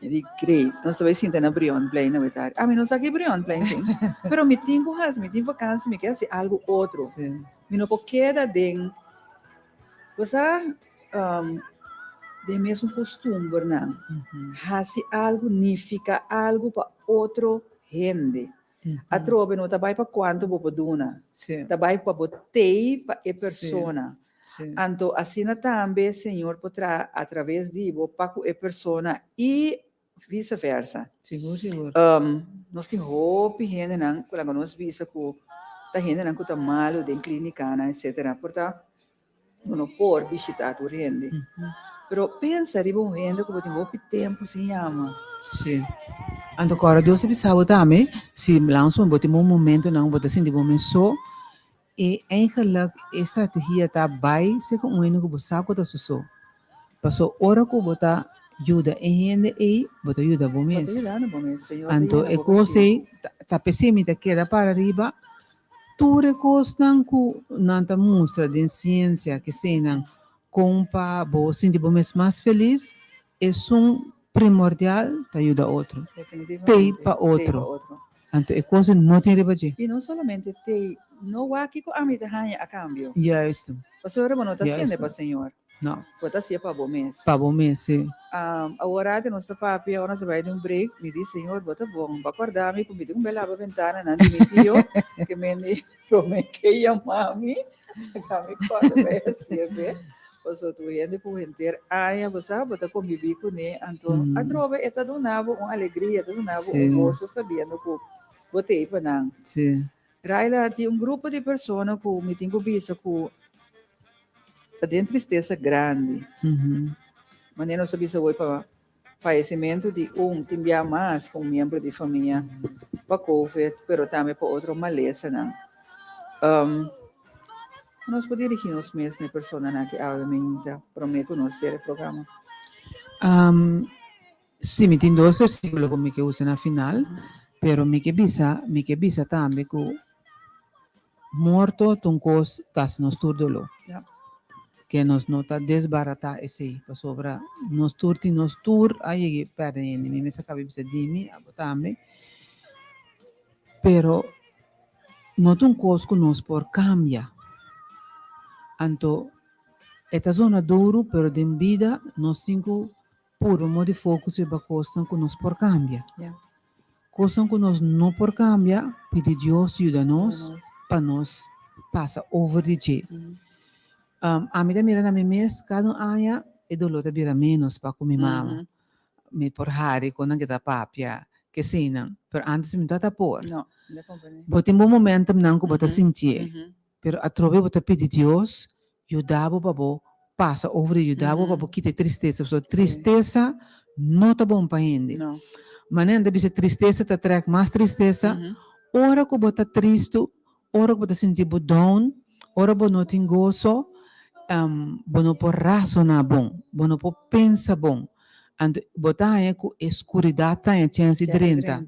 Mi di great, nos ta bai sinta na Brionplein na wetari. Ah mi no sa ki Brionplein tin, pero mi tin ku hasi, mi tin vakansi, mi ke hasi algu otro. Mi no por keda den, bo sa. Den mesun kustumbernan, hasi algu nifiká algu pa otro hende. Atrobe no ta bai pa kuantu bo por duna, ta bai pa bo tei pa e persona. Anto asina tambe Señor por traha atraves di bo pa ku e persona i Vice versa. Sigur, sigur. Nos tin hopi hendenan ku laga nos bisa ku ta hendenan ku ta malu den klínikanan etcetera. Por ta bo no por bishitá tur hende. Pero pensa riba un hende ku bo tin hopi tempu sin yama. Sí. Anto kòrda Dios a bisa bo tambe, si lansa bo tin bo momentonan ku bo ta sinti bo mes so, e eigenlijk e strategia ta bai serka un hende ku bo sa ku ta su so. Paso ora ku bo ta yuda e hende ei, bo ta yuda bo mes. Anto e kos ei ta p'esei mi ta keda para riba tur e kosnan ku nan ta mustra den siensia, keseinan kon pa bo sinti bo mes mas felis, esun primordial ta yuda otro. Tei pa otro. Anto e kos ei no tin riba dje. I no solamente tei, no wak kiko ami ta haña a kambio. Juist. Pasobra bo no ta hasiendo pa Señor. No. Bo ta hasié pa bo mes. Pa bo mes, sí. Awor ate nos ta papia, ora nos ta bai den un break, mi di, Señor, bo ta bon. Bo a kòrda mi ku mi tin ku bai laba bentananan di mi tio, ke mende promé ke yama mi, laga mi kòrda bai hasié p'e. Pasobra tur hende ku henter aña, bo sa, bo ta kombibí kuné, anto atrobe e ta duna bo un alegria, e ta duna bo un goso sabiendo ku bo ta ei pa nan. Raila, tin un grupo di persona ku mi tin ku bisa ku ta den tristesa grandi. Manera nos a bisa hoy pa fayesimentu di un tin bia mas ku un miembro di famia pa covid, pero tambe pa otro malesanan. Nos por dirigí nos mes na e personanan aki awe mainta promé ku nos sera e programa? Sí, mi tin dos versíkulo ku mi ke usa na final, pero mi ke bisa, mi ke bisa tambe ku morto ta un kos ta hasi nos tur doló. Ke nos no ta desbaratá esei, pasobra nos tur tin nos tur a yega pèrdè hende. Mi mes a kaba di bisa di mi, abo tambe. Pero no ta un kos ku nos por kambia. Anto e ta zona duru, pero den bida nos tin ku purba modo di focus riba kosnan ku nos por kambia. Kosnan ku nos no por kambia, pidi Dios yuda nos pa nos pasa over di dje. Ami ta mira na mi mes kada un aña e doló ta bira ménos pa ku mi mama. Mi por hari kon nan ke ta papia, keseinan, pero antes mi no ta por. Bo tin bo momentumnan ku bo ta sintié, pero atrobe bo ta pidi Dios yuda bo pa bo pasa over di yuda bo pa bo kita e tristesa, pasobra tristesa no ta bon pa hende. Manera nan ta bisa tristesa ta trek mas tristesa, ora ku bo ta tristu, ora ku bo ta sinti bo down, ora bo no tin goso, bo no por rasoná bon, bo no por pensa bon. Anto bo ta haña ku e skuridat ta haña chèns di drenta,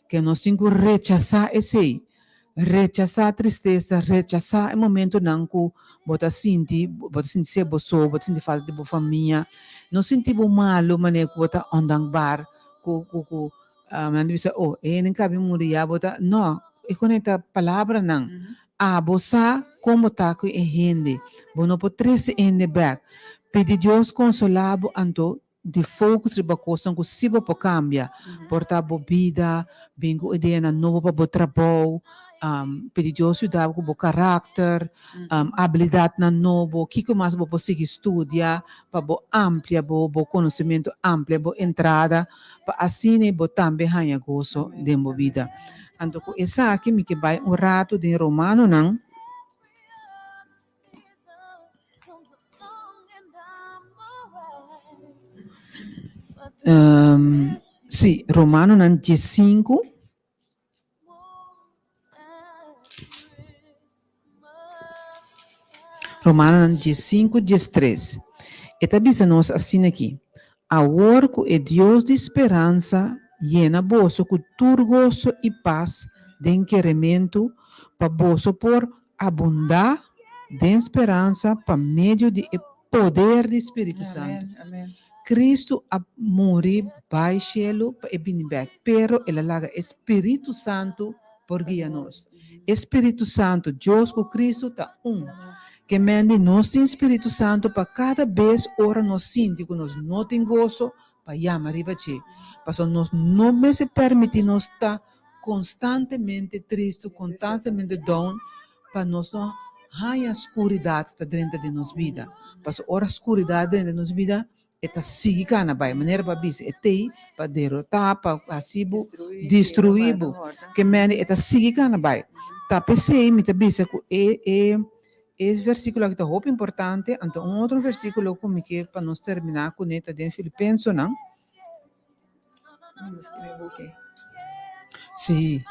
ke nos tin ku rechasá esei. Rechasá tristesa, rechasá e momentonan ku bo ta sinti, bo ta sinti ser bo so, bo ta sinti falta di bo famia. No sinti bo malu manera ku bo ta ondankbaar ku ku ku nan ta bisa oh e hende kabi muri ya bo ta no e konekta palabranan. Abo sa kon bo ta ku e hende, bo no por trese e hende bèk. Pidi Dios konsolá bo anto Di focus riba cosnan cu si bo por cambia. Por ta bo bida, bin cu ideanan nobo pa bo trabou. Pidi Dios yuda bo ku bo karakter, abilidatnan nobo, kiko mas bo por sigui studia pa bo amplia bo bo konosementu, amplia bo entrada, pa asina bo tambe haña goso den bo bida. Anto ku esaki mi ke bai un ratu den Romanonan. Sí, Romanonan diesinku. Romanonan diesinku diestres. E ta bisa nos asin'aki, Awor ku e Dios di speransa yena boso ku tur goso i pas den kerementu, pa boso por abundá den speransa pa medio di e poder di Spiritu Santu. Kristu a muri bai shelu pa e bini bèk, pero el a laga e Spiritu Santu por guia nos. E Spiritu Santu, Dios ku Kristu ta un. Ke men di nos tin Spiritu Santu pa kada bes ora nos sinti ku nos no tin goso, pa yama riba dje. Pasobra nos no mester permití nos ta konstantemente tristu, konstantemente down, pa nos no haña skuridat ta drenta den nos bida. Pasobra ora skuridat drenta den nos bida, e ta sigui kana bai. Manera bo a bisa, e t'ei pa derotá, pa hasi bo, destruí bo. Ke mende e ta sigui kana bai. Ta p'esei mi ta bisa ku e e e versíkulo aki ta hopi importante. Anto un otro versíkulo ku mi ke pa nos terminá kuné ta den Filipensonan. Sí.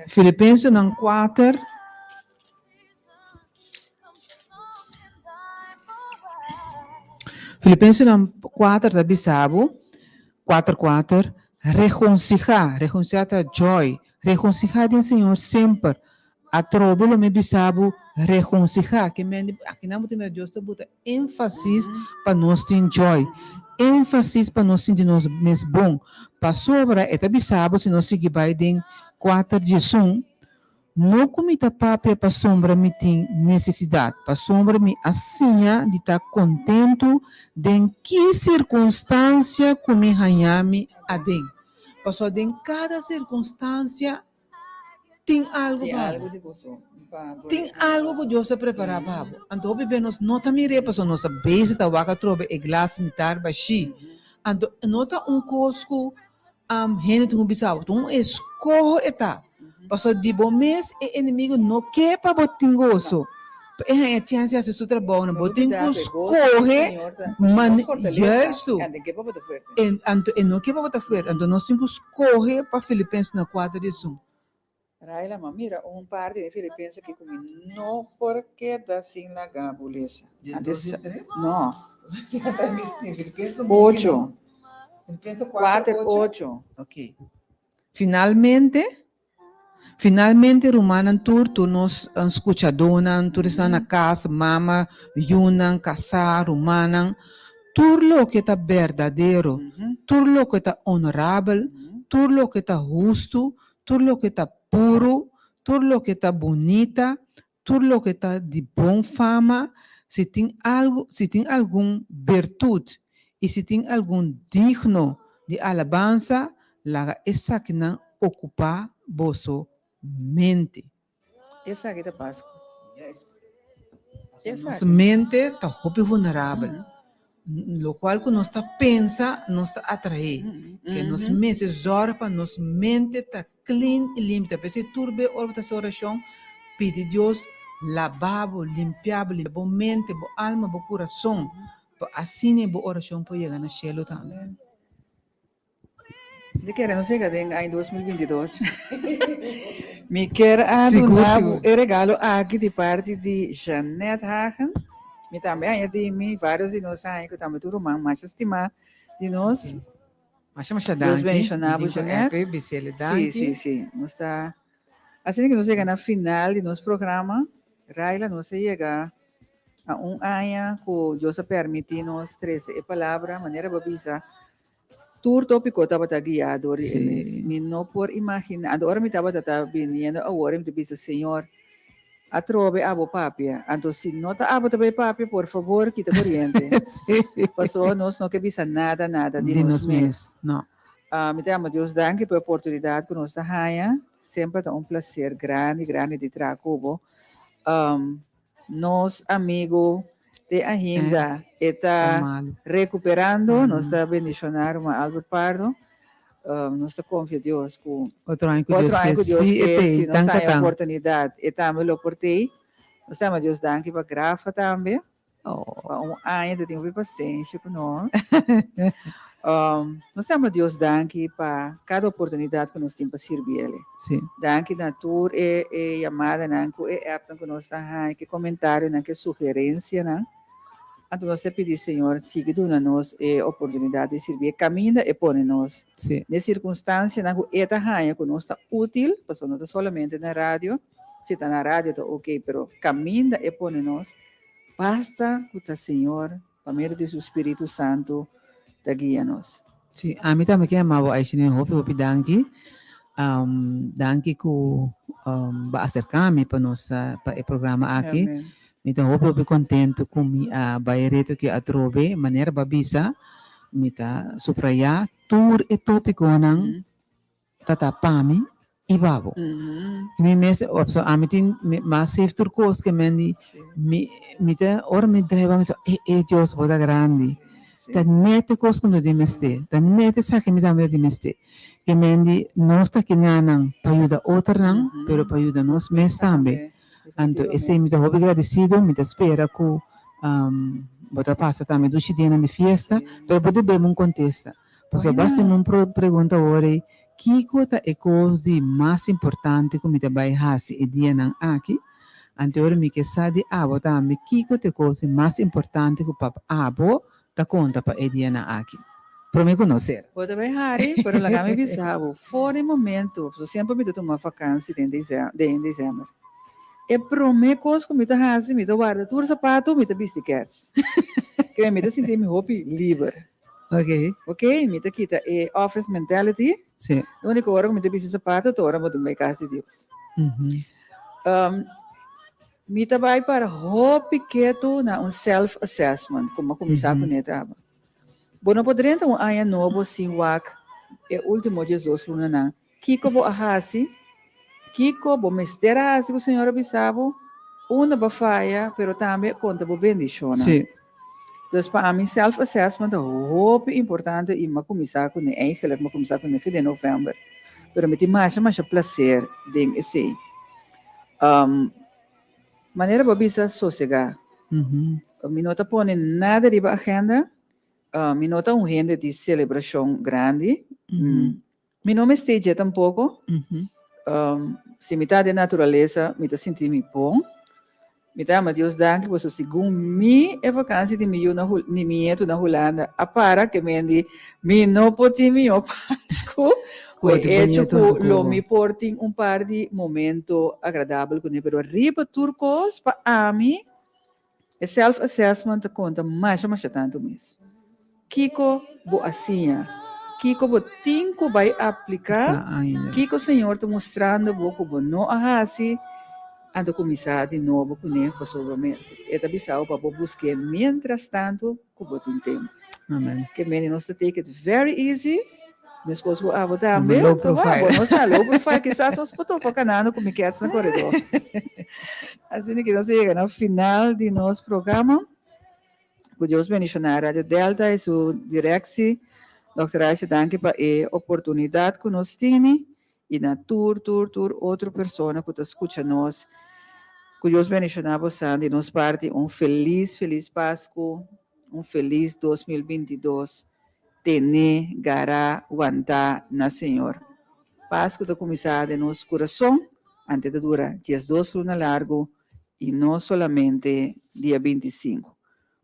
Filipensonan kuater. Filipensonan kuater ta bisa bo, kuater kuater, Regonsihá, regonsihá ta joy, regonsihá den Señor semper. Atrobe lo mi bisa bo, regonsihá. Ke men, akinan bo ta mira Dios ta buta énfasis pa nos tin joy, énfasis pa nos sinti nos mes bon. Pasobra e ta bisa bo si nos sigui bai den kuater diesun, No ku mi ta papia pasobra mi tin nesesidat, pasobra mi a siña di ta kontentu den ki sirkunstansia ku mi haña mi aden. Pasobra den kada sirkunstansia tin algu pa bo. Tin algu ku Dios a prepará pa bo. Anto hopi bes nos no ta mir'é pasobra nos ta bezig ta wak atrobe e glas mitar bashí. Anto no ta un kos ku Hende tin ku bisa bo, un eskoho e ta. Pasobra di bo mes e enemigo no ke pa bo tin goso. Pa e haña chèns di hasi su trabounan, bo tin ku skohe juistu. Anto e no ke pa bo ta fuerte. Anto nos tin ku skohe pa Filipenses kuater diesun. Raila, ma mira un parti den Filipenses aki ku mi no por keda sin laga bo lesa. Antes, no. Ocho. Kuater, ocho. Ok. Finalmente, finalmente rumannan tur, tur nos skuchadónan, tur esnan na kas, mama, yunan, kasá, rumannan, tur loke ta berdadero, tur loke ta onorabel, tur loke ta hustu, Tur loke ta puru, tur loke ta bunita, tur loke ta di bon fama, si tin algu, si tin algun bertut i si tin algun digno di alabansa, laga esakinan okupá boso mente. Esaki ta Pasku. Nos mente ta hopi vulnerabel. Lokual ku nos ta pensa, nos ta atraé. Ke nos mester zòrg pa nos mente ta clean i limpi. Ta p'esei tur be ora bo ta hasi orashon, pidi Dios laba bo, limpia bo, limpia bo mente, bo alma, bo kurason, pa asina bo orashon por yega na shelu tambe. Mi kere nos yega den aña 2022. Mi kier a duna bo e regalo aki di parti di Jeanette Hagen. Mi tambe haña di mi, varios di nos haña ku tambe tur ruman masha stimá di nos. Masha masha danki. Dios bendiciona bo Jeanette. Sí, sí, sí. Nos ta asina ku nos yega na final di nos programa. Raila, nos a yega a un aña ku Dios a permití nos trese e palabra manera bo a bisa. Tur tópiko tabata guiá dor di e mes. Mi no por imaginá. Anto ora mi tabata ta biniendo awor mi ta bisa, Señor, atrobe abo papia. Anto si no ta abo ta bai papia, por fabor kita koriente. Pasobra nos no ke bisa nada, nada di nos mes. Mi ta yama Dios danki pa e oportunidat ku nos ta haña. Semper ta un placer grandi, grandi di traha cu bo. Nos amigo te ainda e ta recuperando. Nos ta bendiciona ruman Albert Pardo. Nos ta confia Dios cu otro aña cu Dios ke, si e si nos haya oportunidad e tambe lo por tey. Nos ta yama Dios danki pa Grafa tambe. Pa un aña ta tin hopi pasenshi ku nos. Nos ta yama Dios danki pa kada oportunidat ku nos tin pa sirbi El. Danki na tur e e yamadanan ku e appnan ku nos ta haña, ku e komentarionan, ku e sugerensianan. Anto nos ta pidi Señor sigui duna nos e oportunidat di sirbié kaminda E pone nos. Den sirkunstansianan ku E ta haña ku nos ta útil, pasobra no ta solamente na radio, si ta na radio ta oke, pero kaminda E pone nos, Basta ku ta Señor pa medio di su Spiritu Santu ta guia nos. Sí, ami tambe ke yama bo Aishinee hopi hopi danki. Danki ku bo a aserka mi pa nos pa e programa aki. Mi ta hopi hopi kontentu ku mi a bai reto ki atrobe manera bo a bisa mi ta suprayá tur e topikonan. Ta ta pa mi i pa bo. Mi mes so ami tin mas safe tur kos ke men di mi mi ta ora mi drive mi sa e e Dios bo ta grandi. Ta net e kos ku mi ta tin mester. Ta net esaki mi tambe ta tin mester. Ke men di nos ta kinanan pa yuda otronan pero pa yuda nos mes tambe. Anto esei mi ta hopi gradesido mi ta spera ku bo ta pasa tambe dushi dianan di fiesta pero bo debe mi un kontesta. Pasobra basta mi un pregunta awor ei, Kiko ta e kos di mas importante ku mi ta bai hasi e dianan aki? Anto ora mi ke sa di abo tambe kiko ta e kos di mas importante ku pap abo ta konta pa e dianan aki. Promé ku nos sera. Bo ta bai hari, pero laga mi bisa bo, for di momento, pasobra semper mi ta tuma vakansi den den december. E promé kos ku mi ta hasi, mi ta warda tur sapatu, mi ta bisti kèts. Ke mi ta sinti mi hopi liber. Ok. Ok, mi ta kita e office mentality. Sí. E único ora ku mi ta bisti sapato ta ora bo ta bai kas di Dios. Mi ta bai para hopi ketu na un self assessment, komo a kuminsá kuné taba. Bo no por drenta un aña nobo sin wak e último diesdos lunanan. Kiko bo a hasi? Kiko bo mester a hasi ku Señor a bisa bo? Unda bo a faya, pero tambe konta bo bendishonnan. Sí. Dus pa ami self assessment ta hopi importante i mi a kuminsá kuné, eigenlijk mi a kuminsá kuné fin di novèmber. Pero mi tin masha masha plaser den esei. Manera bo a bisa sosegá. Mi no ta pone nada riba agenda. Mi no ta un hende di selebrashon grandi. Mi no mester dje tampoko. Si mi ta den naturalesa, mi ta sinti mi bon. Mi ta yama Dios danki pasobra segun mi e vakansi di mi yu na di mi nietu na Hulanda a para ke men di mi no por tin mihó Pasku ku e echo ku lo mi por tin un par di momento agradabel kuné. Pero riba tur kos pa ami E self assessment ta konta masha masha tantu mes. Kiko bo a siña? Kiko bo tin ku bai apliká? Kiko Señor ta mustrando bo ku bo no a hasi? Anto kuminsá di nobo kuné pasobra E ta bisa bo pa bo busk'é miéntras tantu ku bo tin tempu. Ke mende nos ta take it very easy. Meskos ku abo tambe. Low profile. Bo no sa low profile. Kisas nos por topa kanando ku mi kèts na koredor. Asina ki nos a yega na final di nos programa. Ku Dios bendishoná Radio Delta i su direksi. Dòkter Aisha danki pa e oportunidat ku nos tini i na tur tur tur otro persona ku ta skucha nos. Ku Dios bendishoná bosan di nos parti un felis felis Pasku, un felis 2022. Tene, gara, wantá na Señor. Pas ku ta kuminsá den nos kurason, ante ta dura 12 luna largu i no solamente dia 25.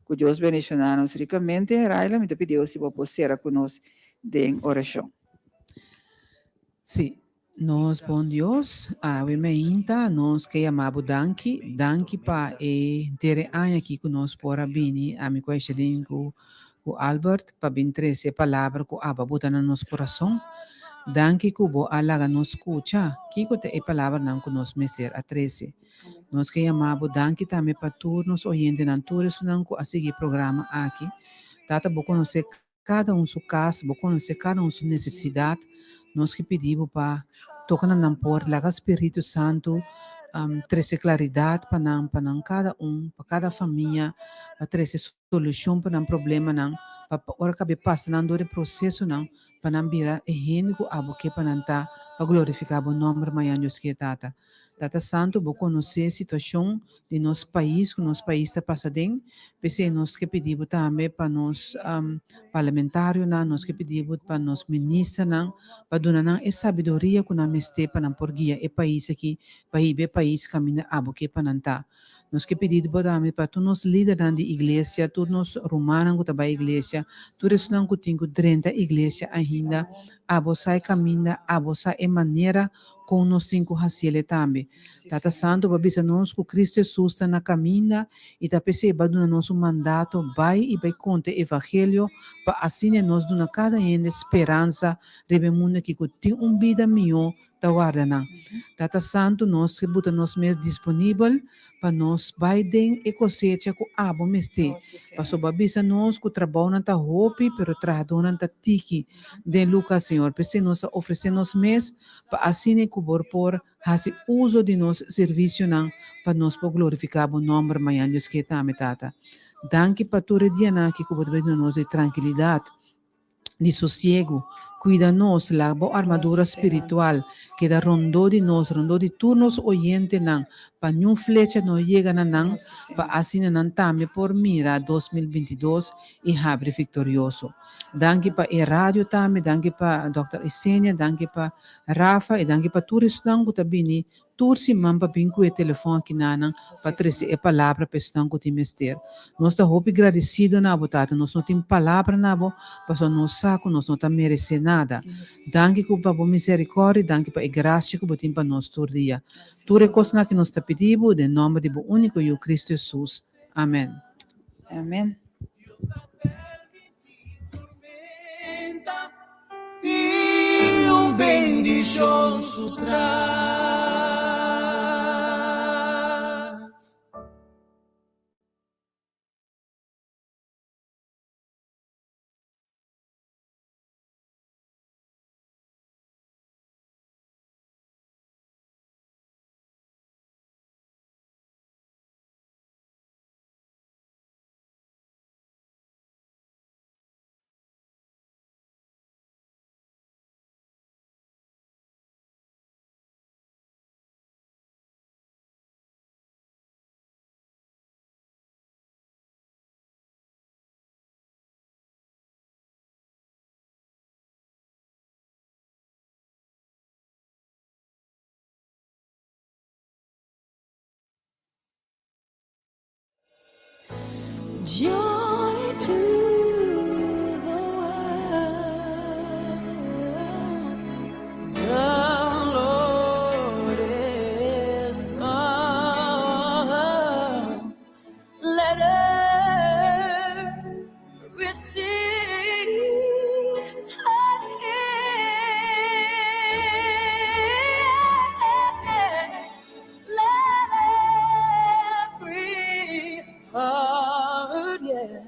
Ku Dios bendishoná nos rikamente. Raila, mi ta pidi bo si bo por sera ku nos den orashon. Sí, nos bon Dios, awe meinta nos ke yama bo danki, danki pa e henter e aña aki ku nos por a bini, ami ku Aishelin ku ku Albert, pa bin trese e palabra ku aba buta na nos kurason. Danki ku bo a laga nos skucha kiko ta e palabranan ku nos mester a trese. Nos ke yama bo danki tambe pa tur nos oyentenan, tur esunnan ku a sigui e programa aki. Tata bo konosé Kada un su kas, bo konosé kada un su nesesidat. Nos ke pidi bo pa toka na nan por, laga Spiritu Santu trese klaridat pa nan, pa nan kada un, pa kada famia, pa trese solushon pa nan problemanan, pa ora kabe pasa nan dor e prosesonan, pa nan bira e hende ku abo ke pa nan ta, pa glorifiká bo nòmber mañan Dios ke Tata. Tata Santu, bo konosé situashon di nos pais ku nos pais ta pasa den, p'esei nos ke pidi bo tambe pa nos parlamentarionan, nos ke pidi bo pa nos ministernan, pa duna nan e sabiduria ku nan mester pa nan por guia e pais aki, pa hiba e pais kaminda abo ke pa nan ta. Nos ke pidi bo tambe pa tur nos lidernan di iglesia, tur nos rumannan ku ta bai iglesia, tur esnan ku tin ku drenta iglesia ainda, abo sa e kaminda, abo sa e manera kon nos tin ku hasiel e tambe. Tata Santu bo a bisa nos ku Kristu Hesus ta na kaminda i ta p'esei bo a duna nos un mandato bai i bai konta e evangelio pa asina nos duna kada hende speransa riba e mundu aki ku tin un bida mihó ta warda nan. Tata Santu nos ke buta nos mes disponibel pa nos bai den e kosecha ku abo mester. Pasobra bo a bisa nos ku trabounan ta hopi pero trahadónan ta tiki den Lukas Señor. P'esei nos a ofresé nos mes pa asina ku bo por hasi uso di nos servisionan pa nos por glorifiká bo nòmber mañan Dios ke tambe Tata. Danki pa tur e dianan aki ku bo ta bai duna nos e trankilidat. di sosiegu. Kuida nos, laga bo armadura spiritual keda rondó di nos, rondó di tur nos oyentenan, pa niun flecha no yega na nan, pa asina nan tambe por mira 2022 i habri viktorioso. Danki pa e radio tambe, danki pa Dòkter Isenia, danki pa Rafa i danki pa tur esnan ku ta bini Tur siman pa bin ku e telefòn aki na nan pa trese e palabra pa esnan ku tin mester. Nos ta hopi gradisido na bo, Tata. Nos no tin palabra na bo pasobra nos sa ku nos no ta meresé nada. Danki ku pa bo miserikòrdia, danki pa e grasia ku bo tin pa nos tur dia. Tur e kosnan aki nos ta pidi bo den nòmber di bo úniko Yu, Kristu Hesus. Amèn. Amèn. Joy to the world, the Lord is come. Let earth receive her King. Let every heart, yeah,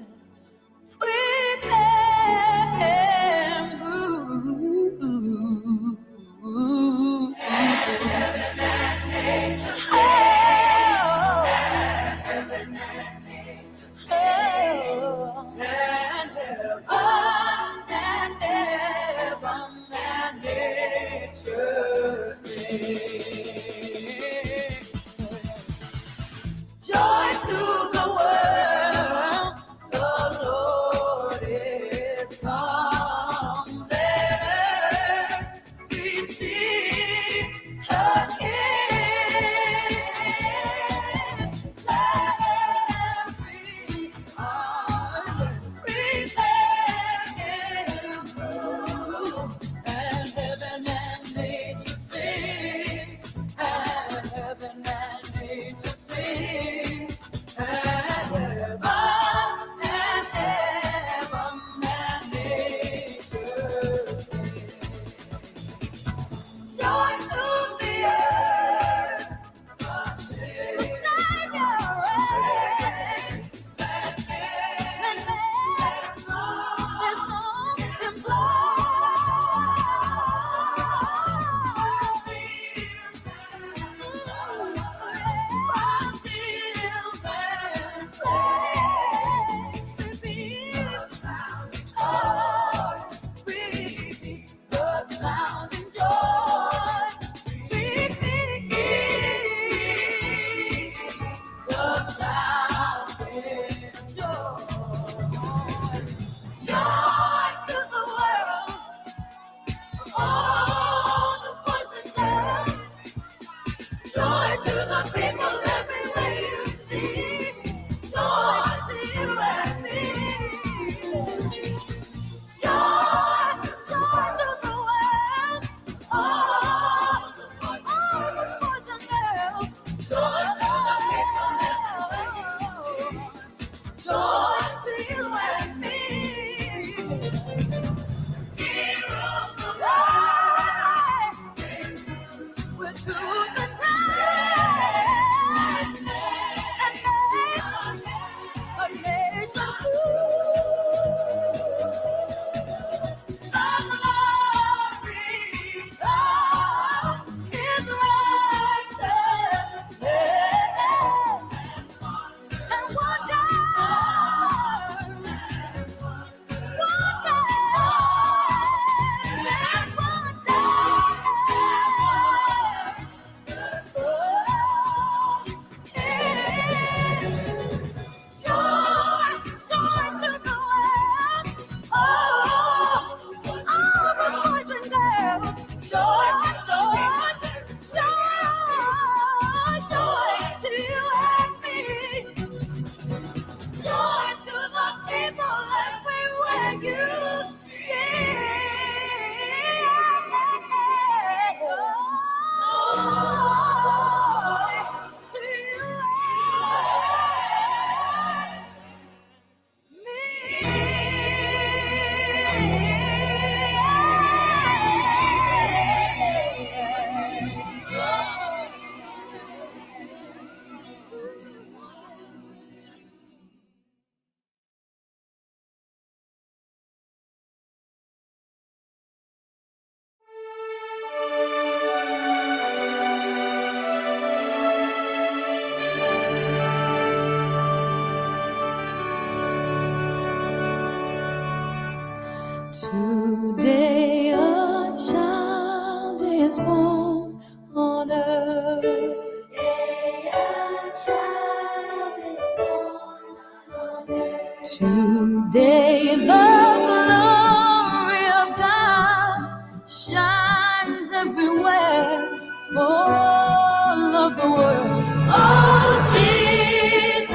Today a child is born on earth. Today a child is born on earth. Today the glory of God shines everywhere for all of the world. Oh, Jesus,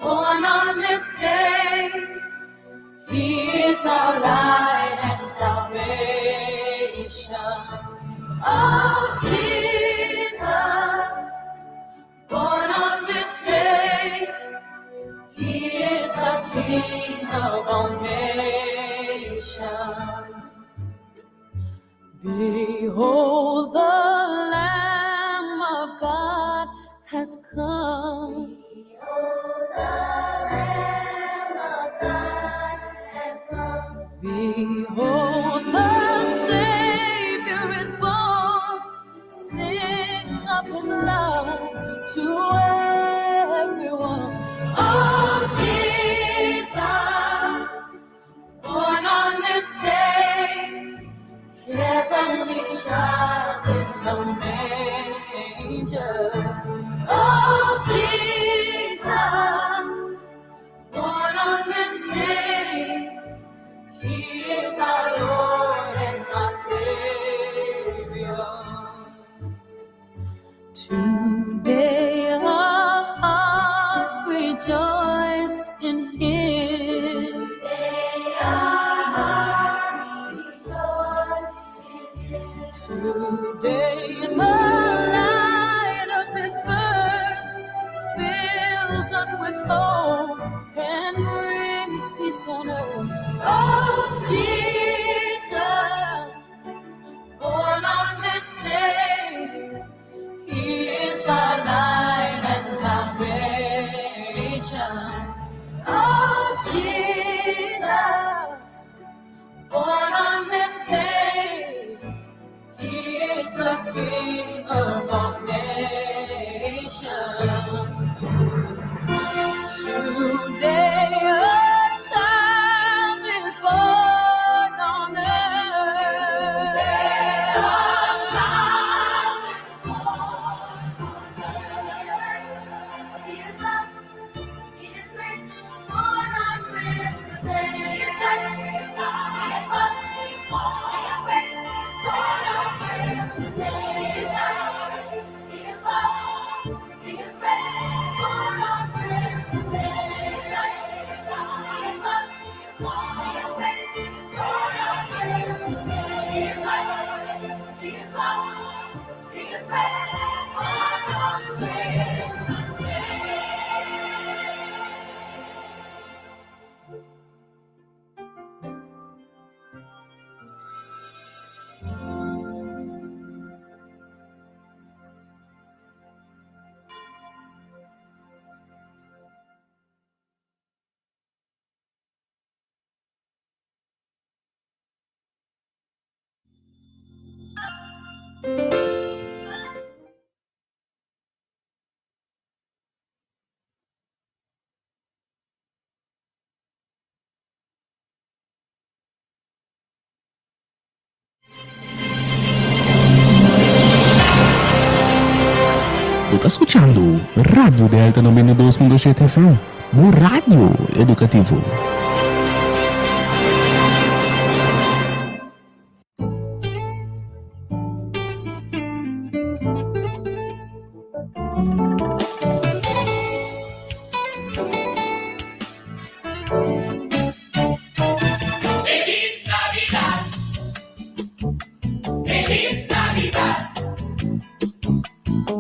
born on this day, He is our light and salvation. Oh, Jesus, born on this day, He is the King of all nations. Behold, the Lamb of God has come. Behold, the Lamb of God has come. Behold, the Savior is born. Sing of his love to everyone. Oh, Jesus, born on this day, heavenly child in the manger. Oh, Jesus, born on this day, He is our Lord and our Savior. Today our hearts rejoice in Him. Today our hearts rejoice in Him. Today the light of His birth fills us with hope and brings peace on earth. Oh, Jesus, born on this day, He is our light and salvation. Oh, Jesus, born on this day, He is the King of all nations. Today a child is born on earth. A child is born on earth. He is love, He is grace, born on Christmas Day. He is life, He is love, He is love, He is grace, born on Christmas Day. He is life, He is love, He is grace, born on Christmas Day. He is life, He is love, He is love, He is grace, born on Christmas Day. He is life, He is love, He is grace, born on Christmas Day. Bo ta skuchando Radio Delta 92.7 FM, bo radio edukativo. Feliz Navidad. Feliz Navidad.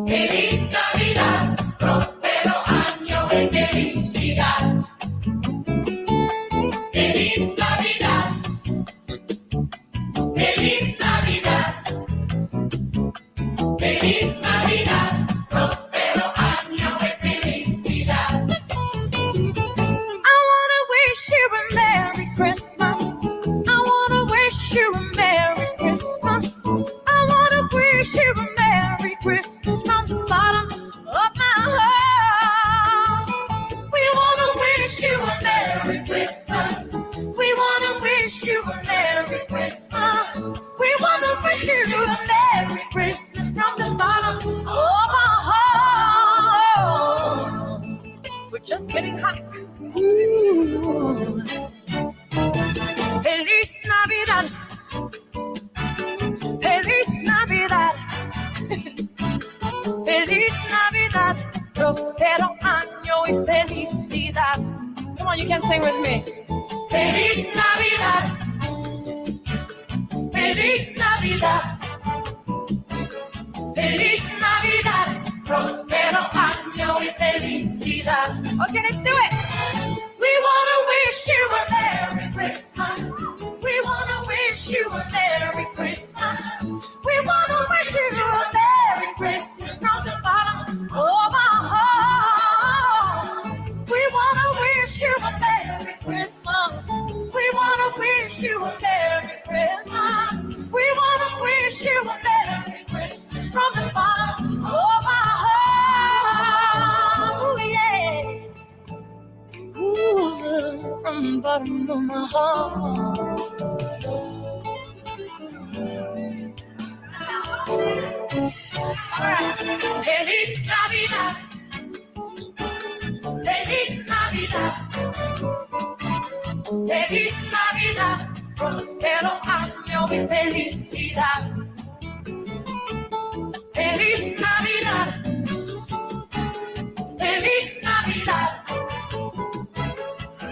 Feliz Navidad. Próspero año y felicidad. Just getting hot. Ooh. Feliz Navidad. Feliz Navidad. Feliz Navidad. Próspero año y felicidad. Come on, you can sing with me. Feliz Navidad. Feliz Navidad. Feliz Navidad. Próspero año y felicidad. Okay, let's do it. We wanna wish you a Merry Christmas. We wanna wish you a Merry Christmas. We wanna wish you a Merry Christmas from the bottom of our hearts. We wanna wish you a Merry Christmas. We wanna wish you a Merry Christmas. We wanna wish you a Merry Christmas from the bottom of our hearts. Ooh, yeah. Ooh, from the bottom of my heart. Feliz Navidad. Feliz Navidad. Feliz Navidad. Próspero año y felicidad. Feliz Navidad. Feliz Navidad.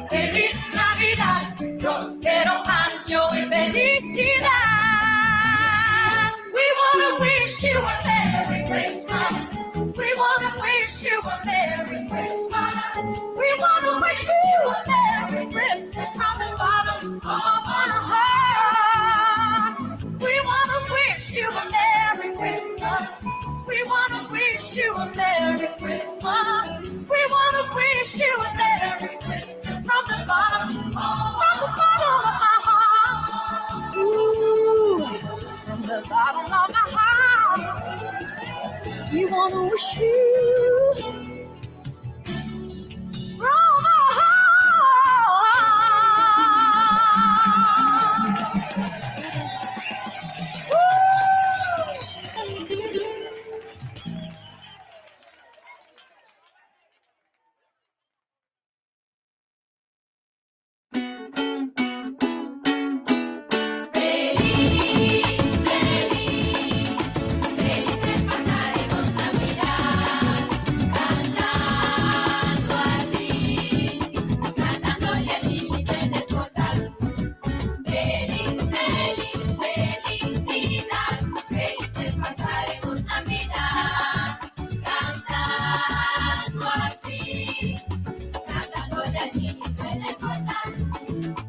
Feliz Navidad. Próspero año y felicidad. We wanna wish you a Merry Christmas. We wanna wish you a Merry Christmas. We wanna wish you a Merry Christmas from the bottom of our hearts. We wanna wish you a Merry Christmas. We wanna wish you a Merry Christmas. We wanna wish you a Merry Christmas from the bottom, from the bottom of my heart. Ooh, from the bottom of my heart. We wanna wish you from our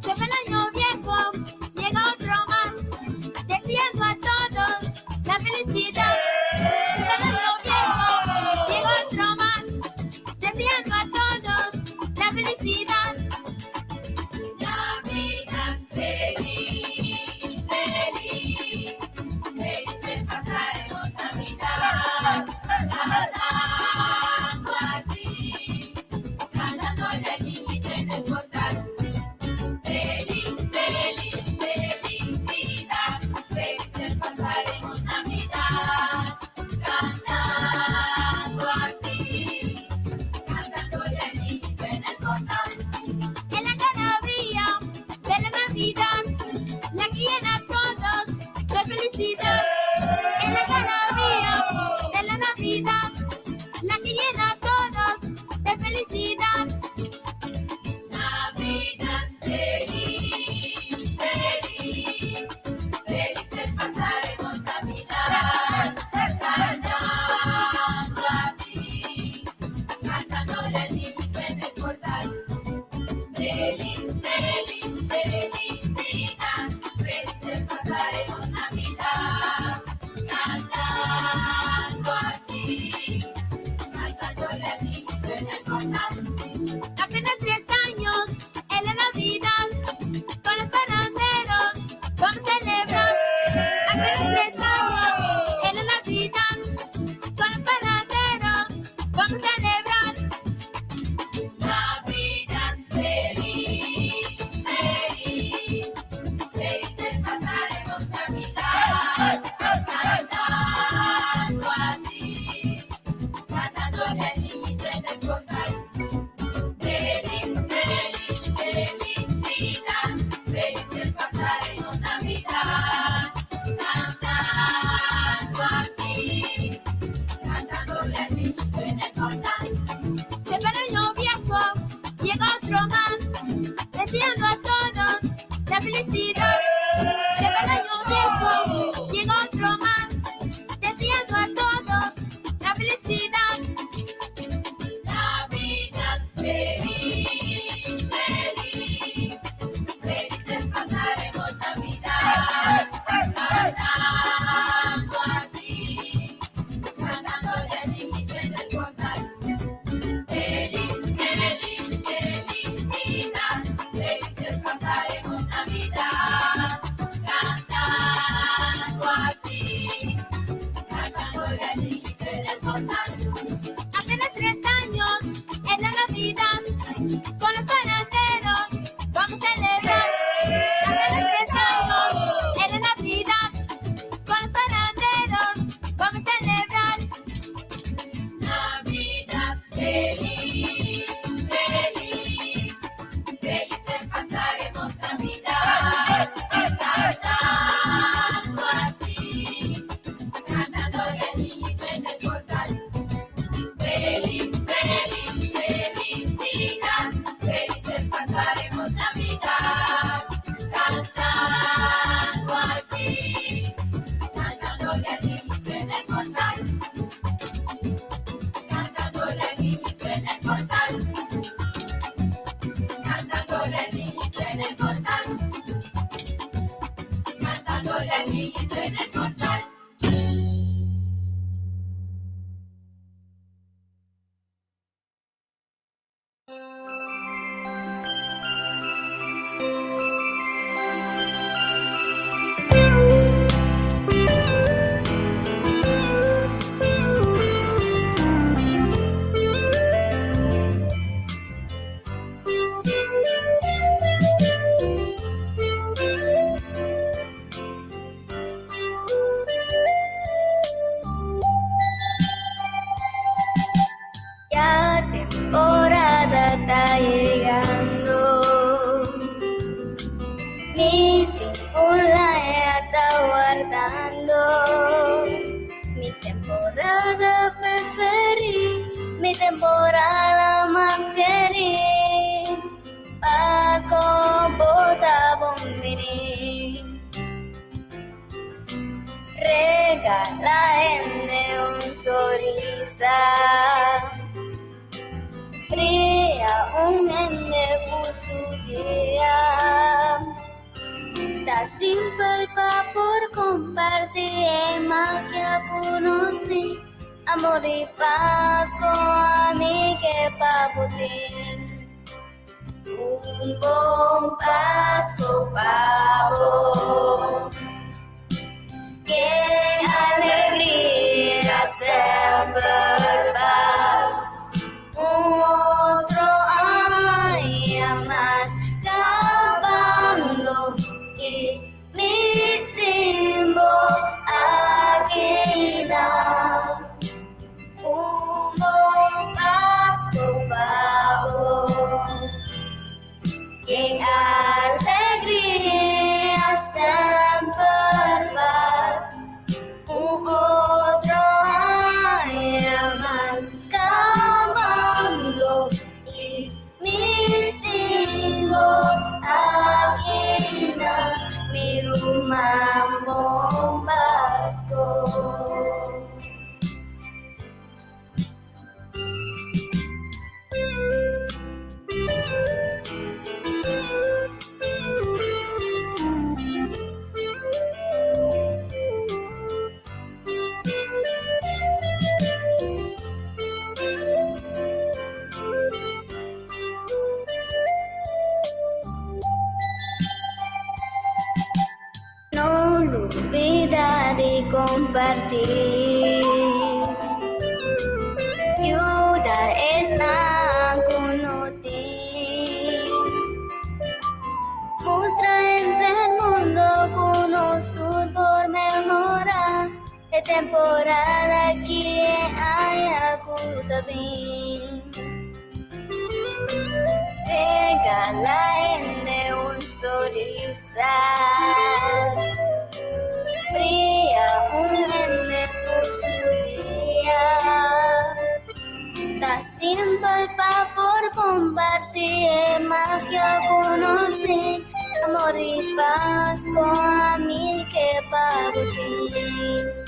Se fue el año viejo, llega otro más, deseando a todos la felicidad. Se fue el año viejo, llega otro más, deseando a todos la felicidad. Navidad feliz, feliz, felices pasaremos Navidad, cantando así, cantándole al niñito en el portal. Feliz, feliz, felicidad, felices pasaremos Navidad, cantando así, cantándole al niñito en el portal. En la algarabía de la Navidad, la que llena a todos de felicidad. En la algarabía de la Navidad, la que llena a todos de felicidad. Navidad feliz, feliz, felices pasaremos Navidad, cantando así, cantándole al niñito en el portal. Feliz, feliz, felicidad, felices pasaremos Navidad, cantando así, cantándole al niñito en el portal. Apenas 3 años en la Navidad, con los panaderos vamos a celebrar. Apenas 3 años en la Navidad, con los panaderos vamos a celebrar. Navidad feliz, feliz, felices pasaremos Navidad, cantando así, cantándole al niñito en el portal. Ya temporada ta yegando. Mi la ta wardando. Mi temporada preferí, mi temporada mas kerí. Pasco bo ta bonbiní. Regala hende un sonrisa. Crea un hende su dia. Ta simpel pa por comparti e magia cu nos tin. Amor y Pasco ami ke pa bo tin. Un bon paso pa bo. Ke alegria semper paz. Un otro aña mas cabando y mi timbo aki na. Un bon paso pa bo. Ke alegria semper paz. Un otro aña mas cabando y mi timbo aki na mi ruman bon paso. No lubida di comparti. Yuda esnan cu no tin. Mustra henter mundo cu nos tur por mehora. E temporada aki e aña cu ta bin. Regala hende un sonrisa. Bria un hende su dia. Ta simpel pa por comparti e magia cu nos tin. Amor y Pasco ami ke pa bo tin.